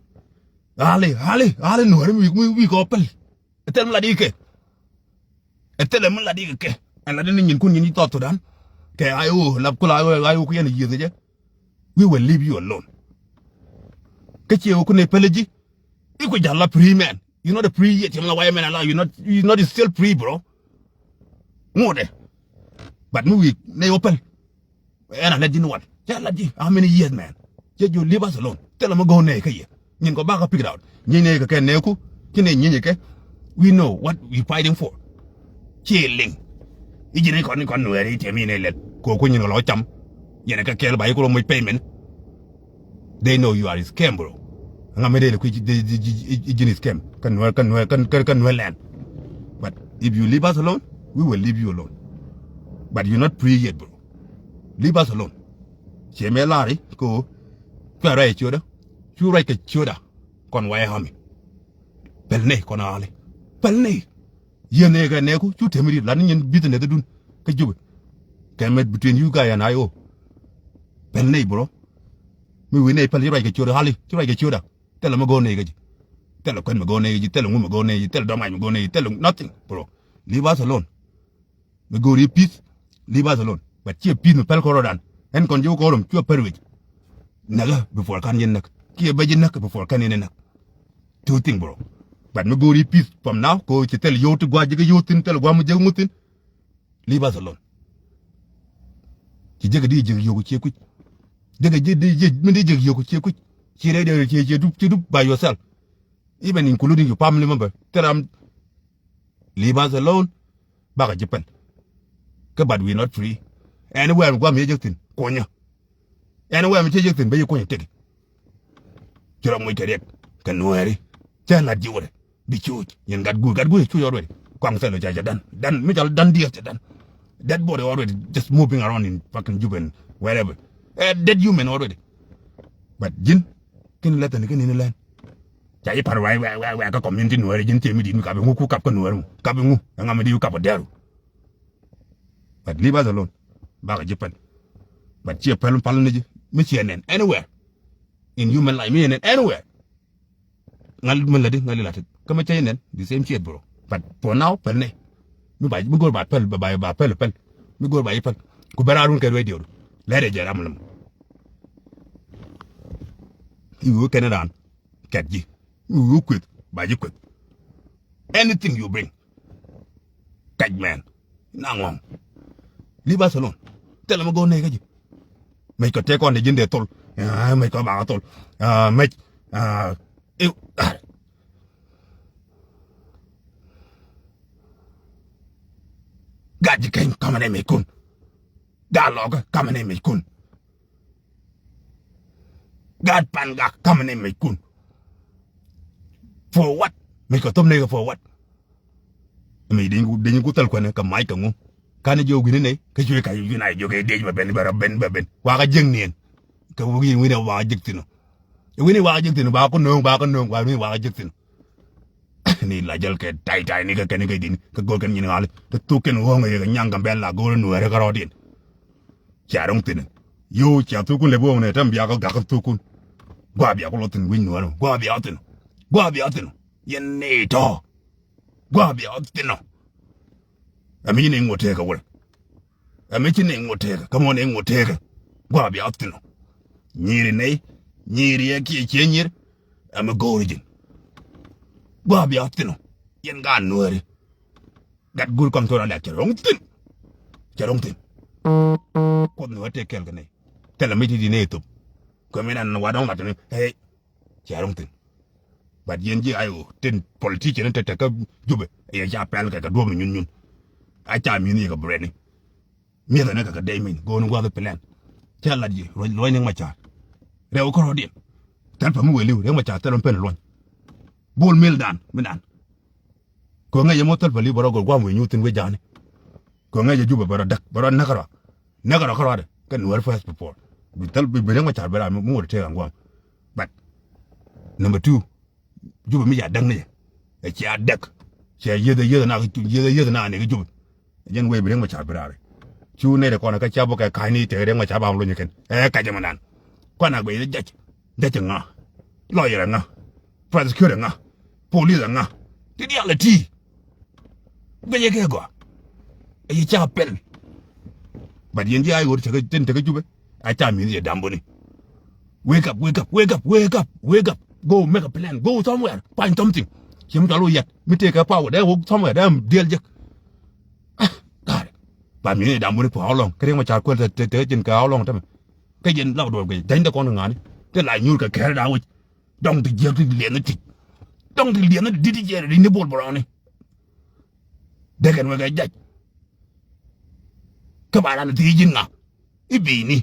Hali, hali, hali nuɔ̱ɔ̱ri mi wi̱i̱, mi wi̱i̱ kɔ päl. Ɛ thil mi lat ikɛ. Ɛ thil mi lat ikɛ kɛ. Ɛn lat ni nyin kun nyin i̱ thɔɔth Thudan. Kɛ I O, lap kula I O, I O ku yɛn yieth jɛ. We will leave you alone. Kä ciɛ wä kun ɛ päl ji̱. Iku jal la free man. You not a free yet. Yɛm la wayɛ mɛn ala. You not, you not still free, bro. Ŋuɔdɛ. But mi wi̱i̱ nɛ yɛ wä päl. Ɛn a lät ji̱ ni wan. Cɛ lät ji̱. How many years, man? Cɛ ji̱ leave us alone. Thilɛ mi go̱o̱r nɛ kä yɛ. Nyin kɔ bakɔ pick it out. Nyin nɛ kɛ kɛ nɛɛku. Ci nɛ nyin kɛ. We know what we fighting for. Ci liŋ. I̱ ji̱n i̱ kɔn i̱ kɔn nuɛɛri i̱ tɛm i̱ nɛ lɛl. Kɛ ku nyin kɔ lɔ cam. Yɛn kɛ kɛɛl ba i̱ ku lɔ moc payment. They know you are a scam, bro. Ŋa mi dee lɛ kui̱ ji̱ ji̱ ji̱ ji̱ ji̱ scam. Kä nuɛɛr kä nuɛɛr kä kä kä nuɛɛr lɛn. But if you leave us alone, we will leave you alone. But you're not free yet, bro. Leave us alone. Ciɛ mɛ la̱ri ko. Cuɛ ruac ciötdä. Cu ruac kɛ ciötdä. Kɔn wayɛ hami. Päl nɛy kɔn a ɣali. Päl nɛy. Yieth nɛy kɛ nɛɛku cu temi rit lat ni nyin business dun. Kä Jubɛ. Kɛ mɛ between you guy and I O. Päl nɛy, bro. Mi wi̱i̱ nɛy päl ci ruac kɛ ciötdä ɣali. Ci ruac kɛ ciötdä. Thilɛ mi go̱o̱r nɛy kä ji̱. Thilɛ kuɛn mi go̱o̱r nɛy kä ji̱. Thilɛ ŋu mi go̱o̱r nɛy kä ji̱. Thilɛ dɔ̱mac mi go̱o̱r nɛy kä ji̱. Thilɛ nothing, bro. Leave us alone. Mi go̱o̱r i̱ peace, leave us alone. But ciɛ peace mi päl kɔn rɔ̱dan. Ɛn kɔn ji̱ wä kɔn rom cuɛ päl wec. Näkä before kän yɛn näk. Kiɛ bä ji̱ näk before kän yɛn näk. Two thing, bro. But mi go̱o̱r i̱ peace from now kɛ ɣöö ci thil yio̱w ti gua̱a̱c ji̱ kä yio̱w thi̱n, thil gua̱a̱c mi jiäk ŋuth thi̱n. Leave us alone. Ci jiäk di jiäk yio̱w ciɛ kui̱c. Jiäk di jiäk, mi di jiäk yio̱w ciɛ kui̱c. Ci rɛy dee ciɛ ciɛ dup, ciɛ dup by yourself. Even including your family member. Thil ram, leave us alone. Bakɔ ji̱ päl. Kä but we not free. Anywhere mi gua̱a̱m yɛ jek thi̱n kunyä. Anywhere mi cɛ jek thi̱n ben yɛ kunyä tëk. Ci rɔ moc kɛ riɛk kɛ nuɛɛri. Cɛ lat ji̱ wärɛ bi cuuc. Yɛn gat guur, gat guur cuuc already. Kuaŋ thɛl ca cɛ dan, dan mi cɔl dan diɛth cɛ dan. Dead body already just moving around in fucking Juba and wherever. A dead human already. But ji̱n kin lɛ thɛn kin in lɛn. Ca ji̱ par wɛ̈ɛ̈ wɛ̈ɛ̈ wɛ̈ɛ̈ wɛ̈ɛ̈ kä community nuɛɛri ji̱n tiɛ mi di̱i̱t mi kap iŋu ku kap kä nuɛɛri mu kap iŋu. Ɛŋa mi di ku kap ɔ dɛɛru. But leave us alone. Bakɔ ji̱ päl. But ciɛ päl päl ni ji̱ mi ciɛ nɛn anywhere. In human life mi ciɛ nɛn anywhere. Ŋa̱l mi lätdi ŋa̱l i̱ la̱t kä mi cä ji̱ nɛn the same shit, bro. But for now päl ni. Mi ba mi go̱o̱r ba päl ba ba päl päl. Mi go̱o̱r ba ji̱ päl. Ku bɛ raar wun kɛ radio. Lɛt ɛ jɛ ram lɛm. I̱ wi̱i̱ wä kɛn raan kɛt ji̱. I̱ wi̱i̱ wä kueth ba ji̱ kueth. Anything you bring. Kɛc mɛn. Na ŋɔ̱ŋ. Leave us alone. Thilɛ mi go̱o̱r nɛy kä ji̱. Mec kɔ tëë kɔn dee ji̱n dee thol. Ah, mec kɔ bakɔ thol. Ah, mec. Ah, iw. Ah. Gat ji̱ keny kamɛ nɛy mec kun. Gat lɔkä kamɛ nɛy mec kun. Gat pan gak kamɛ nɛy mec kun. For what? Mec kɔ thop nɛy kɛ for what? Mec deny ku, deny ku thil kuɛnɛ kɛ mac kɛ ŋu. Kanɛ jiök wi̱ni nɛy kä cuɛ ka wi̱n a jiök kɛ dec bɛ ben bɛ rɔ ben bɛ ben. Wakä jiäk niɛn. Kɛ wi̱n wi̱ni wakä jiäk thi̱n ɔ. Wi̱ni wakä jiäk thi̱n ɔ ba ku nööŋ ba ku nööŋ ba wi̱ni wakä jiäk thi̱n ɔ. Ni la jäl kɛ tay tay ni kɛ kɛn kɛ din kɛ go̱r kɛn nyin ɣali kɛ thuk kɛn ɣɔ̱ŋ yɛ kɛ nyaŋ kɛ bɛl la go̱r nuɛɛrɛ kɛ rɔɔdiɛn. Cia ro̱ŋ thi̱n. Yo cia thukun lɛ bi ɣɔ̱ŋ nɛ tɛm bia kɛ gak kɛ thukun. Gua bia ku lɔ thi̱n wi̱ny nuɛɛrɛ gua bia thi̱n. Gua bia thi̱n. Yɛn nɛy tɔ̱. Gua̱a̱ bia ɣä thi̱n ɔ. Ɛmɛ ci nɛy ŋot tëëkä wä. Ɛmɛ ci nɛy ŋot tëëkä. Kä mɔ nɛy ŋot tëëkä. Gua̱a̱ bia ɣä thi̱n ɔ. Nyi̱i̱ri nɛy. Nyi̱i̱ri ɛ kiɛ ciɛ nyi̱i̱r. Ɛmɛ go̱o̱ri ji̱n. Gua̱a̱ bia ɣä thi̱n ɔ. Yɛn gaat Nuääri. Gat go̱o̱ri kɔn thok rɔ lɛk cɛ ro̱ŋ thi̱n. Cɛ ro̱ŋ thi̱n. Kuoth ni wä tëë kɛl kɛ nɛy. Thilɛ mi ti di nɛy thop. Kuɛ mi nan wa dɔ̱ŋ lat ni. Hey. Cɛ ro̱ŋ thi̱n. But yɛn ji̱ I O tin politician in te te kä Jubɛ. Yɛ ca pɛl kɛ kɛ duɔ̱p ni nyun nyun. A ca mi̱th yɛ kɛ brɛni. Mi̱eth ɛn kɛ kɛ dɛy min go̱o̱n gua̱th plan. Cɛ lat ji̱ luɔ̱ny Riek Macar. Rɛw kärɔ̱diɛn. Thɛl pɛ mi wëë li̱w Riek Macar thɛl mi pen luɔ̱ny. Bol mil dan mi dan. Kɛ ŋäc ɛmɔ thäl päli bä rɔ gɔl gua̱a̱m wëë nyuuth thi̱n wëë ja̱a̱ni. Kɛ ŋäc ɛ Jubɛ bä rɔ däk bä rɔ näk kärɔa. Näk kärɔa kärɔadɛ kɛ Nuäär first before. Bi thäl bi bi Riek Macar bɛ raa mi ŋot tëëk ɛn gua̱a̱m. But number two, Jubɛ mi ca däk ni jɛ. Ɛ cia däk. Cia yieth ɛ yieth na yieth ɛ yieth na ni kɛ Jubɛ. Jɛn wee bi Riek Macar bi raar. Cu nɛy ti kɔn kä cia bä kɛ ka̱ny ni tëë Riek Macar ba luny kɛn. Ɛ kacɛ mɛndan. Kuan a guic judge. Judge ŋa? Lawyer ŋa? Prosecutor ŋa? Police ŋa? Ti diaal ɛ ti. Guic kɛ gɔaa. Ɛ yɛ ca pɛl. But yɛn ji̱ a ɣöö tekɛ tin tekɛ Jubɛ. A ca mi̱th yɛ dambuni. Wake up, wake up, wake up, wake up, wake up. Go make a plan. Go somewhere. Find something. Ciem tɔl wä yat. Mi tëëkɛ power dee wä somewhere dee diɛl jek. Ah, God. Ba mi ni dam wuni for how long? Kä Riek Macar kuɛl te te te jin kɛ how long tämɛ? Kä jin lak duɔl kɛ jany de kɔn ŋa̱ni. Te la nyuur kɛ kɛɛr da wi̱c. Dɔŋ ti jiɛk ti liɛn ni tic. Dɔŋ ti liɛn ni dit ti jiɛk ti ni bol bɔrɔni. Dee kɛn wek ɛ jac. Kä ba ran ti jin ŋa? I̱ bi̱i̱ni.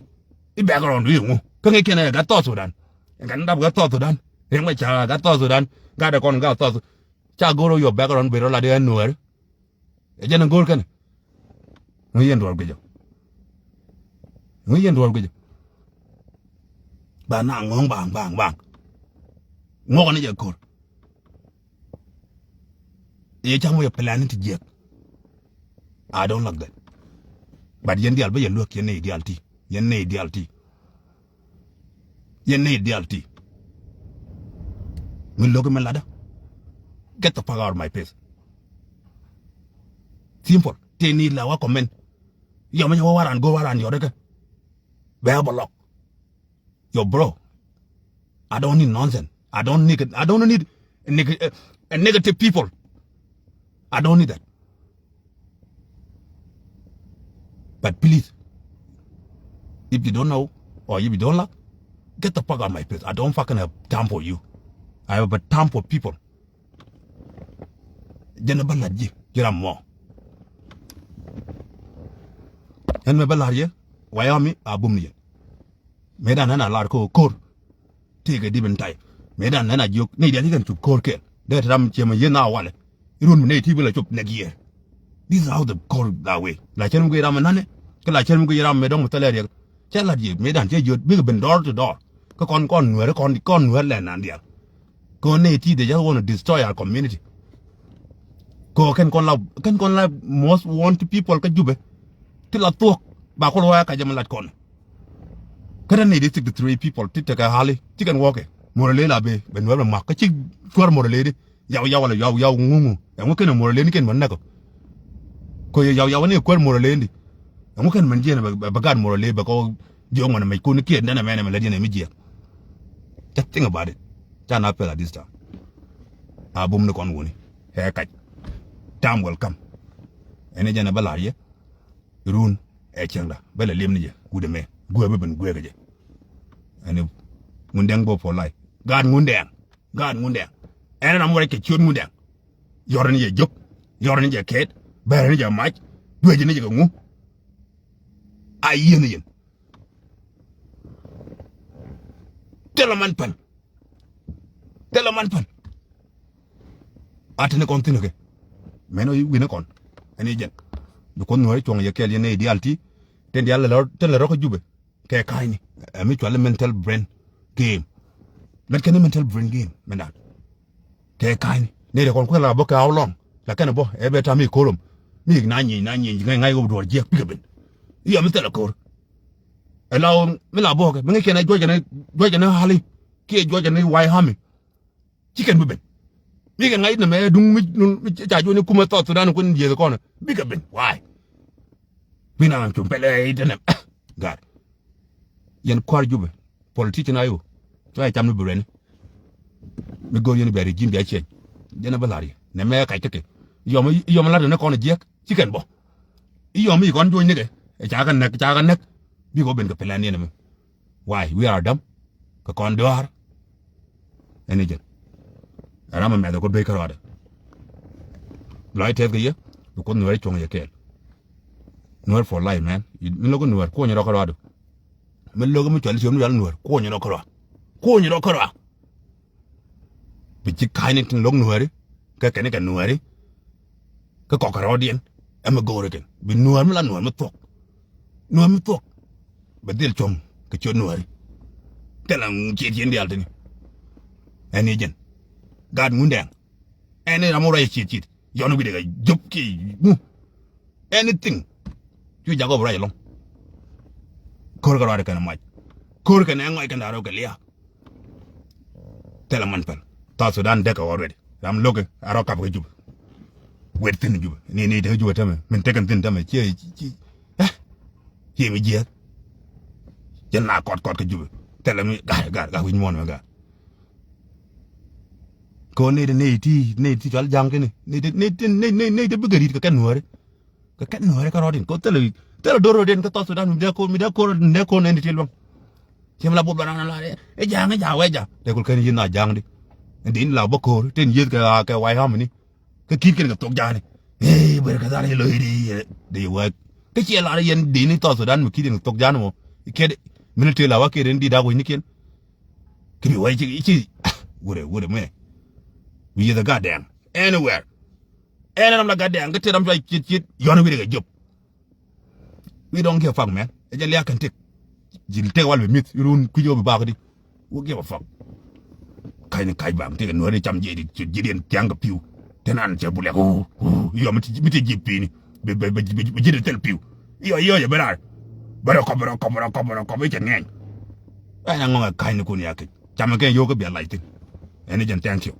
I̱ background i̱ ŋu? Kä ŋäc kɛn ɛ gat South Sudan. Ɛ gat dap gat South Sudan. Riek Macar gat South Sudan. Gat ɛ kɔn gat South Sudan. Ca go̱r ɔ your background ben rɔ lat i̱ ɣän Nuääri. Ɛ jɛn ɛ go̱r kɛn. Ŋu yɛn duɔl guic ɔ? Ŋu yɛn duɔl guic ɔ? Ba na ŋɔ̱ŋ baŋ baŋ baŋ. Ŋuɔk ni jɛ ko̱r. Yɛ cam wä yɛ plan ti jiɛk. I don't like that. But yɛn diaal bä yɛ luäk yɛn nɛy diaal ti. Yɛn nɛy diaal ti. Yɛn nɛy diaal ti. Mi lo̱k mi latdä. Get the fuck out of my face. Simple. Tëë ni la wa comment. Yɔm mi cɛ wä waran go̱o̱r waran yɔt kä. Bɛ a bɛ lɔk. Yo, bro, I don't need nonsense. I don't need, I don't need neg- uh, uh, negative people. I don't need that. But please, if you don't know or if you don't like, get the fuck out of my face. I don't fucking have time for you. I have a time for people. Jɛn bä lat ji̱ ji̱ ram mɔ. Ɛn mɛ bä lat yɛ wayami a bum ni yɛ. Mëëdan nɛn a lar ko̱o̱r. Tëëkɛ dip in tay. Mëëdan nɛn a jiök nɛy diaal ci kɛn cop ko̱o̱r kɛɛl. Dee te ram ciɛmɛ yieth na walɛ. Irun mi nɛy ti bi la cop nɛk yiëër. This is how the ko̱o̱r la wee. La cɛn mi guic ram mi nanɛ. Kä la cɛn mi guic ram mi dɔ̱ŋ mi thilɛ riɛk. Cɛ lat yiëë mëëdan cɛ jiöt bikɛ ben door to door. Kä kɔn kɔn nuɛɛr kɔn kɔn nuɛɛr lɛ nan diaal. Kɛ ɣöö nɛy ti they just want to destroy our community. Kɛ ɣöö kɛn kɔn la kɛn kɔn la most wanted people kä Jubɛ. Ti la thuɔ̱k ba kɔn wä ka jɛ mi lat kɔn. Kä te nɛy ti sixty three people ti tekɛ hali ti kɛn wäkɛ. Murle la bee bɛ nuɛr bɛ mak kä ci cuär Murle di. Yaw yaw wala yaw yaw ŋuŋu. Ɛŋu kɛn Murle ni kɛn mɛ näk ɔ. Kɛ ɣöö yaw yaw ni kuär Murle di. Ɛŋu kɛn mɛn jiɛn bɛ bɛ gat Murle bɛ kɔ jiɔk mɛn mɛc kun kiɛn dɛn ɛmɛn ɛmɛ lät yɛn ɛmi jiɛk. Just think about it. Ca na pɛl at this time. A bum ni kɔn wuni ɛ kac. Time will come. Ɛn ɛ jɛn ɛ bä la̱r yɛ. Run ɛ cäŋda bä lɛ liɛm ni jɛ wut ɛmɛ guɛ bä ben guɛ kɛ jɛ. Ɛn ɛ Ŋundɛŋ bä for life. Gaat Ŋundɛŋ. Gaat Ŋundɛŋ. Ɛn ɛ ram wä rɛc kɛ ciöt Ŋundɛŋ. Yɔr ni jɛ jök. Yɔr ni jɛ kɛɛt. Bɛr ni jɛ mac. Duec ni jɛ kɛ ŋu. A yieen yɛn. Thilɛ man pɛn. Thilɛ man pɛn. A tini kɔn thin kɛ. Mɛn ɔ wi̱n kɔn. Ɛn i̱ jɛn. Bi kuoth nuɔ̱ɔ̱ri cuɔ̱ŋ yɛ kɛɛl yɛn nɛy diaal ti. Tin diaal lɛ rɔ tin lɛ rɔ kä Jubɛ. Kɛ ka̱ny ni. Ɛ mi cual i̱ mental brain game. Lät kɛn i̱ mental brain game mɛn da̱a̱n. Kɛ ka̱ny ni nɛy rɛ kɔn kuɛ la bä kɛ aw lɔŋ la kɛn bä ɛ bɛ tam i̱ ko̱r rom. Mi na nyieny na nyieny ŋa̱c ŋa̱c wä duɔ̱ɔ̱r jiɛk pikɛ ben. I̱ yɔ mi thilɛ ko̱r. Ɛ la mi la bä kɛ mi ŋäc kɛn ɛ juɔc kɛn ɛ juɔc kɛn ɛ hali kiɛ juɔc kɛn ɛ way hami. Ci kɛn bi ben. Mi kɛn ŋa̱c nɛmɛ duŋ mi, mi ca juɔni kumɛ South Sudan kun yieth kɔn. Bikɛ ben. Why? Bi na cum pɛlɛ i̱ tɛnɛ. Gar. Yɛn kua̱r Jubɛ. Politician ayo. Cua cam ni bi rɛni. Mi go̱o̱r yɛn bia regime bia change. Jɛn a bi la̱r yɛ. Nɛmɛ kac tekɛ. Yɔm, yɔm la̱r ni kɔn jiɛk. Ci kɛn bɔ. I̱ yɔm i̱ kɔn juɔny nikɛ. Ɛ ca kɛ näk, ca kɛ näk. Bikɛ wä ben kɛ plan yɛn ɛmɛ. Why? We are dumb. Kɛ kɔn duaar. Ɛn i̱ jɛn. Ɛ ram ɛmɛth ɛ kɔ bey kärɔadɛ. Lɔc tɛth kɛ yɛ. Bi Kuoth Nuɛɛr cuɔ̱ŋ yɛ kɛɛl. Nuɛɛr for life, man. Mi lo̱k Nuɛɛr kuɔny rɔ kärɔadu. Mi lo̱k mi cual ciöm ni cual Nuɛɛr kuɔny rɔ kärɔa. Kuɔny rɔ kärɔa. Bi ci ka̱ny ni tin lo̱k Nuɛɛri. Kɛ kɛn kɛ Nuɛɛri. Kä kɔk kɛ rɔɔdiɛn ɛmɛ go̱o̱rä kɛn bi Nuäär mi la Nuäär mi thuɔ̱k. Nuäär mi thuɔ̱k bɛ dhil cuɔ̱ŋ kɛ ciöt Nuääri. Thilɛ ciet ciet diaal tini. Ɛn i̱ jɛn gaat Ŋundɛŋ. Ɛn i̱ ram wä ruac ciet ciet yɔn wi̱dɛ kɛ jop ki ŋu. Anything. Cu jak ɣɔp ruac ɛlɔ̱ŋ. Ko̱r kɛ ruac kɛn mac. Ko̱r kɛn ɛŋɔc kɛn da̱r rɛw kɛ lia̱a̱. Thilɛ man pɛl. South Sudan däk kɛ already. Ram lo̱kɛ a rɔ kap kɛ Jubɛ. Wet thi̱n Jubɛ. Ni, ni tek Jubɛ tämɛ. Min tekɛn thi̱n tämɛ. Ciɛ, ciɛ, ciɛ. Eh? Ciɛ mi jiɛth. Jɛn la kɔt kɔt kɛ Jubɛ. Thilɛ mi gar, gar, gar wi̱c muɔ̱ɔ̱n mɛ gar. Kɛ ɣöö nɛy ti, nɛy ti, nɛy ti cɔal ja̱ŋ kini. Nɛy ti, nɛy ti, nɛy, nɛy, nɛy ti bikɛ ri̱t kɛ kɛn Nuääri. Kɛ kɛn Nuääri kärɔɔdiɛn kɛ thilɛ, thilɛ do̱r rɔɔdiɛn kä South Sudan mi dee ko̱r, mi dee ko̱r, mi dee ko̱r nɛn ti ti luäŋ. Ciem la buɔth bɛ raan la ɛ ja̱a̱ŋ ɛ ja̱a̱ŋ wɛ ja̱a̱ŋ. Dee kul kɛn yieth na ja̱a̱ŋ di. Ɛn dee in la bä ko̱r, tin yieth kɛ, kɛ White Army ni. Kä ki̱t kɛn kɛ thok ja̱a̱ni. Ɛ, bär kɛ thar yɛ lo̱c di, ɛ, dee wä. Kä ciɛ lar yɛn dee ni South Sudan mi ki̱t kɛn kɛ thok ja̱a̱ni mɔ. Kiɛt, military la wä kiɛt in di dak wec ni kiɛn. Kɛ bi wä ci, ci, ah, wurɛ, wurɛ mɛ. Bi yieth a gat dɛŋ. Anywhere. Ɛn ram la gat dɛŋ, kä te ram cua ciet ciet, yɔn wi̱dɛ kɛ jop. We don't give a fuck, man. Ɛ jɛ liak kɛn tek. Ji̱ tek wal bi mi̱th, irun kui̱c ɣöö bi bak di. We give a fuck. Ka̱ny ni ka̱c bam, tek ɛ Nuääri cam jiɛc di, ji̱ diɛn thia̱ŋ kɛ pi̱w. Te nan cɛ bu liak, uu, uu, yɔ mi ti, mi ti ji̱ pi̱ni. Bi, bi, bi, bi, bi ji̱ di thil pi̱w. Yɔ, yɔ, yɔ, bi raar. Bɛ rɔ kɔp, bɛ rɔ kɔp, bɛ rɔ kɔp, bɛ rɔ kɔp, i̱ cɛ ŋɛny. Ɛn a ŋɔŋ ɛ ka̱ny ni kun ya kec. Cam ɛ kɛn yio̱w kä bia lac thi̱n. Ɛn i̱ jɛn thank you.